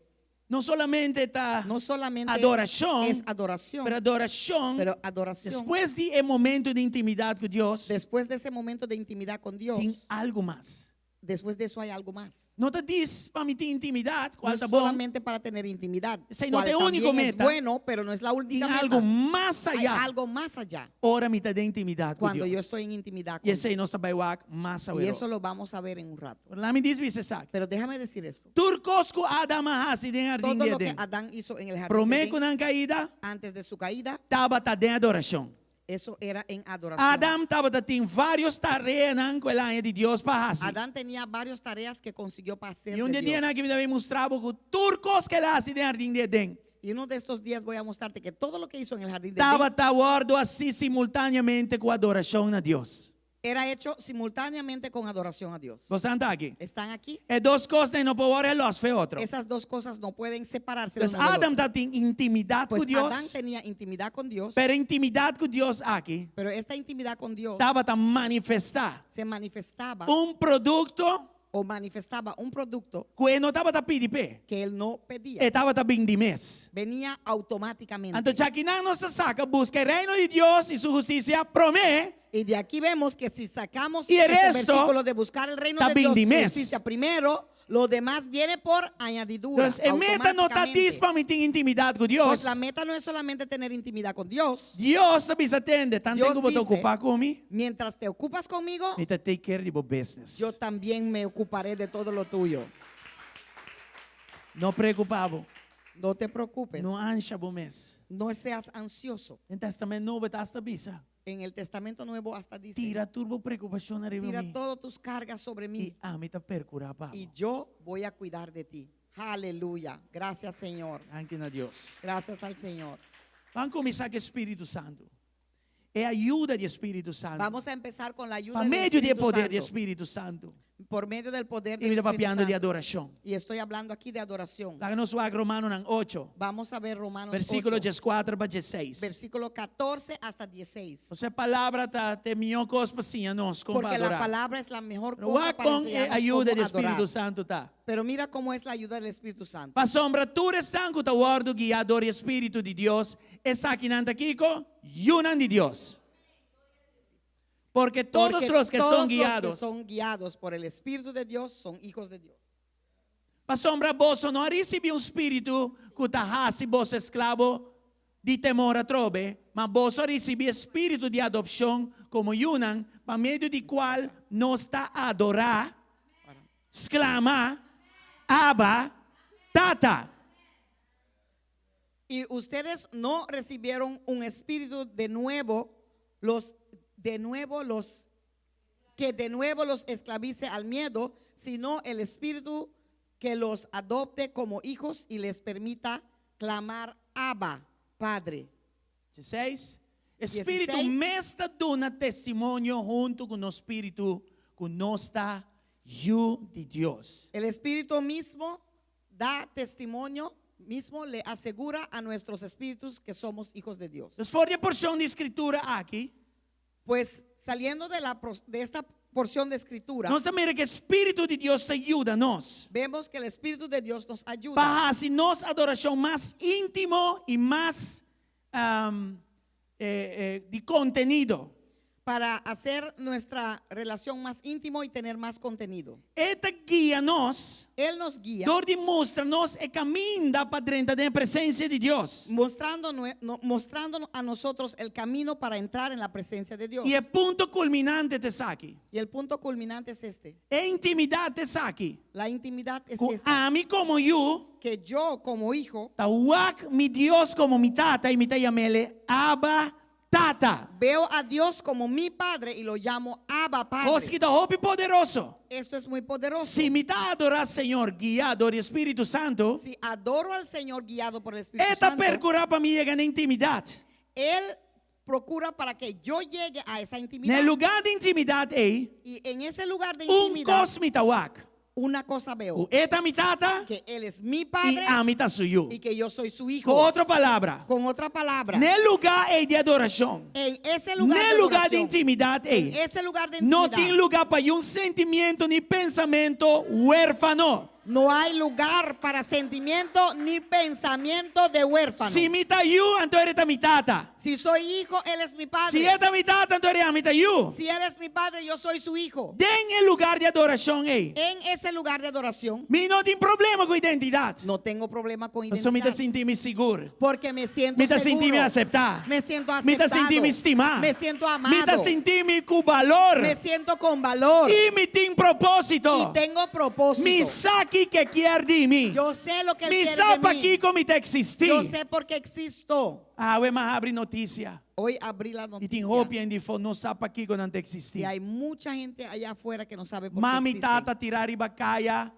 S8: no solamente ta
S1: no solamente
S8: adorashon,
S1: es adoración,
S8: pero adorashon,
S1: pero adoración
S8: despues di e momento di intimidat ku Dios,
S1: después de ese momento de intimidad con Dios,
S8: tin algu mas.
S1: después de eso hay algo más.
S8: No ta djis pa mi tin intimidat,
S1: No
S8: kual
S1: es
S8: ta bon.
S1: solamente para tener intimidad.
S8: Esei no
S1: cual
S8: ta e úniko
S1: también es
S8: meta.
S1: bueno, pero no es la
S8: Tin
S1: única meta.
S8: algu mas
S1: Hay
S8: ayá.
S1: algo más allá.
S8: Ora mi ta den intimidat ku
S1: Cuando yo
S8: Dios.
S1: estoy en intimidad con
S8: I esei
S1: Dios.
S8: nos ta bai wak mas
S1: Y eso lo vamos a ver en un rato.
S8: Laga mi djis bisa esaki.
S1: Pero déjame decir esto.
S8: Tur kos ku Adam a hasi den hardin
S1: Todo
S8: di
S1: lo que
S8: Edén.
S1: Adán hizo en el jardín de
S8: Promé ku
S1: Edén,
S8: nan kaida,
S1: antes de su caída,
S8: tabata den adorashon.
S1: eso era en adoración.
S8: Adam tabatin vários tareanan ku el a haña di Dios pa hasi.
S1: Adán tenía varias tareas que consiguió para hacer.
S8: I un
S1: de
S8: dia
S1: Dios.
S8: aki mi ta bai mustra bo ku tur kos ku el a hasi den hardin di Edén.
S1: Y uno de estos días voy a mostrarte que todo lo que hizo en el jardín de Edén
S8: Tabata wòrdu hasí simultáneamente ku adorashon na Dios.
S1: era hecho simultáneamente con adoración a Dios.
S8: Boso ta aki?
S1: ¿Están aquí?
S8: E dos kosnan no por los fo'i otro.
S1: Esas dos cosas no pueden separarse. el
S8: Entonces
S1: uno del
S8: Adam
S1: otro.
S8: tabatin intimidat
S1: Pues
S8: ku Dios.
S1: Adán tenía intimidad con Dios,
S8: Pero intimidat ku Dios aki
S1: pero esta intimidad con Dios
S8: tabata manifestá
S1: se manifestaba
S8: un produkto
S1: o manifestaba un producto
S8: ku e no tabata pidi p'e.
S1: que él no pedía.
S8: E tabata bin di mes.
S1: Venía automáticamente.
S8: Anto djakinan nos ta saka buska e reino di Dios i su hustisia promé.
S1: Y de aquí vemos que si sacamos
S8: Y el
S1: este
S8: resto
S1: versículo de buscar el reino
S8: ta
S1: de Dios y
S8: bin
S1: su
S8: di mes.
S1: justicia primero, lo demás viene por añadidura.
S8: Entonces, e meta no ta
S1: automáticamente.
S8: djis pa mi tin intimidat ku Dios.
S1: Pues la meta no es solamente tener intimidad con Dios.
S8: Dios ta bisa tende, tantu
S1: Dios
S8: ku bo ta
S1: dice,
S8: okupá ku mi,
S1: Mientras te ocupas conmigo,
S8: mi ta take care di bo business.
S1: yo también me ocuparé de todo lo tuyo.
S8: No preokupá bo.
S1: No te preocupes.
S8: No ansha bo mes.
S1: No seas ansioso.
S8: Den Tèstamènt Nobo ta asta bisa.
S1: En el Testamento Nuevo hasta dice,
S8: Tira tur bo preokupashon ariba
S1: tira
S8: mi.
S1: todas tus cargas sobre mí
S8: I ami ta perkurá pa bo.
S1: y yo voy a cuidar de ti. Aleluya. Gracias, Señor.
S8: Danki na Dios.
S1: Gracias al Señor.
S8: Ban kuminsá ku Spiritu Santu. E ayudo di Spiritu Santu.
S1: Vamos a empezar con la ayuda
S8: Pa
S1: del
S8: medio di
S1: Espíritu
S8: poder di
S1: Santo.
S8: Spiritu Santu.
S1: Por medio del poder
S8: I
S1: del
S8: mi ta
S1: Espíritu
S8: papiando di
S1: Santo.
S8: adorashon.
S1: Y estoy hablando aquí de adoración.
S8: Laga nos wak Romanonan 8,
S1: Vamos a ver Romanos
S8: versíkulo
S1: 8,
S8: 14 pa 16.
S1: versículo 14 hasta 16.
S8: Pasobra palabra ta e mihó kos pa siña nos kon
S1: Porque la
S8: adorar.
S1: palabra es la mejor
S8: Pero
S1: cosa
S8: wak
S1: para
S8: kon e
S1: enseñarnos
S8: ayudo
S1: cómo
S8: di Spiritu
S1: adorar.
S8: Santu ta.
S1: Pero mira cómo es la ayuda del Espíritu Santo.
S8: Pasobra tur esnan ku ta wòrdu guiá dor di Spiritu di Dios, esakinan ta kiko, yunan di Dios. Porque todos
S1: Porque
S8: los que
S1: todos
S8: son
S1: los que
S8: guiados,
S1: son guiados por el Espíritu de Dios son hijos de Dios.
S8: Pasobra boso no a risibí un spiritu ku ta hasi boso esklabo di temor atrobe, ma boso a risibí spiritu di adopshon komo yunan, pa medio di kual nos ta adorá, sklama, Abba, Tata.
S1: Y ustedes no recibieron un espíritu de nuevo, los de nuevo los que de nuevo los esclavice al miedo, sino el espíritu que los adopte como hijos y les permita clamar Abba, Padre.
S8: 16. Spiritu
S1: 16.
S8: mes ta duna testimonio huntu ku nos spiritu ku nos ta yu di Dios.
S1: El Espíritu mismo da testimonio, mismo le asegura a nuestros espíritus que somos hijos de Dios.
S8: Dus for di e porshon di Skritura aki,
S1: Pues saliendo de, la, de esta porción de escritura,
S8: nos ta mira ku e Spiritu di Dios ta yuda nos
S1: vemos que el Espíritu de Dios nos ayuda
S8: pa hasi nos adorashon mas íntimo i mas di kontenido.
S1: Para hacer nuestra relación más íntimo y tener más contenido.
S8: E ta guia nos
S1: Él nos guía
S8: dor di mustra nos e kaminda pa drenta den e presensia di Dios.
S1: mostrando, nue- no- mostrándonos a nosotros el camino para entrar en la presencia de Dios.
S8: I e punto kulminante ta esaki.
S1: Y el punto culminante es este.
S8: E intimidat ta esaki.
S1: La intimidad es
S8: Ku
S1: esta.
S8: ami komo yu
S1: Que yo como hijo
S8: ta wak mi Dios komo mi tata i mi ta yam'ele Abba Tata.
S1: veo a Dios como mi padre y lo llamo Abba Padre.
S8: Kos ki ta hopi poderoso.
S1: Esto es muy poderoso.
S8: Si mi ta adorá Señor guiá dor di Spiritu Santu,
S1: Si adoro al Señor guiado por el Espíritu
S8: E ta
S1: Santo,
S8: perkurá pa mi yega na intimidat.
S1: Él procura para que yo llegue a esa intimidad.
S8: Na e lugá di intimidat ei,
S1: Y en ese lugar de
S8: un
S1: intimidad,
S8: kos mi ta wak.
S1: una cosa veo,
S8: Ku e ta mi tata
S1: que Él es mi
S8: i
S1: padre
S8: ami ta su yu.
S1: y que yo soy su hijo.
S8: Ku otro palabra,
S1: Con otra palabra,
S8: na e lugá ei di adorashon,
S1: en ese lugar
S8: na
S1: de
S8: e lugá di
S1: adoración,
S8: intimidat
S1: en
S8: ei,
S1: ese lugar de
S8: no
S1: intimidad,
S8: tin lugá pa un sentimiento ni pensamentu huérfano.
S1: no hay lugar para sentimiento ni pensamiento de huérfano.
S8: Si mi ta yu, anto e ta mi tata.
S1: Si soy hijo, Él es mi padre.
S8: Si e ta mi tata, anto ami ta yu.
S1: Si Él es mi padre, yo soy su hijo.
S8: Den e lugar di adorashon ei.
S1: En ese lugar de adoración,
S8: Mi no tin problema ku identidat.
S1: no tengo problema con
S8: Pasobra mi ta
S1: identidad.
S8: sinti mi sigur.
S1: Porque me siento
S8: Mi ta
S1: seguro.
S8: sinti mi aseptá.
S1: Me siento
S8: Mi ta
S1: aceptado.
S8: sinti mi stimá.
S1: Me siento amado.
S8: Mi ta sinti mi ku balor.
S1: Me siento con valor.
S8: I mi tin propósito.
S1: Y tengo propósito.
S8: Mi sa kiko e kier di mi.
S1: Yo sé lo que él
S8: Mi
S1: quiere
S8: sa
S1: de mí.
S8: pakiko mi ta eksistí.
S1: Yo sé por qué existo.
S8: Awe m'a habri notisia.
S1: Hoy abrí la
S8: I
S1: noticia.
S8: tin hopi hende afó no sa pakiko nan ta eksistí.
S1: Y hay mucha gente allá afuera que no sabe por qué
S8: Mami
S1: existen.
S8: tata tirá riba kaya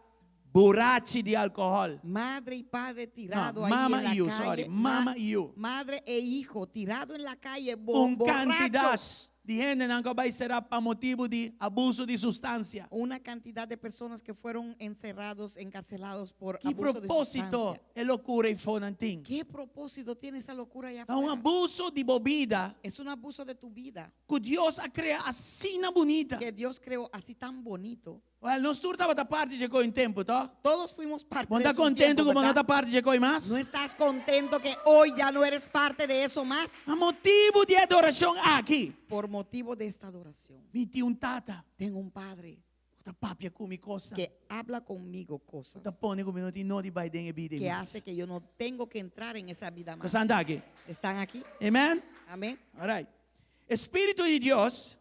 S8: burachi di alkohòl.
S1: Madre y padre tirado
S8: No,
S1: ahí
S8: mama
S1: en la
S8: y yu,
S1: calle.
S8: sorry, mama y yu.
S1: Madre e hijo tirado en la calle, bo-
S8: Un kantidat
S1: borrachos.
S8: di hendenan ku a bai será pa motibu di abuso di sustansia.
S1: Una cantidad de personas que fueron encerrados, encarcelados por
S8: Ki
S1: abuso de
S8: propósito
S1: sustancia.
S8: e lokura eifonan tin?
S1: ¿Qué propósito tiene esa locura allá
S8: Ta un
S1: afuera?
S8: abuso di bo bida.
S1: Es un abuso de tu vida.
S8: Ku Dios a krea asina bunita.
S1: Que Dios creó así tan bonito.
S8: Well, nos tur tabata parti dje kos un tempu, to?
S1: Todos fuimos parte
S8: Bo
S1: de
S8: ta
S1: eso un
S8: kontentu
S1: tiempo,
S8: ku bo no
S1: ¿verdad?
S8: ta parti dje kos mas?
S1: ¿No estás contento que hoy ya no eres parte de eso más?
S8: Pa motibu di e adorashon aki.
S1: Por motivo de esta adoración.
S8: Mi tin un tata.
S1: Tengo un padre.
S8: Ku ta papia ku mi kosnan.
S1: Que habla conmigo cosas.
S8: Ku ta pone ku mi no tin nodi bai den e bida
S1: Que
S8: mas.
S1: hace que yo no tengo que entrar en esa vida más.
S8: Boso ta aki?
S1: ¿Están aquí?
S8: Amen?
S1: Amén.
S8: All right. Spiritu di Dios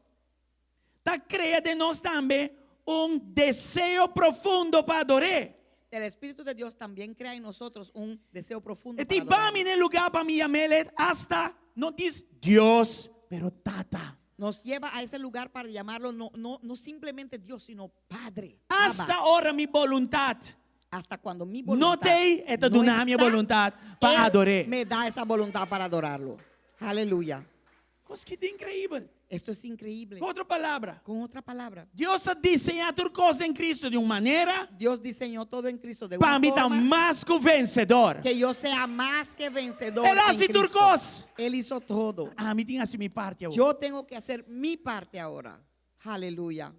S8: ta krea den nos tambe un deseo profundo pa ador'é.
S1: El Espíritu de Dios también crea en nosotros un deseo profundo.
S8: E
S1: para
S8: ta hiba mi
S1: adorarlo.
S8: na e lugá pa mi yam'é hasta no djis Dios, pero Tata.
S1: Nos lleva a ese lugar para llamarlo no, no, no simplemente Dios, sino Padre.
S8: Hasta
S1: Abba.
S8: ora mi boluntat.
S1: Hasta cuando mi
S8: No
S1: voluntad
S8: t'ei, e ta
S1: no
S8: duna mi
S1: está,
S8: boluntat pa
S1: Él
S8: ador'é.
S1: Me da esa voluntad para adorarlo. Aleluya.
S8: Kos ki ta inkreibel.
S1: Esto es increíble.
S8: Ku otro palabra.
S1: Con otra palabra.
S8: Dios a diseñá tur kos den Cristo di un manera
S1: Dios diseñó todo en Cristo de
S8: pa
S1: una
S8: mi ta
S1: forma
S8: mas ku vensedor.
S1: que yo sea más que vencedor.
S8: El
S1: en
S8: a hasi
S1: Cristo.
S8: tur kos.
S1: Él hizo todo.
S8: Ami tin hasi mi parti awor.
S1: Yo tengo que hacer mi parte ahora. Aleluya.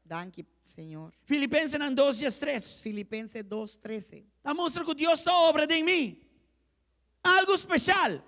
S1: Danki, Señor.
S8: Filipensenan 2, 13.
S1: Filipenses 2, 13.
S8: Ta mustra ku Dios ta obra den mi. Algu spesial.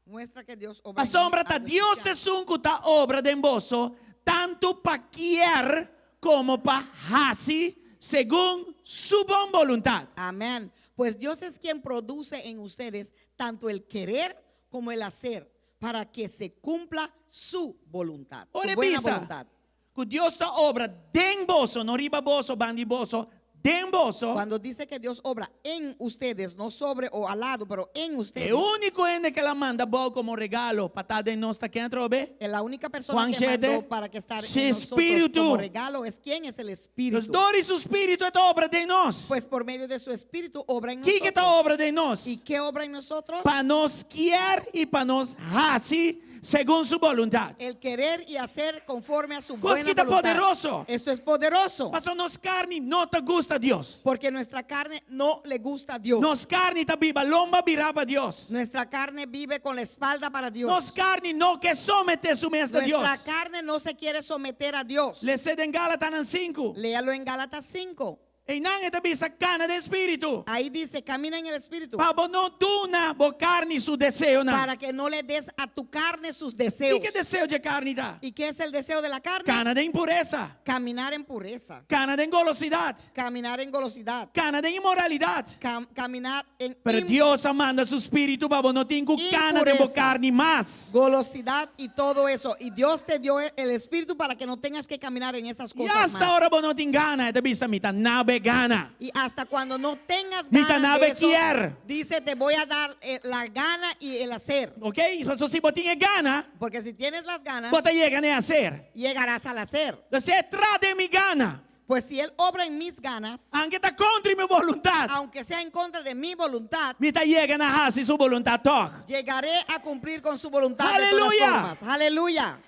S1: Muestra que Dios obra. en mí
S8: Pasobra ta
S1: algo
S8: Dios
S1: especial.
S8: esun ku ta obra den boso, tantu pa kier komo pa hasi, segun su bon boluntat.
S1: Amén. Pues Dios es quien produce en ustedes tanto el querer como el hacer para que se cumpla su voluntad. Su
S8: Ora
S1: buena
S8: bisa,
S1: voluntad.
S8: ku Dios ta obra den boso, no riba boso, band'i boso, den boso.
S1: Cuando dice que Dios obra en ustedes, no sobre o al lado, pero en ustedes.
S8: E úniko hende ku el a manda abou komo regalo pa ta den nos ta ken atrobe?
S1: La única persona
S8: Juan
S1: que
S8: 7,
S1: mandó para que estar
S8: su
S1: en nosotros
S8: espíritu.
S1: como regalo es quién es el Espíritu.
S8: Pues dor di su spiritu e ta obra den nos.
S1: Pues por medio de su Espíritu obra en
S8: Kiko
S1: nosotros.
S8: ta obra den nos?
S1: ¿Y qué obra en nosotros?
S8: Pa nos kier i pa nos hasi, segun su boluntat.
S1: El querer y hacer conforme a su
S8: Kos
S1: buena
S8: ki ta
S1: voluntad.
S8: poderoso.
S1: Esto es poderoso.
S8: Paso nos karni no ta gusta Dios.
S1: Porque nuestra carne no le gusta a Dios.
S8: Nos karni ta biba lomba birá pa Dios.
S1: Nuestra carne vive con la espalda para Dios.
S8: Nos karni no ke someté su mes na
S1: Nuestra
S8: Dios.
S1: carne no se quiere someter a Dios.
S8: Les'é den Galatanan 5.
S1: Léalo en Gálatas 5.
S8: Einan e ta bisa kana den spiritu.
S1: Ahí dice, camina en el espíritu.
S8: Pa bo no duna bo karni su deseonan.
S1: Para que no le des a tu carne sus deseos.
S8: Kiko e deseo di karni ta?
S1: ¿Y qué es el deseo de la carne?
S8: Kana den impuresa.
S1: Caminar en pureza.
S8: Kana den golosidat.
S1: Caminar en golosidad.
S8: Kana den inmoralidat.
S1: Cam- caminar en
S8: Pero
S1: im-
S8: Dios a manda su spiritu pa bo no tin ku kana den bo
S1: Impuresa.
S8: karni mas.
S1: golosidad y todo eso. Y Dios te dio el espíritu para que no tengas que caminar en esas
S8: I
S1: cosas.
S8: asta
S1: más.
S8: ora bo no tin gana, e ta bisa mi ta nabegá gana.
S1: Y hasta cuando no tengas
S8: Mi ta
S1: ganas de
S8: nabe
S1: eso,
S8: kier.
S1: dice, te voy a dar eh, la gana y el hacer.
S8: Ok? So si bo tin e gana,
S1: Porque si tienes las ganas,
S8: bo ta yega na e haser.
S1: llegarás al hacer.
S8: Si e traha den mi gana.
S1: Pues si él obra en mis ganas,
S8: Aunke ta kontra mi boluntat.
S1: aunque sea en contra de mi voluntad,
S8: Mi ta yega na hasi su boluntat tòg.
S1: llegaré a cumplir con su voluntad. De
S8: Aleluya.
S1: todas formas. Aleluya.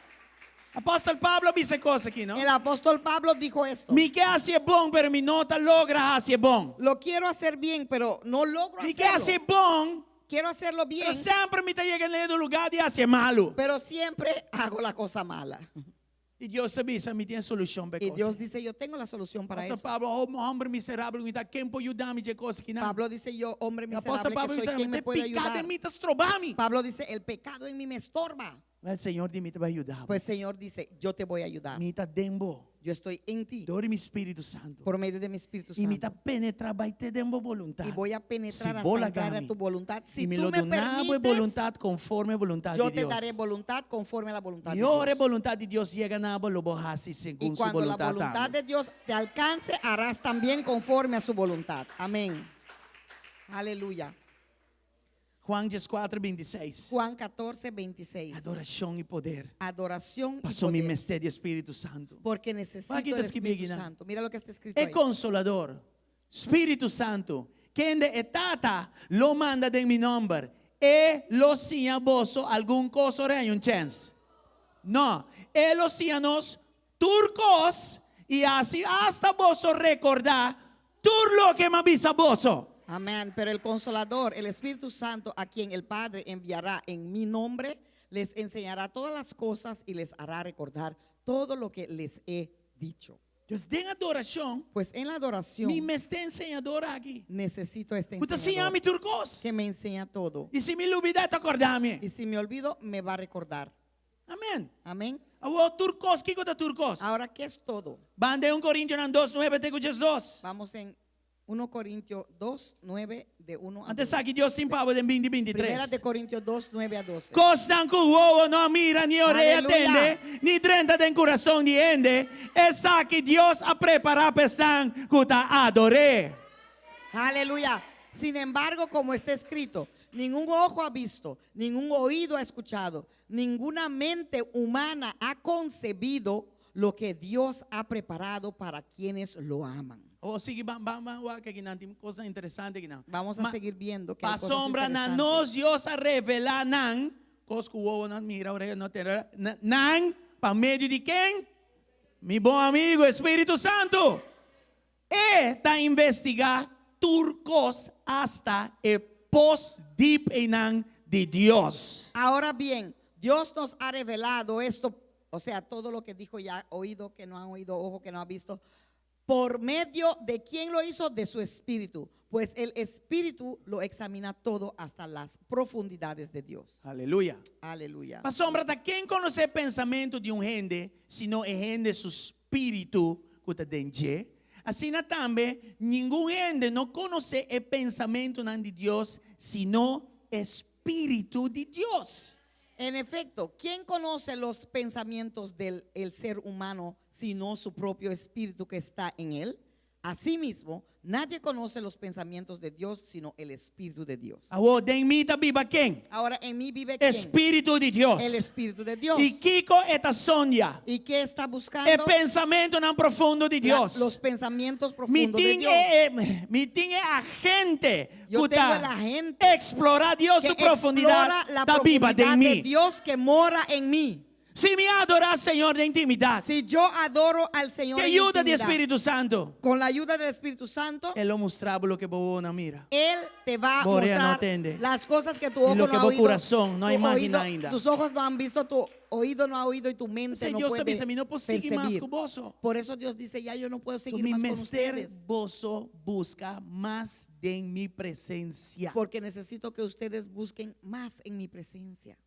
S8: Apòstel Pablo a bisa e kos aki, no?
S1: El apóstol Pablo dijo esto.
S8: Mi ke hasi e bon, pero mi no ta logra hasi e bon.
S1: Lo quiero hacer bien, pero no logro
S8: Mi ke hasi
S1: hacerlo.
S8: bon,
S1: Quiero hacerlo bien,
S8: pero semper mi ta yega na lugá di hasi malu.
S1: pero siempre hago la cosa mala.
S8: I Dios ta bisa, mi tin solushon pa
S1: Y Dios
S8: kos.
S1: dice, yo tengo la solución para
S8: Apòstel
S1: eso.
S8: Pablo, oh, hòmber miserabel, mi ta, ken por yuda mi di e kos akinan?
S1: Pablo dice, yo, hombre
S8: Apòstel
S1: miserable
S8: Pablo
S1: que soy,
S8: dice,
S1: ¿quién me puede
S8: piká
S1: ayudar?
S8: den mi ta stroba mi.
S1: Pablo dice, el pecado en mí me estorba.
S8: El Señor di, mi ta bai yuda.
S1: Pues Señor dice, yo te voy a ayudar.
S8: Mi ta den bo.
S1: Yo estoy en ti
S8: Dor di mi Spiritu Santu.
S1: por medio de mi Espíritu
S8: I mi ta
S1: Santo.
S8: penetrá bai te den bo boluntat.
S1: Y voy a penetrar
S8: Si
S1: hasta
S8: bo
S1: entrar a
S8: laga mi.
S1: tu voluntad. Si
S8: I mi
S1: tú
S8: lo
S1: me
S8: duna bo
S1: permites,
S8: boluntat konforme boluntat
S1: yo
S8: di
S1: te
S8: Dios.
S1: daré voluntad conforme a la voluntad
S8: I
S1: de
S8: ora
S1: Dios.
S8: boluntat di Dios yega na bo, lo bo hasi
S1: Y
S8: segun su
S1: cuando la
S8: boluntat
S1: voluntad
S8: tambe.
S1: de Dios te alcance, harás también conforme a su voluntad. Amén. Aleluya.
S8: Juan 14, 26.
S1: Juan 14, 26.
S8: Adorashon i poder.
S1: Adoración y
S8: Paso mi
S1: poder.
S8: mester di Spiritu Santu.
S1: Porque necesito
S8: Aquí
S1: el
S8: está escrito
S1: Espíritu
S8: aquí, ¿no?
S1: Santo. Mira lo que está escrito
S8: E
S1: ahí.
S8: Konsolador, Spiritu Santu, kende e Tata lo manda den mi nòmber. E lo siña boso algun kos ora un chèns. No, e lo siña nos tur kos i hasi asta boso rekordá tur loke m'a bisa boso.
S1: Amén. Pero el Consolador, el Espíritu Santo, a quien el Padre enviará en mi nombre, les enseñará todas las cosas y les hará recordar todo lo que les he dicho.
S8: Dus den adorashon,
S1: Pues en la adoración
S8: mi mester enseñador aki.
S1: necesito este
S8: Ku ta siña
S1: enseñador
S8: mi tur kos.
S1: que me enseña todo.
S8: I si mi lubidá, e ta kòrda mi.
S1: Y si me olvido, me va a recordar.
S8: Amèn.
S1: Amén.
S8: Awor tur kos, kiko ta tur kos?
S1: Ahora, ¿qué es todo?
S8: Ban den 1 Korintionan 2, 9, te ku 2.
S1: Vamos en 1 Corintios 2, 9, de 1 a
S8: Anto
S1: 2.
S8: esaki Dios tin pa bo den 20
S1: Primera de
S8: 23.
S1: Corintios 2, 9 a 12.
S8: Kosnan ku wowo no a mira, ni orea
S1: Aleluya.
S8: tende, ni drenta den kurason di hende, esaki Dios a prepará pa esnan ku ta ador'é.
S1: Aleluya. Sin embargo, como está escrito, ningún ojo ha visto, ningún oído ha escuchado, ninguna mente humana ha concebido lo que Dios ha preparado para quienes lo aman.
S8: O sigui ban ban ban wak akinan tin kos interesante akinan.
S1: Vamos a
S8: Ma-
S1: seguir viendo que hay cosas
S8: Pasobra na
S1: interesantes.
S8: nos Dios a revelá nan, kos ku wowo no a mira, orea no a tende, nan pa medio di ken? Mi bon amigo Spiritu Santu. E ta investigá tur kos asta e pos dip einan di Dios.
S1: Ahora bien, Dios nos ha revelado esto, o sea, todo lo que dijo ya, oído que no han oído, ojo que no ha visto, por medio de quién lo hizo, de su espíritu. Pues el espíritu lo examina todo hasta las profundidades de Dios.
S8: Aleluya.
S1: Aleluya.
S8: Pasobra ta ken konosé pensamentu di un hende, sino e hende su spiritu ku ta den dje? Asina tambe, ningun hende no konosé e pensamentunan di Dios, sino e spiritu di Dios.
S1: En efecto, ¿quién conoce los pensamientos del el ser humano sino su propio espíritu que está en él? Asimismo, nadie conoce los pensamientos de Dios sino el Espíritu de Dios.
S8: Awor, den mi ta biba ken?
S1: Ahora en mí vive quién?
S8: Spiritu di Dios.
S1: El Espíritu de Dios.
S8: I kiko e ta sondia?
S1: ¿Y qué está buscando?
S8: E pensamentunan profundo di
S1: La-
S8: Dios.
S1: los pensamientos
S8: Mi
S1: profundos de
S8: tin
S1: Dios.
S8: e, e, mi tin e agente
S1: Yo
S8: ku
S1: tengo
S8: ta
S1: el agente
S8: eksplorá Dios
S1: que
S8: su profundidat
S1: explora la
S8: ta biba
S1: profundidad
S8: den
S1: de
S8: mi.
S1: Dios que mora en mí.
S8: Si mi adorá Señor den intimidat,
S1: Si yo adoro al Señor
S8: ku
S1: en
S8: yuda di
S1: intimidad,
S8: Spiritu Santu,
S1: con la ayuda del Espíritu Santo,
S8: E lo mustra bo loke bo wowo no a mira.
S1: Él te va a
S8: Bo orea no
S1: mostrar
S8: tende.
S1: las cosas que tu
S8: Y
S1: ojo
S8: lo
S1: no
S8: que
S1: ha
S8: bo
S1: oído,
S8: corazón no
S1: tu
S8: imagina
S1: oído-
S8: ainda.
S1: Tus ojos no han visto, tu oído no ha oído y tu mente
S8: P'esei
S1: no
S8: Dios
S1: puede
S8: a bisa, mi no por sigui mas
S1: percibir.
S8: ku boso.
S1: Por eso Dios dice, ya yo no puedo
S8: So,
S1: seguir
S8: mi
S1: más con
S8: mester
S1: ustedes.
S8: boso buska mas den mi presensia.
S1: Porque necesito que ustedes busquen más en mi presencia.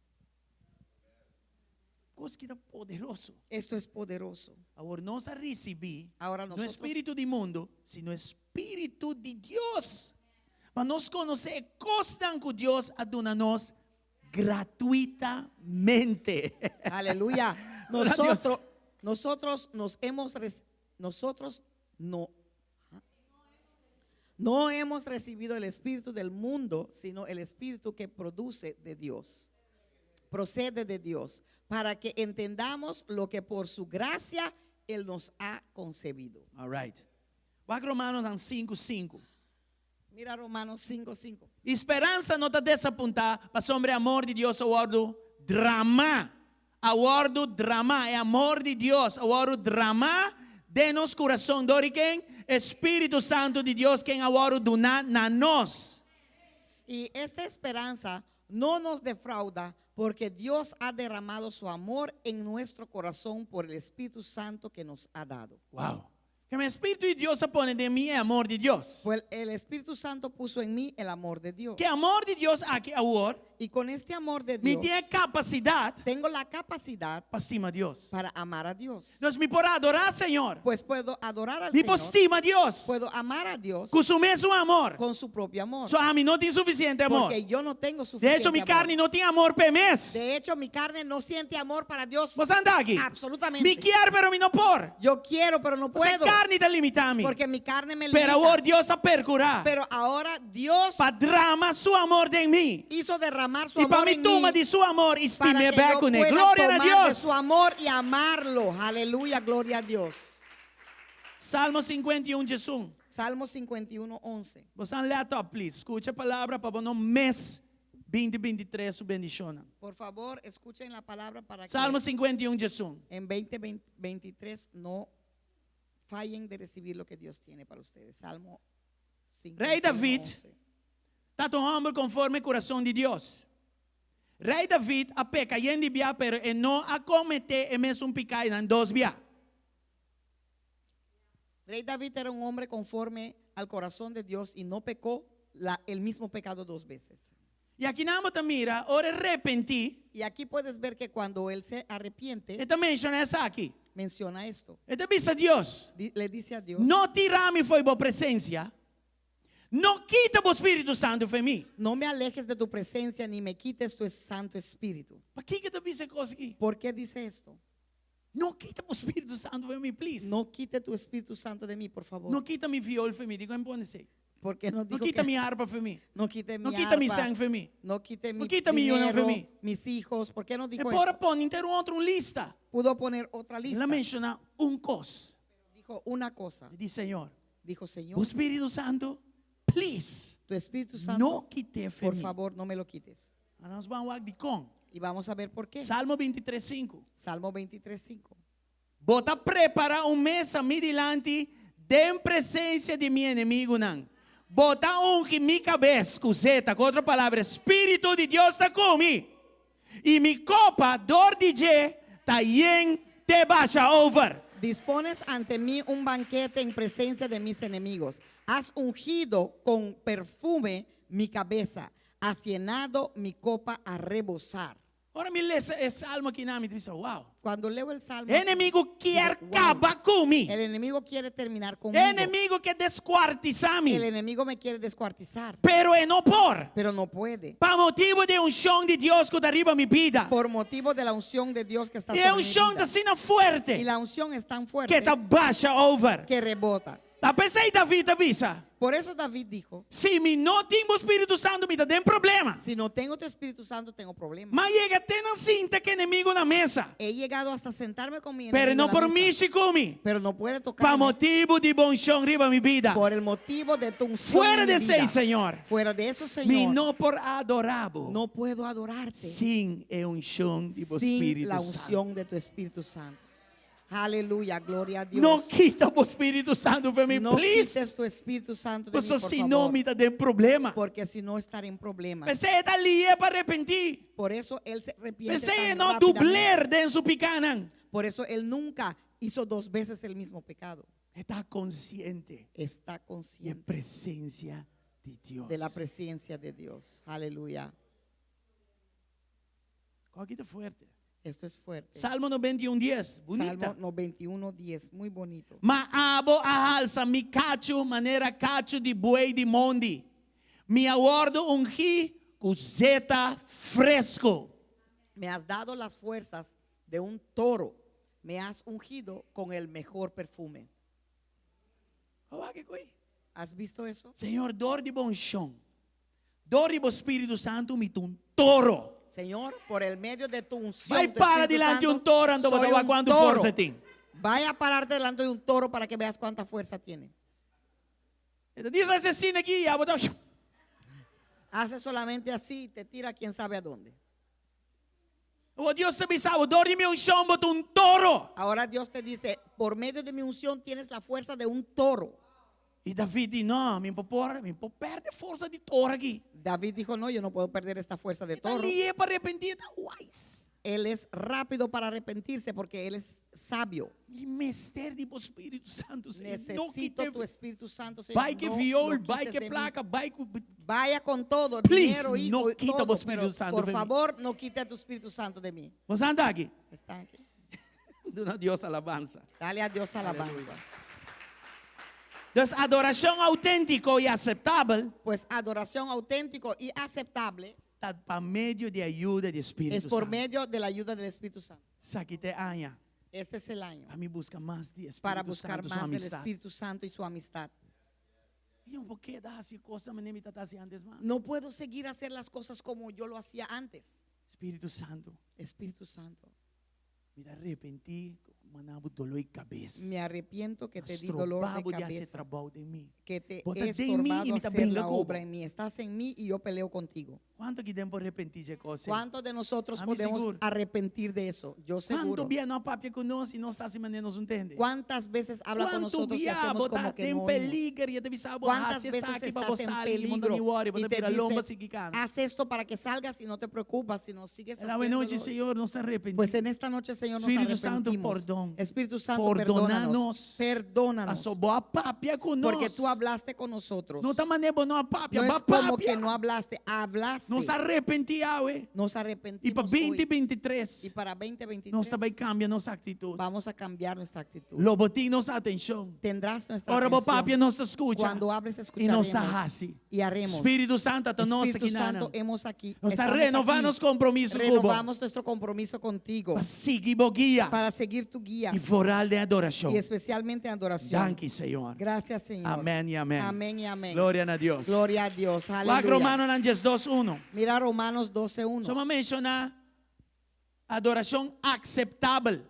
S8: Kos aki ta poderoso.
S1: Esto es poderoso.
S8: Awor nos a risibí
S1: Ahora
S8: no
S1: nosotros
S8: spiritu di mundu, sino spiritu di Dios. Pa nos konosé e kosnan ku Dios a duna nos gratuitamente.
S1: Aleluya.
S8: Gloria a Dios.
S1: Nosotros, nosotros nos hemos nosotros no no hemos recibido el espíritu del mundo, sino el espíritu que produce de Dios. Procede de Dios, para que entendamos lo que por su gracia él nos ha concebido.
S8: All right. Wak Romanonan 5, 5.
S1: Mira Romanos 5, 5.
S8: I speransa no ta desapuntá, pasobra e amor di Dios a wòrdu dramá. A wòrdu dramá. E amor di Dios a wòrdu dramá den nos kurason. Dor di ken? E Spiritu Santu di Dios ken a wòrdu duná na nos.
S1: Y esta esperanza no nos defrauda porque Dios ha derramado su amor en nuestro corazón por el Espíritu Santo que nos ha dado.
S8: Wow. Ke men Spiritu di Dios a pone den mi e amor di Dios.
S1: Pues el Espíritu Santo puso en mí el amor de Dios.
S8: Ku e amor di Dios aki awor,
S1: Y con este amor de
S8: mi
S1: Dios,
S8: tin e kapasidat
S1: tengo la capacidad
S8: pa stima Dios.
S1: para amar a Dios.
S8: Entonces mi por adorá Señor.
S1: Pues puedo adorar al
S8: Mi por
S1: Señor.
S8: stima Dios.
S1: Puedo amar a Dios
S8: Ku su mesun amor.
S1: con su propio amor.
S8: So ami no tin sufisiente amor.
S1: Porque yo no tengo
S8: De
S1: suficiente
S8: hecho, mi
S1: amor.
S8: karni no tin amor p'e mes.
S1: De hecho, mi carne no siente amor para Dios.
S8: Bo ta aki?
S1: Absolutamente.
S8: Mi kier, pero mi no por.
S1: Yo quiero, pero no
S8: Pasobra
S1: puedo.
S8: karni ta limitá mi.
S1: Porque mi carne me limita.
S8: Pero awor Dios a perkurá.
S1: Pero ahora Dios
S8: Pa drama su amor den mi.
S1: hizo derramar su
S8: I pa
S1: amor
S8: mi
S1: en
S8: tuma
S1: mí
S8: di su amor i
S1: para
S8: stim'é
S1: que
S8: bèk
S1: yo
S8: kuné.
S1: pueda
S8: Gloria na
S1: tomar de
S8: Dios.
S1: su amor y amarlo. Aleluya, gloria a Dios.
S8: Salmo 51, 11.
S1: Salmo 51, 11.
S8: Boso let up, please. Skucha e palabra pa bo no miss 2023 su bendishonnan.
S1: Por favor, escuchen la palabra para que
S8: Salmo 51, 11.
S1: en 2023 no fallen de recibir lo que Dios tiene para ustedes. Salmo 51,
S8: Rei David
S1: 11.
S8: Tabata un hòmber konforme kurason di Dios. Rei David a peka yen di bia, pero e no a kometé e mesun pikánan dos bia.
S1: Rey David era un hombre conforme al corazón de Dios y no pecó la- el mismo pecado dos veces.
S8: I akinan bo ta mira, ora e repentí.
S1: Y aquí puedes ver que cuando él se arrepiente,
S8: E ta menshoná esaki.
S1: menciona esto.
S8: E ta bisa Dios.
S1: Di- le dice a Dios,
S8: No tira mi fo'i bo presensia. No kita bo Spiritu Santu fo'i mi.
S1: no me alejes de tu presencia ni me quites tu Santo Espíritu.
S8: Pakiko e ta bisa e kos aki?
S1: ¿Por qué dice esto?
S8: No kita bo Spiritu Santu fo'i mi, please.
S1: No quite tu Espíritu Santo de mí, por favor.
S8: No kita mi viol fo'i mi, dikon e pone esei.
S1: Porque no
S8: No
S1: dijo
S8: kita
S1: que
S8: mi arpa fo'i mi.
S1: no quite mi
S8: No kita mi
S1: arpa,
S8: sèn fo'i mi.
S1: No quite mi
S8: No kita mi yunan
S1: dinero,
S8: fo'i mi.
S1: mis hijos. ¿Por qué no
S8: E
S1: dijo
S8: por
S1: eso?
S8: pone henter un otro lista.
S1: Pudo poner otra lista.
S8: El a menshoná un kos.
S1: Dijo una cosa.
S8: E di, Señor,
S1: Dijo, Señor,
S8: bo Spiritu Santu, please,
S1: tu Espíritu Santo,
S8: no kit'é fo'i
S1: por
S8: mi.
S1: favor, no me lo quites.
S8: Nos ta bai wak dikon.
S1: Y vamos a ver por qué.
S8: Salmo 23, 5.
S1: Salmo 23, 5.
S8: Bo ta prepará un mesa mi dilanti den presensia di mi enemigunan. Bo ta ungi mi kabes ku zeta, ku otro palabra, Spiritu di Dios ta ku mi. I mi kopa dor di dje ta yen te basha over.
S1: Dispones ante mí un banquete en presencia de mis enemigos. Has ungido con perfume mi cabeza. Has llenado mi copa a rebosar.
S8: Ora mi lesa e salmo akinan, mi ta bisa, wow.
S1: Cuando leo el salmo,
S8: Enemigu kier
S1: Wow.
S8: kaba ku mi.
S1: el enemigo quiere terminar conmigo.
S8: Enemigu ke deskuartisá mi.
S1: El enemigo me quiere descuartizar,
S8: Pero e no por.
S1: pero no puede.
S8: Pa motibu di e unshon di Dios ku ta riba mi bida.
S1: Por motivo de la unción de Dios que está
S8: E
S1: sobre mi
S8: unshon
S1: vida.
S8: ta asina fuerte.
S1: Y la unción es tan fuerte
S8: Ku ta basha over.
S1: que rebota.
S8: Ta p'esei David a bisa.
S1: Por eso David dijo.
S8: Si mi no tin bo Spiritu Santu, mi ta den problema.
S1: Si no tengo tu Espíritu Santo, tengo problemas.
S8: M'a yega te na sinta ku enemigu na mesa.
S1: He llegado hasta sentarme con mi
S8: Pero
S1: enemigo
S8: no
S1: en la
S8: por
S1: mesa.
S8: mishi ku mi.
S1: Pero no puede tocarme.
S8: Pa motibu di bo unshon riba mi bida.
S1: Por el motivo de tu unción
S8: Fuera
S1: en
S8: di
S1: mi
S8: esei,
S1: vida.
S8: Señor.
S1: Fuera de eso, Señor.
S8: Mi no por adorá bo.
S1: No puedo adorarte.
S8: Sin e unshon di bo
S1: Sin
S8: Spiritu
S1: la
S8: Santu.
S1: unción de tu Espíritu Santo. Aleluya, gloria a Dios.
S8: No kita bo Spiritu Santu for mi,
S1: No
S8: please.
S1: quites tu Espíritu Santo de mí,
S8: Paso
S1: por
S8: si no
S1: favor.
S8: mi ta den problema.
S1: Porque si no estaré en problemas.
S8: P'esei e ta lihe pa arepentí.
S1: Por eso él se arrepiente
S8: P'esei
S1: tan
S8: no
S1: rápidamente.
S8: dubler den su pikánan.
S1: Por eso él nunca hizo dos veces el mismo pecado.
S8: E ta konsiente.
S1: Está
S8: Di e
S1: consciente.
S8: presensia di Dios.
S1: De la presencia de Dios. Aleluya.
S8: Aki ta fuerte.
S1: Esto es fuerte.
S8: Salmo 91, 10. Bunita.
S1: Salmo 91, 10. Muy bonito.
S8: Ma abo a halsa mi kachu manera kachu di buey di mondi. Mi a wòrdu ungí ku zeta fresku.
S1: Me has dado las fuerzas de un toro. Me has ungido con el mejor perfume. Has visto eso?
S8: Señor, dor di bo unshon. Dor di bo Spiritu Santu mi ta un toro.
S1: Señor, por el medio de tu unción,
S8: Bai
S1: tu
S8: para
S1: Espíritu
S8: dilanti
S1: Santo,
S8: un toro, anto
S1: soy
S8: bo ta wak
S1: un
S8: kuantu
S1: toro.
S8: forsa e tin.
S1: Vaya a pararte delante de un toro para que veas cuánta fuerza tiene.
S8: E ta djis asina aki, ya bo ta.
S1: Hace solamente así y te tira quién sabe a dónde.
S8: Awor Dios ta bisa bo, dor di mi unshon bo ta un toro.
S1: Ahora Dios te dice, por medio de mi unción tienes la fuerza de un toro.
S8: Y David di, no, mi no por, mi no por perde forsa di toro aki.
S1: David dijo, no, yo no puedo perder esta fuerza de toro.
S8: E ta lihe pa arepentí, e ta wise.
S1: Él es rápido para arrepentirse porque él es sabio.
S8: Mi mester di bo Spiritu Santu, Señor. No
S1: Necesito
S8: quite
S1: tu Espíritu Santo, Señor.
S8: Bai ku
S1: No
S8: viol,
S1: lo
S8: bai
S1: quites
S8: ku
S1: de mí.
S8: plaka, bai ku
S1: Vaya con todo,
S8: Please,
S1: dinero, hijo,
S8: no
S1: y
S8: kita
S1: todo,
S8: bo Spiritu
S1: pero
S8: Santu
S1: por
S8: de mí.
S1: favor, no quite a tu Espíritu Santo de mí.
S8: Bo ta aki?
S1: Está aquí.
S8: Duna Dios alabansa.
S1: Dale a Dios alabanza.
S8: Dus adorashon outéntiko i aseptabel.
S1: Pues adoración auténtico y aceptable.
S8: Ta pa medio di ayudo di Spiritu
S1: Es por
S8: Santu.
S1: medio de la ayuda del Espíritu Santo.
S8: Esaki ta e aña.
S1: Este es el año.
S8: Pa mi buska mas di Spiritu
S1: Para buscar
S8: Santu, su
S1: más del
S8: amistad.
S1: Espíritu Santo y su amistad.
S8: Mi no por keda hasi kos manera mi tabata hasi antes mas.
S1: No puedo seguir a hacer las cosas como yo lo hacía antes.
S8: Spiritu Santu.
S1: Espíritu Santo.
S8: Mi ta arepentí ku m'a duna bo doló di kabes.
S1: Me arrepiento que te di dolor de
S8: Stroba bo di hasi
S1: cabeza.
S8: trabou den mi.
S1: Que te
S8: Bo ta
S1: he
S8: den mi
S1: estorbado
S8: i mi ta
S1: hacer
S8: bringa
S1: la
S8: ku bo.
S1: obra en mí. Estás en mí y yo peleo contigo.
S8: Kuantu aki den por arepentí di e kos?
S1: ¿Cuántos de nosotros
S8: Ami
S1: podemos
S8: sigur.
S1: arrepentir de eso? Yo
S8: Kuantu
S1: seguro.
S8: bia no a papia ku nos i nos ta hasi manera nos no tende?
S1: ¿Cuántas veces habla con
S8: Kuantu
S1: nosotros y
S8: bia
S1: hacemos
S8: bo ta
S1: como que
S8: den
S1: no oímos?
S8: peliger i e ta bisa bo
S1: ¿Cuántas
S8: hasi
S1: veces
S8: esaki pa
S1: estás
S8: bo
S1: en
S8: sali i bo no
S1: peligro
S8: ni worry, bo
S1: y
S8: ta
S1: te
S8: bira lomba
S1: dice,
S8: sigui kana?
S1: haz esto para que salgas y no te preocupas, sino sigues
S8: Awe nochi,
S1: haciéndolo?
S8: Señor, nos ta arepentí.
S1: Pues en esta noche, Señor, nos
S8: Spiritu Santu,
S1: arrepentimos.
S8: pordon.
S1: Espíritu Santo,
S8: Pordona
S1: perdónanos.
S8: nos.
S1: Perdónanos.
S8: Paso bo a papia ku nos.
S1: Porque tú hablaste con nosotros.
S8: No ta manera bo no a papia,
S1: No
S8: bo a
S1: es como
S8: papia.
S1: que no hablaste, hablaste.
S8: Nos ta arepentí awe.
S1: Nos
S8: I pa
S1: arrepentimos hoy.
S8: 2023.
S1: Y para 2023
S8: Nos ta bai kambia nos aktitut.
S1: vamos a cambiar nuestra actitud.
S8: Lo bo tin nos atenshon.
S1: Tendrás nuestra
S8: Ora bo
S1: atención.
S8: papia nos ta skucha.
S1: Cuando hables
S8: I nos ta
S1: escucharemos.
S8: hasi.
S1: Y haremos.
S8: Spiritu Santu, ta nos
S1: Espíritu
S8: aki nan.
S1: Santo, hemos aquí.
S8: Nos ta
S1: estamos
S8: renová
S1: aquí.
S8: nos kompromiso ku bo.
S1: Renovamos nuestro compromiso contigo.
S8: Pa sigui bo guia.
S1: Para seguir tu guía.
S8: I foral den adorashon.
S1: Y especialmente en adoración.
S8: Danki, Señor.
S1: Gracias, Señor.
S8: Amèn i amèn.
S1: Amén y amén.
S8: Gloria na Dios.
S1: Gloria a Dios.
S8: Wak
S1: Aleluya.
S8: Romanonan 12, 1.
S1: Mira Romanos 12:1.
S8: So m'a menshoná adorashon aseptabel.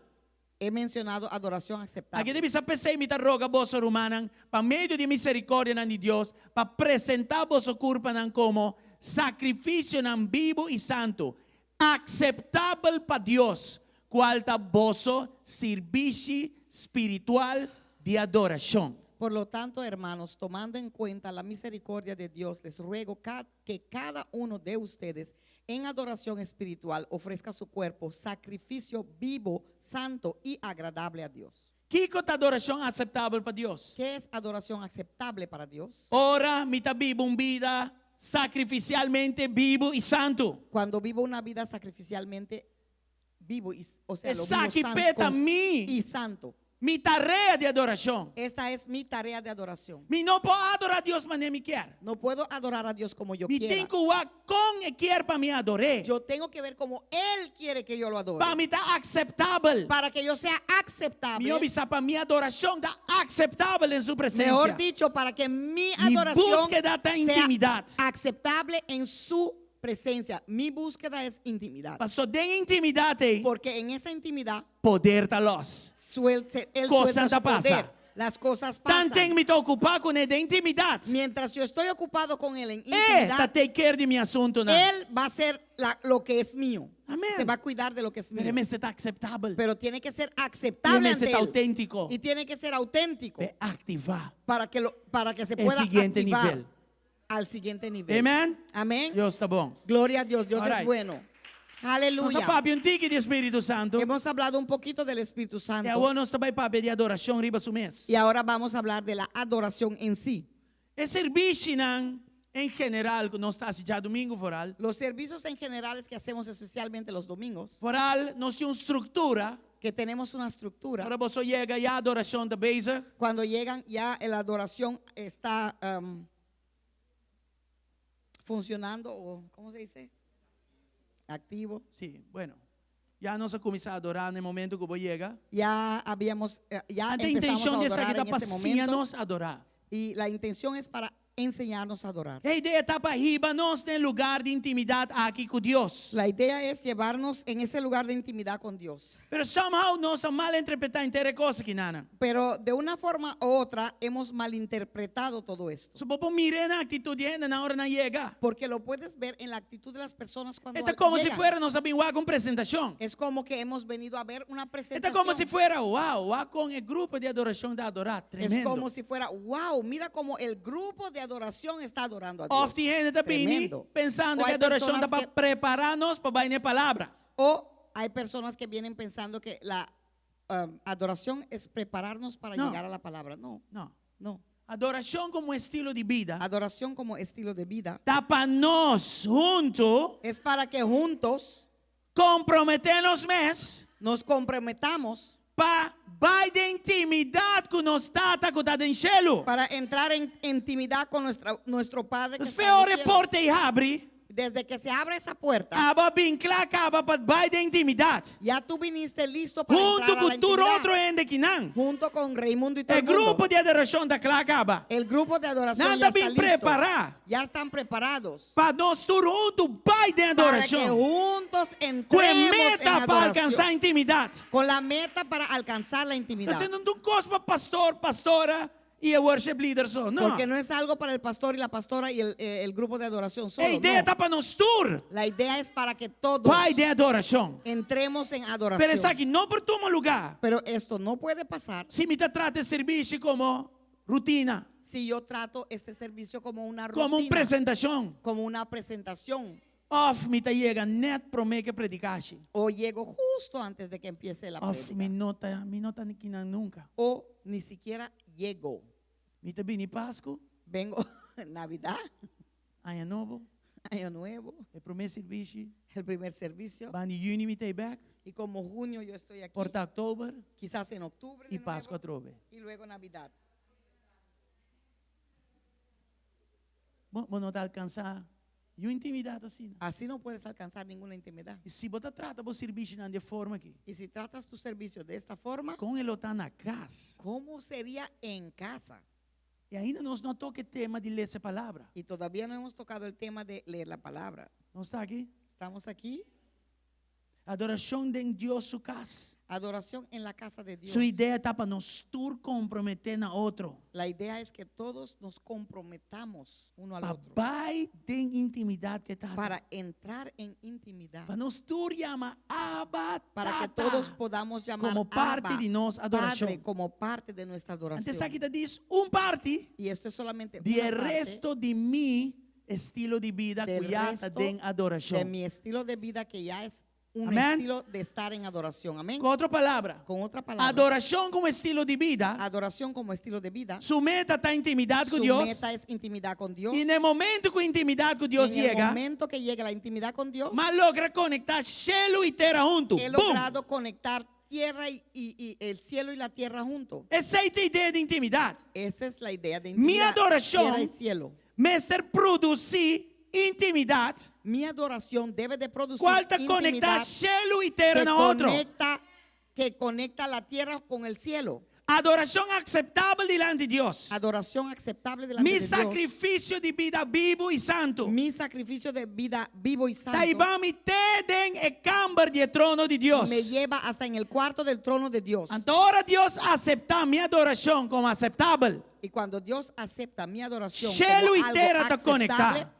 S1: He mencionado adoración aceptable.
S8: Aki ta bisa p'esei mi ta roga boso rumannan pa medio di miserikòrdianan di Dios pa presentá boso kurpanan komo sakrifisionan bibu i santu, akseptabel pa Dios, kual ta boso sirbishi spiritual di adorashon.
S1: Por lo tanto, hermanos, tomando en cuenta la misericordia de Dios, les ruego que cada uno de ustedes en adoración espiritual ofrezca su cuerpo sacrificio vivo, santo y agradable a Dios.
S8: Kiko ta adorashon aseptabel pa Dios?
S1: ¿Qué es adoración aceptable para Dios?
S8: Ora mi ta biba un bida sakrifisialmente bibu i santu.
S1: Cuando vivo una vida sacrificialmente vivo, y, o sea, lo vivo
S8: Esaki
S1: san-
S8: p'e ta
S1: con-
S8: mi.
S1: y santo.
S8: Mi tarea di adorashon.
S1: Esta es mi tarea de adoración.
S8: Mi no por adorá Dios manera mi kier.
S1: No puedo adorar a Dios como yo
S8: Mi
S1: quiera.
S8: tin ku wak kon e kier pa mi ador'é.
S1: Yo tengo que ver como Él quiere que yo lo adore.
S8: Pa mi ta akseptabel.
S1: Para que yo sea aceptable.
S8: Mihó bisa pa mi adorashon ta akseptabel den su presensia.
S1: Mejor dicho, para que mi
S8: Mi
S1: adoración
S8: búskeda ta
S1: sea
S8: intimidat.
S1: aceptable en su presencia. Mi búsqueda es intimidad.
S8: Paso den intimidat ei,
S1: Porque en esa intimidad
S8: poder ta lòs.
S1: suelte, él
S8: Cosnan
S1: suelta
S8: ta
S1: su
S8: pasa.
S1: poder. Las cosas pasan.
S8: Tanten mi ta okupá kuné den intimidat,
S1: Mientras yo estoy ocupado con él en
S8: e ta
S1: intimidad,
S8: take care di mi asuntunan.
S1: él va a hacer la- lo que es mío.
S8: Amén.
S1: Se va a cuidar de lo que es mío.
S8: Pero e mester ta akseptabel.
S1: Pero tiene que ser
S8: E
S1: aceptable
S8: mester
S1: ante
S8: ta
S1: él.
S8: outéntiko.
S1: Y tiene que ser auténtico
S8: P'e aktivá
S1: para que, lo, para que se
S8: e
S1: pueda
S8: siguiente
S1: activar
S8: nivel.
S1: al siguiente nivel.
S8: Amén.
S1: Amén.
S8: Dios ta bon.
S1: Gloria a Dios. Dios
S8: All
S1: es
S8: right.
S1: bueno.
S8: Nos a
S1: Aleluya.
S8: papia un tiki di Spiritu Santu.
S1: Hemos hablado un poquito del Espíritu
S8: I
S1: Santo.
S8: awor nos ta bai papia di adorashon riba su mes.
S1: Y ahora vamos a hablar de la adoración en sí.
S8: E servishinan en general ku nos ta hasi djadumingu foral.
S1: Los servicios en generales que hacemos especialmente los domingos,
S8: Foral nos tin un struktura.
S1: que tenemos una estructura.
S8: Ora boso yega ya adorashon ta bezig.
S1: Cuando llegan ya la adoración está um, funcionando o ¿cómo se dice? Activo.
S8: Sí, bueno. Ya nos a kuminsá adorá na e momento ku bo yega.
S1: Ya habíamos, eh, ya
S8: Anto e
S1: empezamos
S8: intenshon
S1: a
S8: di esaki
S1: adorar
S8: ta
S1: en
S8: pa
S1: ese
S8: siña
S1: momento.
S8: nos adorá.
S1: Y la intención es para enseñarnos a adorar.
S8: E idea ta pa hiba nos den lugar di intimidat aki ku Dios.
S1: La idea es llevarnos en ese lugar de intimidad con Dios.
S8: Pero somehow nos a malinterpretá henter e kos aki, nana.
S1: Pero de una forma u otra hemos malinterpretado todo esto.
S8: So bo por mir'é na aktitut di hende na ora nan yega.
S1: Porque lo puedes ver en la actitud de las personas cuando
S8: E ta komo si
S1: llegan.
S8: fuera nos a bin wak un presentashon.
S1: Es como que hemos venido a ver una
S8: E ta
S1: presentación.
S8: komo si fuera, wow, wak kon e grupo di adorashon ta adorá.
S1: Es
S8: Tremendo.
S1: como si fuera, wow, mira cómo el grupo de adoración está adorando a Dios.
S8: Òf tin hende ta bini
S1: Tremendo.
S8: pensando
S1: O
S8: ku
S1: hay
S8: adorashon ta
S1: personas
S8: pa
S1: que-
S8: prepará nos pa bai na e palabra.
S1: O hay personas que vienen pensando que la adoración es prepararnos para
S8: No.
S1: llegar a la palabra. No,
S8: No.
S1: no.
S8: Adorashon komo estilo di bida
S1: Adoración como estilo de vida
S8: ta pa nos huntu
S1: es para que juntos
S8: komprometé nos mes
S1: nos comprometamos
S8: pa bai den intimidat ku nos Tata ku ta den shelu.
S1: para entrar en intimidad con nuestra, nuestro Padre que
S8: Dus
S1: está en los
S8: fe ora e
S1: cielos.
S8: porta ei habri,
S1: Desde que se abre esa puerta,
S8: abo a bin kla kaba pa bai den intimidat.
S1: ya tú viniste listo para
S8: Huntu
S1: entrar a
S8: ku
S1: la
S8: tur
S1: intimidad.
S8: otro hende kinan.
S1: Junto con Raimundo y todo
S8: E
S1: el mundo.
S8: grupo di adorashon ta kla kaba.
S1: El grupo de adoración
S8: Nan
S1: ya
S8: ta
S1: está
S8: bin
S1: listo.
S8: prepará.
S1: Ya están preparados.
S8: Pa nos tur huntu bai den
S1: Para que
S8: adorashon.
S1: juntos
S8: Ku e
S1: entremos en
S8: meta pa alkansá
S1: adoración.
S8: intimidat.
S1: Con la meta para alcanzar la intimidad.
S8: Esei no ta un kos pa pastor, pastora i e worship leader so. No.
S1: Porque no es algo para el pastor y la pastora y el, eh, el grupo de adoración solo.
S8: E idea
S1: no.
S8: ta pa nos tur
S1: La idea es para que todos
S8: bai den adorashon.
S1: entremos en adoración.
S8: Pero esaki no por tuma lugá
S1: Pero esto no puede pasar
S8: si mi ta trata e servisio komo rutina,
S1: si yo trato este servicio como una rutina,
S8: komo un presentashon.
S1: como una presentación,
S8: Òf mi ta yega nèt promé ku e predikashi.
S1: o llego justo antes de que empiece la
S8: Òf
S1: prédica,
S8: mi no ta, mi no ta ni kinan nunka.
S1: o ni siquiera llego.
S8: Mi ta bini Pasku,
S1: Vengo Navidad,
S8: Aña Nobo,
S1: Año Nuevo,
S8: e promé servisio,
S1: el primer servicio,
S8: banda di yüni mi ta ei bèk,
S1: y como junio yo estoy aquí,
S8: por ta òktober
S1: quizás en octubre
S8: i
S1: de
S8: Pasku
S1: nuevo,
S8: atrobe.
S1: y luego Navidad.
S8: Bo, bo no ta alkansá niun intimidat asina.
S1: Así no puedes alcanzar ninguna intimidad.
S8: I si bo ta trata bo servisio di e forma aki,
S1: Y si tratas tu servicio de esta forma,
S8: kon e lo ta na kas?
S1: ¿cómo sería en casa?
S8: I ainda nos no a toka e tema di lesa e palabra.
S1: Y todavía no hemos tocado el tema de leer la palabra.
S8: Nos ta aki?
S1: Estamos aquí.
S8: Adorashon den Dios su kas.
S1: Adoración en la casa de Dios.
S8: Su idea ta pa nos tur komprometé na otro.
S1: La idea es que todos nos comprometamos uno al
S8: Pa
S1: otro
S8: bai den intimidat ku e Tata.
S1: para entrar en intimidad.
S8: Pa nos tur yama Abba
S1: Para que
S8: Tata.
S1: todos podamos llamar
S8: Komo parti
S1: Abba,
S8: di nos adorashon.
S1: Padre como parte de nuestra adoración.
S8: Anto esaki ta djis un parti
S1: Y esto es solamente
S8: di
S1: una
S8: e
S1: parte
S8: resto di mi estilo di bida
S1: del
S8: ku ya ta
S1: resto
S8: den
S1: de
S8: adorashon.
S1: mi estilo de vida que ya es un
S8: Amén.
S1: estilo de estar en adoración. Amén.
S8: Ku otro palabra,
S1: Con otra palabra,
S8: adorashon komo estilo di bida,
S1: adoración como estilo de vida.
S8: su meta ta intimidat ku
S1: Su
S8: Dios.
S1: meta es intimidad con Dios.
S8: I na e momento ku intimidat ku Dios
S1: en el
S8: yega,
S1: momento que llegue la intimidad con Dios,
S8: m'a logra konektá shelu i tera huntu.
S1: he
S8: Boom!
S1: logrado conectar tierra y el cielo y la tierra junto.
S8: Esei ta e idea di intimidat.
S1: Esa es la idea de
S8: Mi
S1: intimidad.
S8: adorashon
S1: Tierra y cielo.
S8: mester produsí intimidat.
S1: Mi adoración debe de producir
S8: Kual ta konektá
S1: intimidad
S8: shelu i tera
S1: que
S8: na otro.
S1: conecta, que conecta la tierra con el cielo.
S8: Adorashon akseptabel dilanti Dios.
S1: Adoración aceptable delante
S8: Mi
S1: de Dios.
S8: sakrifisio di bida bibu i santu.
S1: Mi sacrificio de vida vivo y santo.
S8: Ta hiba mi te den e kamber di e trono di Dios.
S1: Me lleva hasta en el cuarto del trono de Dios.
S8: Anto ora Dios aseptá mi adorashon komo aseptabel.
S1: Y cuando Dios acepta mi adoración
S8: Cielo
S1: como
S8: y
S1: algo
S8: tierra ta
S1: aceptable,
S8: konektá.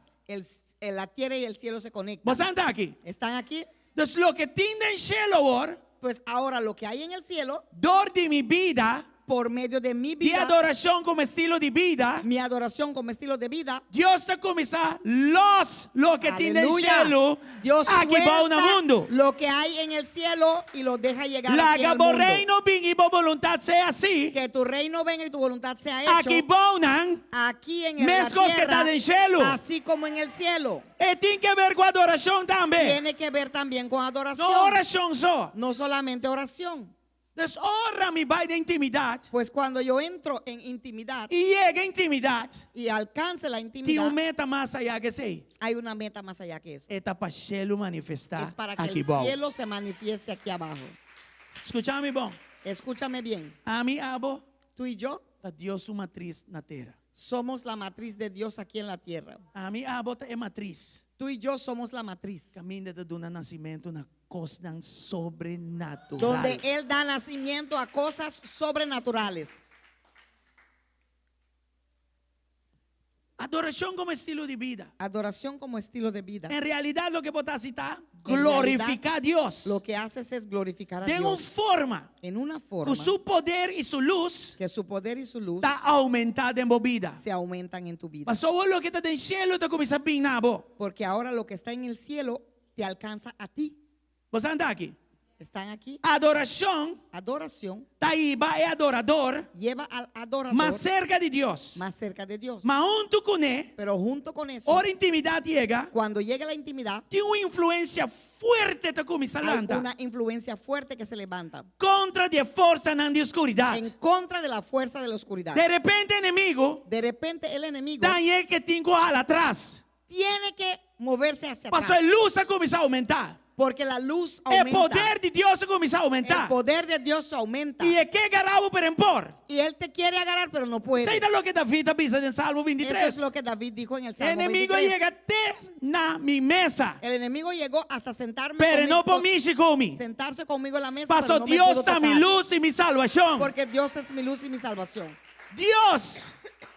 S1: la tierra y el cielo se conectan.
S8: Boso ta aki?
S1: ¿Están aquí?
S8: Dus loke tin den shelu awor,
S1: Pues ahora lo que hay en el cielo,
S8: dor di mi bida,
S1: por medio de mi
S8: di
S1: vida,
S8: adorashon komo estilo di bida,
S1: mi adoración como estilo de vida,
S8: Dios ta kuminsá lòs loke tin den
S1: aleluya,
S8: shelu
S1: Dios
S8: aki bou na
S1: suelta
S8: mundu.
S1: lo que hay en el cielo y lo deja llegar aquí
S8: Laga
S1: al
S8: bo
S1: mundo.
S8: reino bin i bo boluntat sea hasí.
S1: Que tu reino venga y tu voluntad sea hecho.
S8: Aki bou nan,
S1: Aquí en la
S8: meskos ku ta
S1: tierra,
S8: den shelu.
S1: así como en el cielo.
S8: E tin ke ber ku adorashon tambe.
S1: Tiene que ver también con adoración.
S8: No orashon so.
S1: No solamente oración.
S8: Dus ora mi bai den intimidat.
S1: Pues cuando yo entro en intimidad
S8: I yega intimidat.
S1: y alcance la
S8: Tin
S1: intimidad,
S8: un meta mas ayá ku esei.
S1: hay una meta más allá que eso.
S8: E ta pa shelu manifestá
S1: Es para que
S8: aki
S1: el
S8: bou.
S1: cielo se manifieste aquí abajo.
S8: Skucha mi bon.
S1: Escúchame bien.
S8: Ami abo
S1: Tú y yo
S8: ta Dios su matris na tera.
S1: somos la matriz de Dios aquí en la tierra.
S8: Ami abo ta e matris.
S1: Tú y yo somos la matriz.
S8: Kaminda e ta duna nasimentu na kosnan sobrenatural.
S1: Donde Él da nacimiento a cosas sobrenaturales.
S8: Adorashon komo estilo di bida.
S1: Adoración como estilo de vida.
S8: En realidat loke bo ta hasi ta
S1: En
S8: glorifiká
S1: realidad,
S8: Dios.
S1: Lo que haces es glorificar a
S8: Den un
S1: Dios.
S8: forma
S1: En una
S8: ku
S1: forma
S8: su poder i su lus
S1: que su poder y su luz
S8: ta oumentá den bo bida.
S1: se aumentan en tu vida.
S8: Pasobra loke ta den shelu ta kuminsá bin na bo.
S1: Porque ahora lo que está en el cielo te alcanza a ti.
S8: Boso ta aki?
S1: ¿Están aquí?
S8: Adorashon
S1: Adoración
S8: ta hiba e adorador
S1: lleva al adorador
S8: mas serka di Dios.
S1: más cerca de Dios.
S8: Ma huntu kuné,
S1: Pero junto con eso,
S8: ora intimidat yega,
S1: cuando llega la intimidad,
S8: tin un influensia fuerte ta kuminsá
S1: hay
S8: lanta
S1: una influencia fuerte que se levanta
S8: kontra di e forsanan di oskuridat.
S1: en contra de la fuerza de la oscuridad.
S8: De repente enemigu
S1: De repente el enemigo
S8: ta hañ'é ku tin ku hala atras.
S1: tiene que moverse hacia
S8: Pasobra
S1: atrás.
S8: e lus a kuminsá oumentá.
S1: Porque la luz
S8: E
S1: aumenta.
S8: poder di Dios a kuminsá oumentá.
S1: El poder de Dios aumenta.
S8: I e ke gara bo pero e n'por.
S1: Y él te quiere agarrar, pero no puede.
S8: Esei ta loke David a bisa den Salmo
S1: Eso
S8: 23.
S1: es lo que David dijo en el Salmo
S8: Enemigu a
S1: 23.
S8: yega te na mi mesa.
S1: El enemigo llegó hasta sentarme
S8: Pero
S1: conmigo,
S8: no por mishi ku mi.
S1: sentarse conmigo en la mesa,
S8: Paso
S1: pero no me
S8: Dios
S1: pudo
S8: ta mi
S1: tocar.
S8: lus i mi salbashon.
S1: Porque Dios es mi luz y mi salvación.
S8: Dios,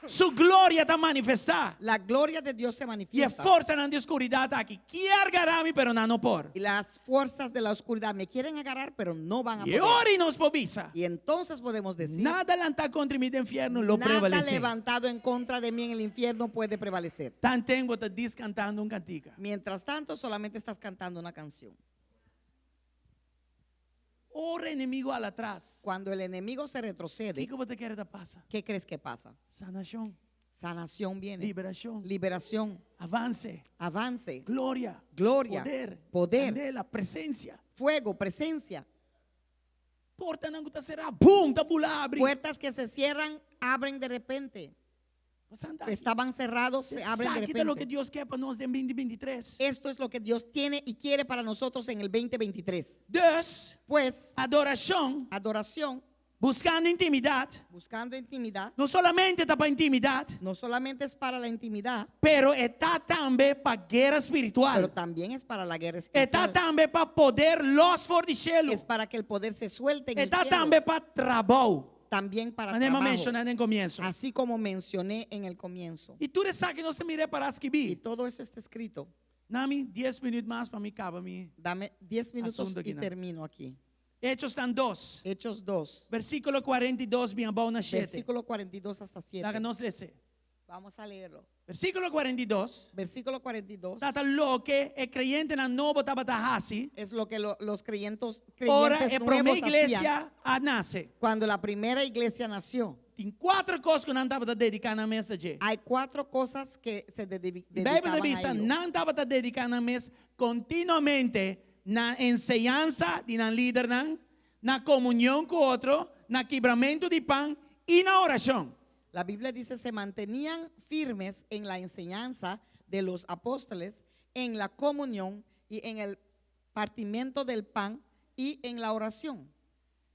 S8: su gloria ta manifestá.
S1: La gloria de Dios se
S8: I e
S1: manifiesta.
S8: forsanan di oskuridat aki kier gara mi, pero nan no por.
S1: Y las fuerzas de la oscuridad me quieren agarrar, pero no van a
S8: I
S1: poder.
S8: ora ei nos por bisa.
S1: Y entonces podemos decir,
S8: Nada lantá kontra mi den infierno lo
S1: nada
S8: prevalesé.
S1: levantado en contra de mí en el infierno puede prevalecer.
S8: Tanten bo ta djis kantando un kantika.
S1: Mientras tanto, solamente estás cantando una canción.
S8: Ora enemigu hala atras.
S1: Cuando el enemigo se retrocede,
S8: Kiko bo ta kere ta pasa?
S1: ¿qué crees que pasa?
S8: Sanashon.
S1: Sanación viene.
S8: Liberashon.
S1: Liberación.
S8: Avanse.
S1: Avance.
S8: Gloria.
S1: Gloria.
S8: Poder.
S1: Poder.
S8: Kandela, presensia.
S1: Fuego, presencia.
S8: Portanan ku ta será. Bum, ta bula abri.
S1: Puertas que se cierran, abren de repente.
S8: Santa.
S1: Estaban cerrados, se abren de
S8: Esaki ta loke
S1: repente.
S8: Dios ke pa nos den 2023.
S1: Esto es lo que Dios tiene y quiere para nosotros en el 2023.
S8: Dus,
S1: Pues,
S8: adorashon,
S1: adoración,
S8: buskando intimidat,
S1: buscando intimidad,
S8: no solamente ta pa intimidat,
S1: no solamente es para la intimidad,
S8: pero e ta tambe pa guera spiritual.
S1: pero también es para la guerra
S8: E ta
S1: espiritual.
S8: tambe pa poder lòs for di shelu.
S1: Es para que el poder se suelte en el
S8: E ta
S1: cielo.
S8: tambe pa trabou.
S1: También para
S8: Manera
S1: trabajo.
S8: menshoná den komienso.
S1: Así como mencioné en el comienzo.
S8: I tur esaki nos ta mira pará
S1: Y
S8: skibí.
S1: todo eso está escrito.
S8: Duna mi 10 minüt mas pa mi kaba mi.
S1: Dame 10 minutos
S8: Asunto
S1: y
S8: aki, no.
S1: termino aquí.
S8: Echonan 2,
S1: Hechos 2,
S8: versíkulo 42, bin abou na 7.
S1: versículo 42 hasta 7.
S8: Laga nos lesa.
S1: Vamos a leerlo.
S8: Versíkulo 42.
S1: Versículo 42
S8: Tabata loke e kreyentenan nobo tabata hasi.
S1: es lo que lo- los creyentes,
S8: Ora
S1: creyentes
S8: e promé
S1: nuevos hacían
S8: iglesia a nase.
S1: cuando la primera iglesia nació.
S8: Tin kuater kos ku nan tabata dediká nan mes na dje.
S1: Hay cuatro cosas que se
S8: Beibel
S1: dedicaban a
S8: bisa,
S1: ello.
S8: nan tabata dediká nan mes kontinuamente na enseñansa di nan lidernan, Na komunion ku otro, na kibramentu di pan i na orashon.
S1: La Biblia dice, se mantenían firmes en la enseñanza de los apóstoles, en la comunión y en el partimento del pan y en la oración.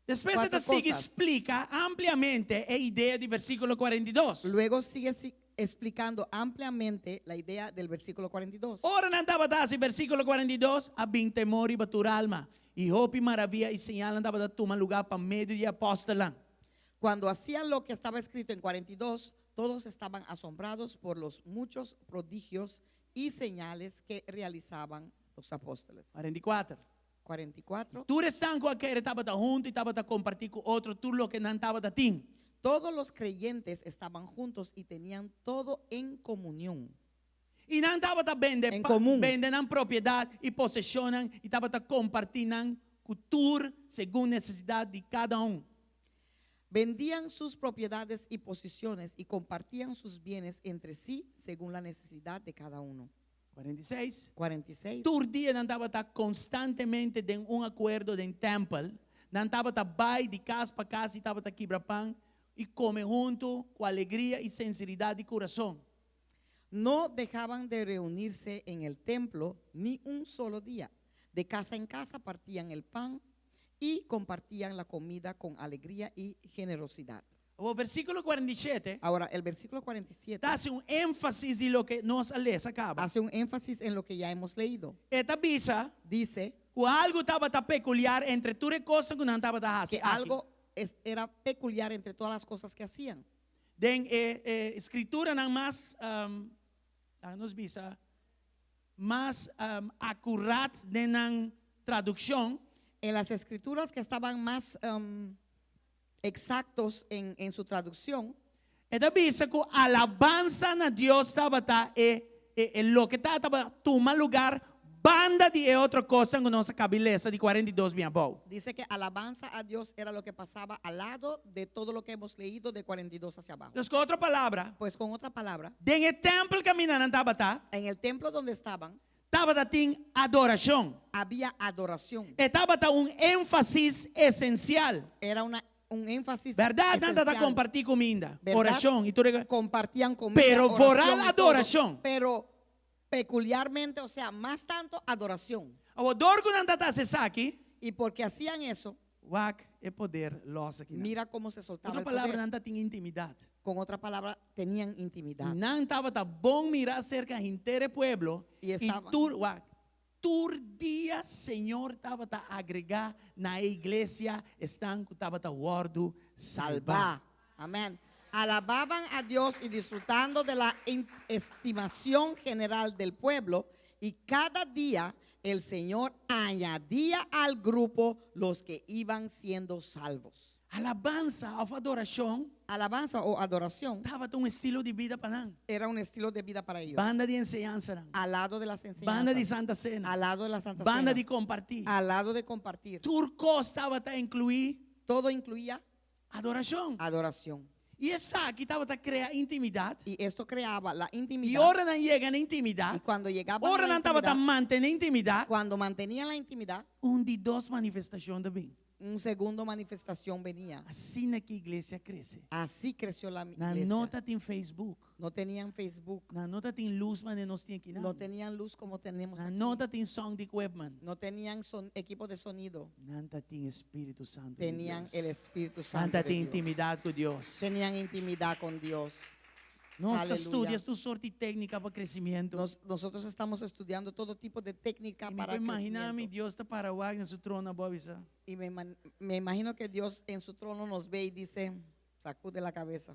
S8: Despues e ta
S1: Kuater
S8: sigui
S1: kosas.
S8: splika ampliamente e idea di versíkulo 42.
S1: Luego sigue si- explicando ampliamente la idea del versículo 42.
S8: Ora nan tabata hasi versíkulo 42, a bin temor riba tur alma, i hopi maravia i señalnan tabata tuma lugá pa medio di e apòstelnan.
S1: Cuando hacían lo que estaba escrito en 42, todos estaban asombrados por los muchos prodigios y señales que realizaban los apóstoles.
S8: 44.
S1: 44.
S8: Tur esnan ku a kere tabata huntu i tabata kompartí ku otro tur loke nan tabata tin.
S1: Todos los creyentes estaban juntos y tenían todo en comunión.
S8: I nan tabata bende
S1: En
S8: pa,
S1: komun.
S8: bende nan propiedat i poseshonnan i tabata kompartí nan ku tur segun nesesidat di kada un.
S1: Vendían sus propiedades y posiciones y compartían sus bienes entre sí según la necesidad de cada uno.
S8: 46.
S1: 46.
S8: Tur dia nan tabata konstantemente den un akuerdo den tèmpel. Nan tabata bai di kas pa kas i tabata kibra pan i kome huntu ku alegria i senseridat di kurason.
S1: No dejaban de reunirse en el templo ni un solo día. De casa en casa partían el pan y compartían la comida con alegría y generosidad.
S8: Awor, versíkulo 47
S1: Ahora, el versículo 47
S8: ta hasi un énfasis di loke nos a lesa kaba.
S1: hace un énfasis en lo que ya hemos leído.
S8: E ta bisa
S1: Dice
S8: ku algu tabata pekuliar entre tur e kosnan ku nan tabata hasi
S1: que
S8: aki.
S1: algo es- era peculiar entre todas las cosas que hacían.
S8: Den e e skrituranan mas, um, laga nos bisa, mas um, akurat den nan tradukshon,
S1: En las escrituras que estaban más em, exactos en, en su traducción,
S8: e ta bisa ku alabansa na Dios tabata e, e, e loke tabata tuma lugar banda di e otro kosnan ku nos a kabi lesa di 42 bin abou.
S1: dice que alabanza a Dios era lo que pasaba al lado de todo lo que hemos leído de 42 hacia abajo.
S8: Dus ku otro palabra,
S1: Pues con otra palabra,
S8: den e tèmpel kaminda nan tabata,
S1: en el templo donde estaban
S8: tabata tin adorashon.
S1: había adoración.
S8: E tabata un énfasis esensial.
S1: Era una, un énfasis
S8: Bèrdat nan tabata
S1: esencial.
S8: kompartí kuminda,
S1: ¿Verdad?
S8: orashon i tur e
S1: Compartían comida,
S8: Pero
S1: oración
S8: foral
S1: y todo,
S8: adorashon.
S1: pero peculiarmente, o sea, más tanto adoración.
S8: Awor dor ku nan tabata hasi esaki,
S1: Y porque hacían eso,
S8: wak e poder lòs akinan.
S1: mira cómo se soltaba
S8: Otro
S1: el
S8: palabra,
S1: poder.
S8: nan tatin intimidat.
S1: Con otra palabra, tenían intimidad.
S8: Nan tabata bon mirá serka henter e pueblo.
S1: I
S8: I
S1: estaban.
S8: tur, wak, tur dia Señor tabata agregá na e iglesia esnan ku tabata wòrdu salbá.
S1: Salva. Amén. Alababan a Dios y disfrutando de la in- estimación general del pueblo. Y cada día el Señor añadía al grupo los que iban siendo salvos.
S8: Alabansa òf adorashon
S1: Alabanza o adoración
S8: tabata un estilo di bida pa nan.
S1: era un estilo de vida para ellos.
S8: Banda di enseñansanan.
S1: Al lado de las
S8: Banda di
S1: enseñanzas.
S8: Santa Sena.
S1: Al lado de la Santa
S8: Banda
S1: Cena.
S8: di kompartí.
S1: Al lado de compartir.
S8: Tur kos tabata inkluí
S1: Todo incluía
S8: adorashon.
S1: adoración.
S8: I esaki tabata krea intimidat.
S1: Y esto creaba la
S8: I
S1: intimidad.
S8: ora nan yega na
S1: Y
S8: intimidat,
S1: cuando llegaban a
S8: ora
S1: la
S8: nan tabata
S1: intimidad,
S8: mantené intimidat,
S1: cuando mantenían la intimidad,
S8: un di dos manifestashon ta bin.
S1: un segundo manifestación venía.
S8: Asina ku iglesia a krese.
S1: Así creció la
S8: Nan
S1: iglesia.
S8: no tatin Facebook.
S1: No tenían Facebook,
S8: Nan no tatin lus manera nos tin akinan.
S1: no tenían luz como tenemos
S8: Nan
S1: aquí.
S8: no tatin sound equipment.
S1: No tenían son- equipo de sonido.
S8: Nan tatin Spiritu Santu di
S1: Tenían
S8: Dios.
S1: el Espíritu
S8: Nan
S1: Santo. de
S8: tatin
S1: Dios.
S8: intimidat ku Dios.
S1: Tenían intimidad con Dios.
S8: Nos ta
S1: Aleluya.
S8: studia tur sorto di téknika pa kresementu.
S1: Nos- nosotros estamos estudiando todo tipo de técnica
S8: I mi
S1: para
S8: por imaginá mi
S1: crecimiento.
S8: Dios ta para wak na su trono bo bisa.
S1: Y me, man- me imagino que Dios en su trono nos ve y dice, sacude la cabeza.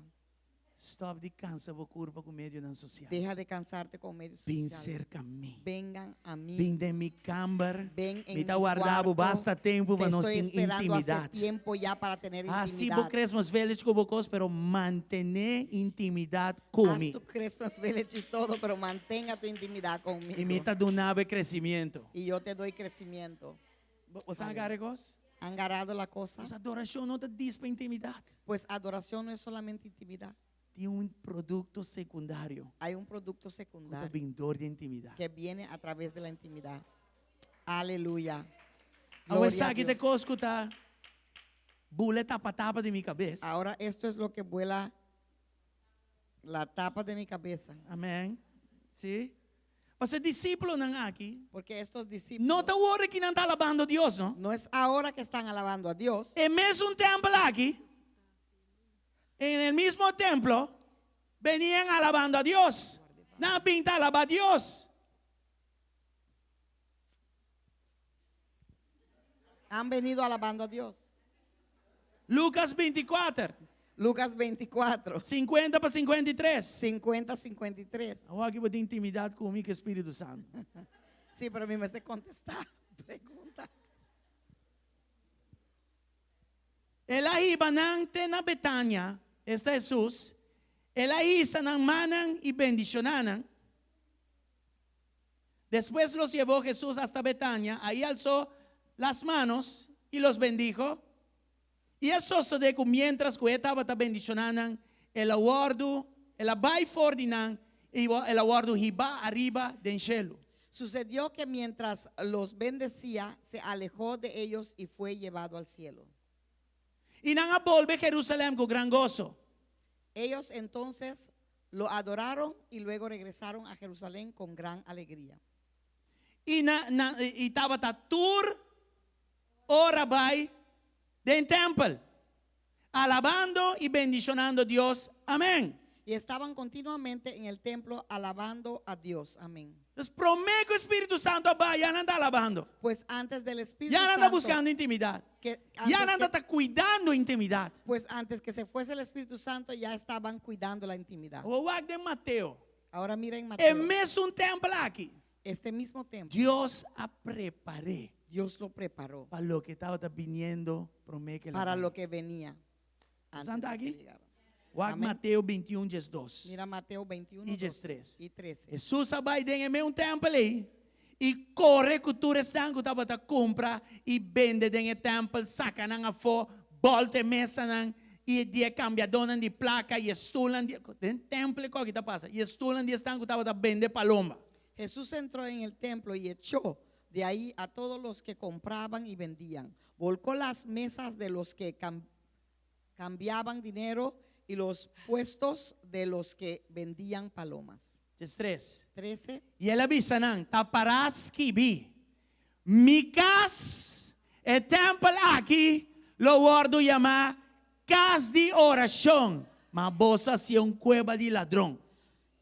S8: Stòp di kansa bo kurpa ku medionan sosial.
S1: Deja de cansarte con medios
S8: Bin
S1: sociales.
S8: serka mi.
S1: Vengan a mí.
S8: Bin den mi kamber.
S1: Ven en
S8: Mi ta
S1: mi
S8: warda bo
S1: cuarto.
S8: basta tempu
S1: Te
S8: pa nos
S1: estoy
S8: tin
S1: esperando hace
S8: intimidat.
S1: tiempo ya para tener
S8: Hasi bo
S1: intimidad.
S8: Christmas Village ku bo kos, pero mantené intimidat ku
S1: Haz
S8: mi.
S1: tu Christmas Village y todo, pero mantenga tu intimidad conmigo.
S8: I mi ta duna bo kresementu.
S1: Y yo te doy crecimiento.
S8: Bo sa agarra kos?
S1: ¿Han agarrado la cosa?
S8: Pues adorashon no ta djis pa intimidat.
S1: Pues adoración no es solamente intimidad.
S8: Tin un produkto sekundario
S1: Hay un producto
S8: ku ta
S1: secundario
S8: bin dor di intimidat.
S1: que viene a través de la intimidad. Aleluya.
S8: Awor
S1: Gloria a
S8: esaki ta
S1: Dios.
S8: kos ku ta. bula tapa tapa di mi kabes.
S1: Ahora esto es lo que vuela la tapa de mi cabeza.
S8: Amèn. Sí. Pasobra e disipelnan aki
S1: Porque estos discípulos
S8: no ta awor ku nan ta alabando Dios, no?
S1: no es ahora que están alabando a Dios.
S8: E mesun tèmpel aki, en el mismo templo, venían alabando a Dios. Nan a bin ta alabá Dios.
S1: Han venido alabando a Dios.
S8: Lucas 24,
S1: Lucas 24,
S8: 50 pa 53.
S1: 50, 53.
S8: Awor aki bo tin intimidat ku mi ku Spiritu Santu.
S1: Sí, pero mi mester kontestá pregunta.
S8: El a hiba nan te na Betania, esta Hesus, el a hisa nan mannan i bendishoná nan. Después los llevó Jesús hasta Betania, ahí alzó las manos y los bendijo. I a sosodé ku miéntras ku e tabata bendishoná nan, el a wòrdu, el a bai for di nan i el a wòrdu hibá ariba den shelu.
S1: Sucedió que mientras los bendecía, se alejó de ellos y fue llevado al cielo.
S8: I nan a bolbe Jerusalèm ku gran goso.
S1: Ellos entonces lo adoraron y luego regresaron a Jerusalén con gran alegría.
S8: I na, na, i tabata tur ora bai den tèmpel, alabando i bendishonando Dios. Amèn.
S1: Y estaban continuamente en el templo alabando a Dios. Amén.
S8: Dus promé ku Spiritu Santu a bai, ya nan ta alabando.
S1: Pues antes del Espíritu
S8: Ya nan ta
S1: Santo,
S8: buskando intimidat.
S1: que
S8: Ya
S1: antes
S8: nan
S1: que-
S8: ta kuidando intimidat.
S1: pues antes que se fuese el Espíritu Santo ya estaban cuidando la intimidad.
S8: Awor wak den Mateo.
S1: Ahora mira en
S8: E
S1: Mateo,
S8: mesun tèmpel aki,
S1: este mismo templo,
S8: Dios a prepar'é
S1: Dios lo preparó
S8: pa loke tabata biniendo promé ku el a
S1: para
S8: bai.
S1: lo que venía. Antes
S8: Santa
S1: de que
S8: aquí?
S1: llegara.
S8: Wak
S1: Amén.
S8: Mateo 21, 12
S1: Mira Mateo 21
S8: i
S1: 12
S8: 13.
S1: y 13.
S8: Hesus a bai den e mesun tèmpel ei i kore ku tur esnan ku tabata kumpra i bende den e tèmpel, saka nan afó, bòlta e mesanan i di e kambiadónan di plaka i e stulnan di, den tèmpel e kòke ta pasa, i e stulnan di esnan ku tabata bende palomba.
S1: Jesús entró en el templo y echó de ahí a todos los que compraban y vendían. Volcó las mesas de los que cambiaban dinero y los puestos de los que vendían palomas.
S8: 13.
S1: 13.
S8: I el a bisa nan, Ta pará skibí, Mi kas, e tèmpel aki, lo wòrdu yamá kas di orashon, ma boso a hasié un kueba di ladron.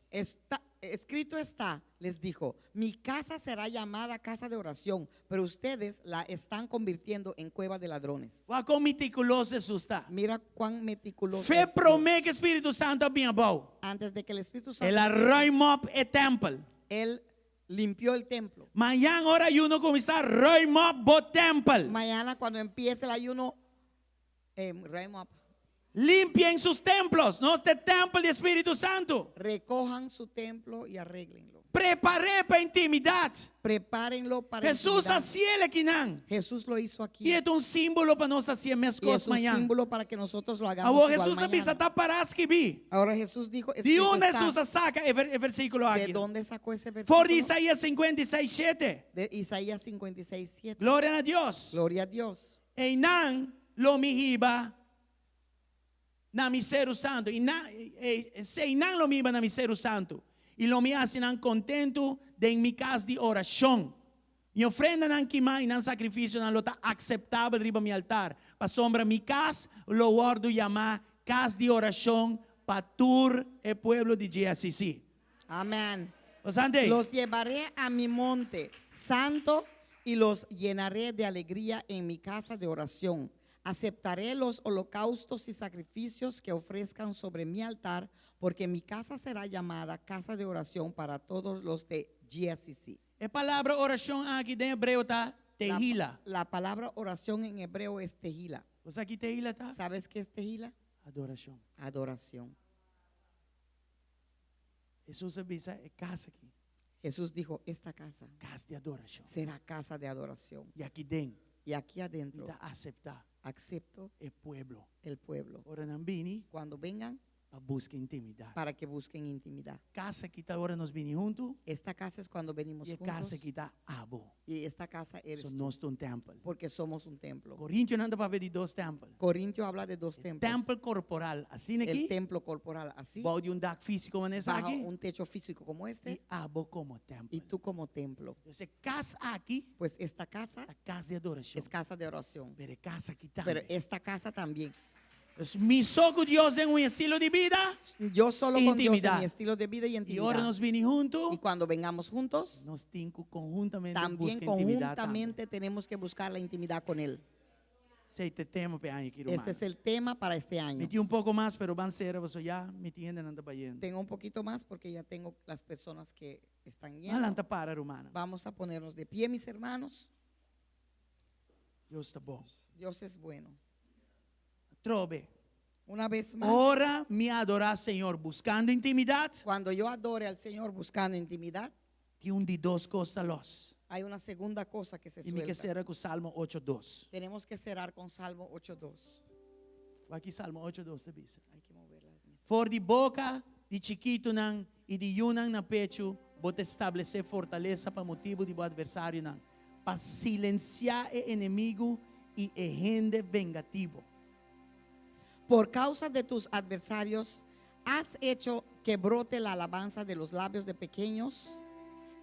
S1: Está, escrito está, les dijo, mi casa será llamada casa de oración, pero ustedes la están convirtiendo en cueva de ladrones.
S8: Wak kon metikuloso Hesus ta.
S1: Mira cuán meticuloso
S8: Fe
S1: es Dios.
S8: promé ku Spiritu Santu a bin abou,
S1: Antes de que el Espíritu Santo
S8: el a ruim op e tèmpel.
S1: él limpió el templo.
S8: Mañan ora ayuno kuminsá, ruim op bo tèmpel.
S1: Mañana cuando empiece el ayuno, eh, ruim op.
S8: Limpien sus templos. Nos ta e tèmpel di Spiritu Santu.
S1: Recojan su templo y arréglenlo.
S8: Prepar'é pa intimidat.
S1: Prepárenlo para
S8: Hesus
S1: intimidad.
S8: a hasié akinan.
S1: Jesús lo hizo aquí.
S8: I e ta un símbolo pa nos hasi
S1: Y
S8: meskos
S1: es un
S8: mañan.
S1: símbolo para que nosotros lo hagamos
S8: Awor
S1: igual
S8: Hesus a bisa
S1: mañana.
S8: ta pará skibí.
S1: Ahora Jesús dijo,
S8: Di
S1: escrito
S8: unda
S1: está.
S8: Hesus a saka e versíkulo
S1: ¿De
S8: aki?
S1: dónde sacó ese
S8: For di
S1: versículo?
S8: Isaías 56, 7.
S1: De Isaías 56, 7.
S8: Gloria na Dios.
S1: Gloria a Dios.
S8: Einan lo mi hiba na mi seru santu. Einan, einan lo mi hiba na mi seru santu. I lo mi hasi nan kontentu den mi kas di orashon. Mi ofrendanan kimá i nan sakrifisionan lo ta akseptabel riba mi altar, pasobra mi kas lo wòrdu yamá kas di orashon pa tur e pueblo di GSCC.
S1: Amén.
S8: Osante.
S1: Los llevaré a mi monte santo y los llenaré de alegría en mi casa de oración. Aceptaré los holocaustos y sacrificios que ofrezcan sobre mi altar, porque mi casa será llamada casa de oración para todos los de GSCC.
S8: E palabra orashon aki den hebreo ta tehila.
S1: La palabra oración en hebreo es tehila.
S8: Bo sa ki tehila ta?
S1: ¿Sabes qué es tehila?
S8: Adorashon.
S1: Adoración.
S8: Hesus a bisa e kas aki.
S1: Jesús dijo, esta casa
S8: Kas di adorashon.
S1: será casa de adoración.
S8: I aki den.
S1: Y aquí adentro
S8: Mi ta aseptá
S1: acepto
S8: e pueblo.
S1: el pueblo.
S8: Ora nan bini
S1: Cuando vengan
S8: pa buska intimidat.
S1: Para que busquen intimidad.
S8: Kas aki ta ora nos bini huntu.
S1: Esta casa es cuando venimos
S8: I e
S1: juntos.
S8: kas aki ta abo.
S1: Y esta casa eres
S8: So
S1: tú.
S8: nos ta un tèmpel.
S1: Porque somos un templo.
S8: Korintionan ta papia di dos tèmpel.
S1: Corintio habla de dos templos.
S8: Tèmpel korporal, asina
S1: El
S8: aki.
S1: templo corporal así.
S8: Bou di un dak físiko manera
S1: Bajo
S8: esaki.
S1: un techo físico como este.
S8: I abo komo tèmpel.
S1: Y tú como templo.
S8: Pues e kas aki
S1: Pues esta casa
S8: ta kas di adorashon.
S1: es casa de oración.
S8: Pero e kas aki tambe.
S1: Pero esta casa también.
S8: Pues mi so ku Dios den un estilo di bida.
S1: Yo solo con Dios en
S8: Intimidad.
S1: mi estilo de vida y
S8: I
S1: intimidad.
S8: ora nos bini huntu.
S1: Y cuando vengamos juntos,
S8: Nos tin ku konhuntamente
S1: también
S8: buska intimidat tambe.
S1: conjuntamente tenemos que buscar la intimidad con Él.
S8: Esei ta e tema pa e aña aki,
S1: Este
S8: ruman.
S1: es el tema para este año.
S8: Mi tin un poko mas, pero ban sera, paso ya mi tin hendenan ta bayendo.
S1: Tengo un poquito más porque ya tengo las personas que están
S8: Ban
S1: yendo.
S8: lanta para, rumannan.
S1: Vamos a ponernos de pie, mis hermanos.
S8: Dios ta bon.
S1: Dios es bueno.
S8: Atrobe.
S1: Una vez más.
S8: Ora mi adorá Señor buskando intimidat.
S1: Cuando yo adore al Señor buscando intimidad.
S8: Tin un di dos kos ta lòs.
S1: Hay una segunda cosa que se
S8: I mi ke
S1: suelta.
S8: sera ku Salmo ocho dos.
S1: Tenemos que cerrar con Salmo 8.2.
S8: Wak ki Salmo ocho dos ta bisa.
S1: Hay que mover la mesa.
S8: For di boka di chikitunan i di yunan na pechu, bo ta establesé fortalesa pa motibu di bo atversarionan, pa silensiá e enemigu i e hende vengativo.
S1: Por causa de tus adversarios has hecho que brote la alabanza de los labios de pequeños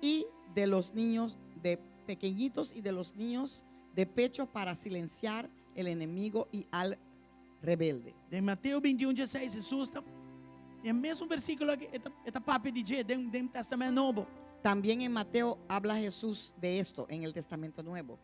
S1: y de los niños, de pequeñitos y de los niños de pecho para silenciar el enemigo y al rebelde.
S8: Den Mateo 21, 16, Hesus ta, den mesun versíkulo aki, e ta, e ta papia di dje den, den Tèstamènt Nobo.
S1: También en Mateo habla Jesús de esto en el Testamento Nuevo.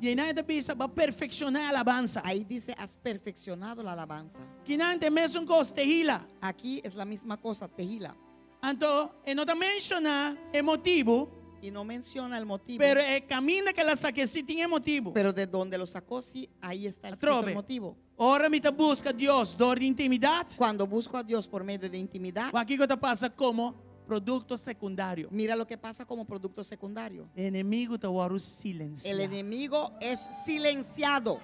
S8: I einan e ta bisa, Bo a perfekshoná e alabansa.
S1: Ahí dice, has perfeccionado la alabanza.
S8: Kinan ta e mesun kos, tehila.
S1: Aquí es la misma cosa, tehila.
S8: Anto, e no ta menshoná e motibu.
S1: Y no menciona el motivo.
S8: Pero e kaminda ku el a sak'é sí tin e motibu.
S1: Pero de donde lo sacó, sí, ahí está escrito
S8: Atrobe.
S1: el motivo.
S8: Ora mi ta buska Dios dor di intimidat.
S1: Cuando busco a Dios por medio de intimidad.
S8: Wak kiko ta pasa komo produkto sekundario.
S1: Mira lo que pasa como producto secundario.
S8: E enemigu ta wòrdu silensiá.
S1: El enemigo es silenciado.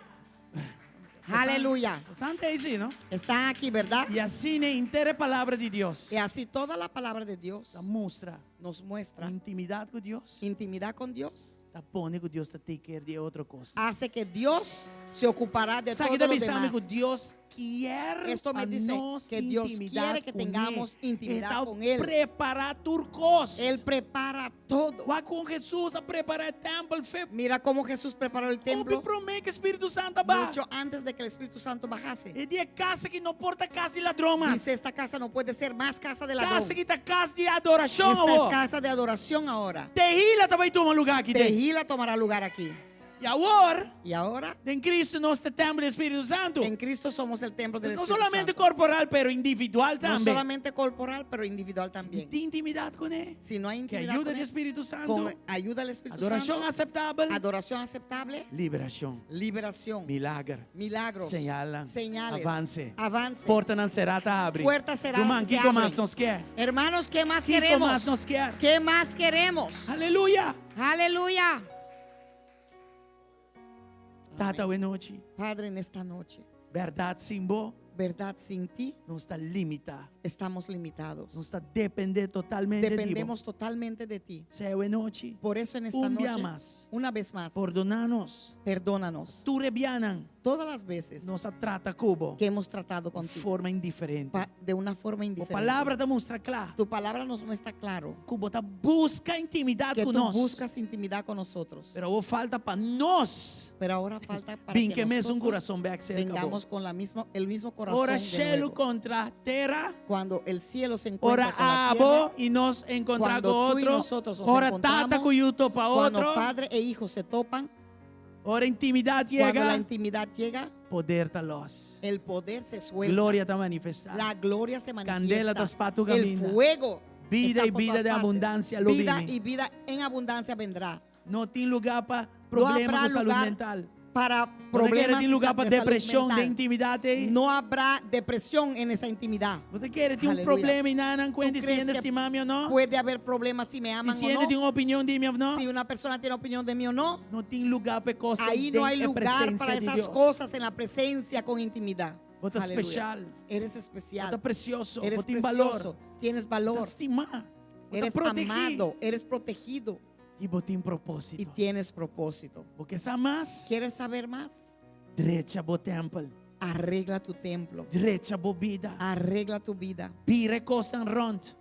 S1: Aleluya.
S8: Santa ahí sí, ¿no?
S1: Está aquí, ¿verdad?
S8: Y así ne intere palabra de Dios.
S1: Y así toda la palabra de Dios
S8: Ta mustra.
S1: Nos muestra.
S8: Intimidad con Dios.
S1: Intimidad con Dios.
S8: Ta pone ku Dios ta take care di otro kos.
S1: Hace que Dios se ocupará de
S8: Esaki
S1: todo
S8: ta
S1: lo
S8: bisa mi
S1: demás.
S8: ku Dios kier
S1: Esto me
S8: pa
S1: dice
S8: nos
S1: que Dios
S8: intimidad
S1: quiere que
S8: kuné.
S1: tengamos intimidad
S8: E ta
S1: con Él.
S8: prepará tur kos.
S1: Él prepara todo.
S8: Wak kon Hesus a prepará e tèmpel fe.
S1: Mira cómo Jesús preparó el templo.
S8: Hopi promé ku Spiritu Santu a baha.
S1: Mucho antes de que el Espíritu Santo bajase.
S8: E di e kas aki no por ta kas di ladron mas.
S1: Dice, esta casa no puede ser más casa de ladrón.
S8: Kas aki ta kas di adorashon
S1: Esta es
S8: awor.
S1: casa de adoración ahora.
S8: Tehila ta bai tuma lugá aki den.
S1: Tehila tomará lugar aquí.
S8: I awor,
S1: Y ahora,
S8: den Cristo nos ta tèmpel di Spiritu Santu.
S1: en Cristo somos el templo del
S8: No
S1: Espíritu
S8: solamente
S1: Santo.
S8: korporal, pero individual
S1: No
S8: tambe.
S1: solamente corporal, pero individual también.
S8: Si tin intimidat kuné.
S1: Si no hay
S8: Ku
S1: intimidad
S8: ayuda
S1: con
S8: di
S1: él,
S8: Spiritu Santu.
S1: con ayuda del Espíritu
S8: Adorashon
S1: Santo.
S8: aseptabel.
S1: Adoración aceptable.
S8: Liberashon.
S1: Liberación.
S8: Milager.
S1: Milagros.
S8: Señalnan.
S1: Señales.
S8: Avanse.
S1: Avance.
S8: Portanan será ta habri.
S1: Puertas será
S8: Ruman,
S1: se
S8: kiko
S1: abren.
S8: mas nos ke?
S1: Hermanos, ¿qué más
S8: Kiko
S1: queremos?
S8: mas nos ke?
S1: ¿Qué más queremos?
S8: Aleluya.
S1: Aleluya.
S8: Tata, awe nochi.
S1: Padre, en esta noche.
S8: Bèrdat sin bo.
S1: Verdad sin ti.
S8: Nos ta limitá.
S1: Estamos limitados.
S8: Nos ta dependé totalmente di bo.
S1: Dependemos totalmente de ti.
S8: Sea awe nochi.
S1: Por eso en esta
S8: Un bia
S1: noche,
S8: mas.
S1: una vez más,
S8: Pordoná nos.
S1: Perdónanos.
S8: Tur e bianan.
S1: Todas las veces
S8: Nos a trata ku bo.
S1: que hemos tratado contigo.
S8: Forma indiferente.
S1: Pa, de una forma
S8: Bo
S1: indiferente.
S8: palabra ta mustra kla.
S1: Tu palabra nos muestra claro.
S8: Ku bo ta buska intimidat
S1: Que
S8: ku
S1: tú
S8: nos.
S1: buscas intimidad con nosotros.
S8: Pero awor falta pa nos.
S1: Pero ahora falta para
S8: Bin
S1: que
S8: ku e mesun
S1: nosotros
S8: kurason bèk serka bo.
S1: vengamos con la misma, el mismo corazón
S8: Ora
S1: de
S8: shelu
S1: nuevo.
S8: kontra tera.
S1: Cuando el cielo se encuentra
S8: Ora
S1: con la
S8: abo
S1: tierra,
S8: i nos enkontrá
S1: cuando
S8: ku
S1: tú y
S8: otro.
S1: nosotros nos
S8: Ora tata
S1: encontramos,
S8: ku yu topa
S1: cuando
S8: otro.
S1: padre e hijo se topan,
S8: Ora intimidat
S1: cuando la
S8: yega,
S1: intimidad llega,
S8: poder ta lòs.
S1: el poder se suelta.
S8: Gloria ta manifestá.
S1: La gloria se manifiesta.
S8: Kandela ta spat tur
S1: El
S8: kaminda.
S1: fuego
S8: Bida
S1: está
S8: i
S1: por
S8: bida
S1: todas
S8: di
S1: partes.
S8: abundansia lo
S1: Vida
S8: bini.
S1: y vida en abundancia vendrá.
S8: No tin lugá pa
S1: No
S8: problema
S1: habrá
S8: ku salú
S1: lugar
S8: mental.
S1: para
S8: No kere
S1: problemas
S8: tin lugá pa
S1: de salud
S8: depreshon
S1: mental.
S8: den intimidat ei.
S1: No habrá depresión en esa intimidad.
S8: Bo ta kere tin un
S1: Aleluya.
S8: problema i nan a kuenta
S1: ¿Tú
S8: si
S1: crees
S8: hende
S1: que
S8: stima mi òf no?
S1: Puede haber problemas si me
S8: I
S1: aman
S8: si
S1: o
S8: hende
S1: no.
S8: tin un opinion di mi òf no?
S1: Si una persona tiene opinión de mí o no.
S8: No tin lugá pa e kos
S1: Ahí no hay
S8: den e
S1: lugar
S8: presensia
S1: para
S8: di
S1: esas
S8: Dios.
S1: cosas en la presencia con intimidad.
S8: Bo ta
S1: Aleluya.
S8: spesial.
S1: Eres
S8: Bo
S1: especial.
S8: ta presioso.
S1: Eres
S8: Bo tin balor.
S1: precioso. Tienes
S8: Bo
S1: valor.
S8: ta stimá. Bo ta
S1: Eres
S8: protegí.
S1: amado. Eres protegido.
S8: I bo tin
S1: Y
S8: propósito.
S1: tienes propósito.
S8: Bo ke sa mas?
S1: ¿Quieres saber más?
S8: Drecha bo tèmpel.
S1: Arregla tu templo.
S8: Drecha bo bida.
S1: Arregla tu vida.
S8: Bira kosnan rònt.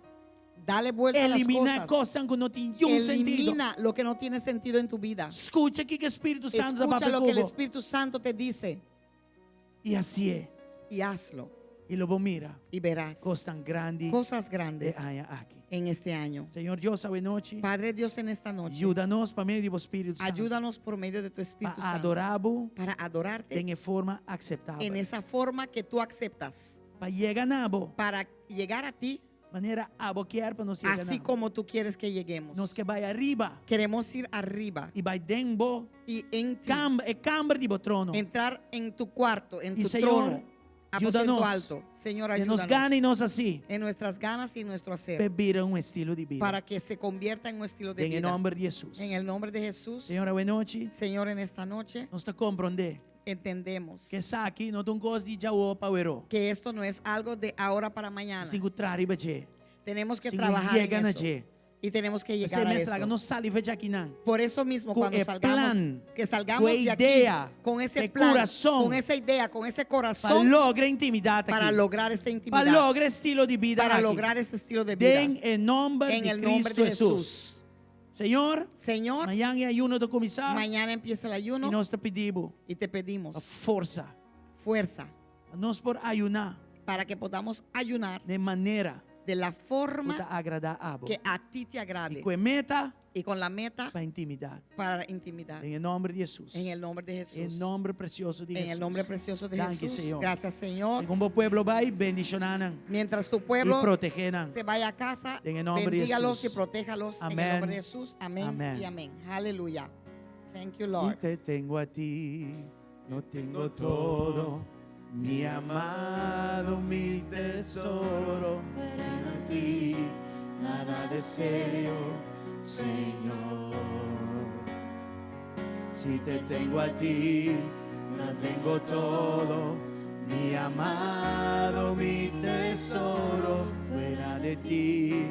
S1: Dale vuelta a las
S8: Eliminá
S1: cosas.
S8: kosnan ku no tin ningun sentido.
S1: Elimina lo que no tiene sentido en tu vida.
S8: Skucha kiko Spiritu Santu ta
S1: Escucha
S8: papia
S1: lo que el
S8: ku bo.
S1: Espíritu Santo te dice
S8: I hasié.
S1: y hazlo
S8: I lo bo mira.
S1: y verás
S8: Kosnan grandi
S1: cosas
S8: e
S1: grandes
S8: aña aki.
S1: en este año.
S8: Señor Dios, awe nochi.
S1: Padre Dios, en esta noche,
S8: Yuda nos pa medio di bo Spiritu Santu.
S1: ayúdanos por medio de tu Espíritu
S8: Pa
S1: Santo
S8: adorá bo
S1: para adorarte
S8: den forma aseptabel.
S1: en esa forma que tú aceptas,
S8: Pa yega na bo.
S1: para llegar a ti
S8: Manera abo ke pa nos yega
S1: así
S8: na bo.
S1: como tú quieres que lleguemos.
S8: Nos ke bai ariba.
S1: Queremos ir arriba
S8: I bai den bo.
S1: y en ti,
S8: Kamber, e kamber di bo trono.
S1: entrar en tu cuarto, en
S8: Y
S1: tu
S8: Señor,
S1: trono, aposento
S8: ayúdanos.
S1: alto. Señor,
S8: Den nos
S1: ayúdanos
S8: gana i nos hasi.
S1: en nuestras ganas y en nuestro hacer
S8: Pa bira un estilo di bida.
S1: para que se convierta en un estilo de
S8: En
S1: vida.
S8: nòmber di Hesus.
S1: En el nombre de Jesús,
S8: Señor, awe nochi.
S1: Señor, en esta noche
S8: Nos ta komprondé.
S1: entendemos
S8: Ku esaki no ta un kos di djawe pa aweró.
S1: que esto no es algo de ahora para mañana.
S8: Nos tin ku traha riba dje.
S1: Tenemos que
S8: Sin
S1: trabajar en
S8: yega na
S1: eso.
S8: dje.
S1: Y tenemos que
S8: Ese
S1: llegar a
S8: mes
S1: eso.
S8: laga nos sali for di akinan.
S1: Por eso mismo,
S8: Con
S1: cuando
S8: el
S1: salgamos,
S8: plan,
S1: que salgamos
S8: con
S1: de aquí
S8: idea,
S1: con ese
S8: de
S1: plan,
S8: corazón,
S1: con esa idea, con ese
S8: Pa
S1: corazón,
S8: logra intimidat
S1: para
S8: aki.
S1: lograr esta
S8: Pa
S1: intimidad,
S8: logra estilo di bida
S1: para
S8: aki.
S1: lograr este estilo de vida.
S8: Den e nòmber
S1: En
S8: di
S1: el nombre
S8: Cristo
S1: de
S8: Jesús.
S1: Jesús.
S8: Señor,
S1: Señor,
S8: mañan e ayuno ta kuminsá.
S1: mañana empieza el
S8: I
S1: ayuno
S8: nos ta pidi bo
S1: y te pedimos
S8: forsa.
S1: fuerza
S8: Nos por ayuná
S1: para que podamos ayunar
S8: di manera
S1: de la
S8: ku ta
S1: forma
S8: agradá abo.
S1: que a ti te agrade
S8: I ku e meta
S1: y con la meta
S8: pa intimidat.
S1: para intimidad.
S8: Den nòmber di Hesus.
S1: En el nombre de
S8: En
S1: Jesús.
S8: nòmber presioso di
S1: En
S8: Hesus.
S1: el nombre precioso de
S8: Danki,
S1: Jesús.
S8: Señor.
S1: Gracias, Señor.
S8: Segun bo pueblo bai, bendishoná nan.
S1: Mientras tu
S8: I
S1: pueblo
S8: protehé nan.
S1: se vaya a casa,
S8: En el nombre de
S1: bendígalos
S8: Jesús.
S1: y protéjalos. En el
S8: Amén.
S1: nombre de Jesús. Amén,
S8: Amén.
S1: y amén. Aleluya. Thank you,
S8: Y
S1: Lord.
S8: te tengo a ti, lo tengo todo, mi amado, mi tesoro.
S3: Fuera
S8: De ti nada deseo, Señor. Si te tengo a ti, lo tengo todo, mi amado, mi tesoro. Fuera de ti.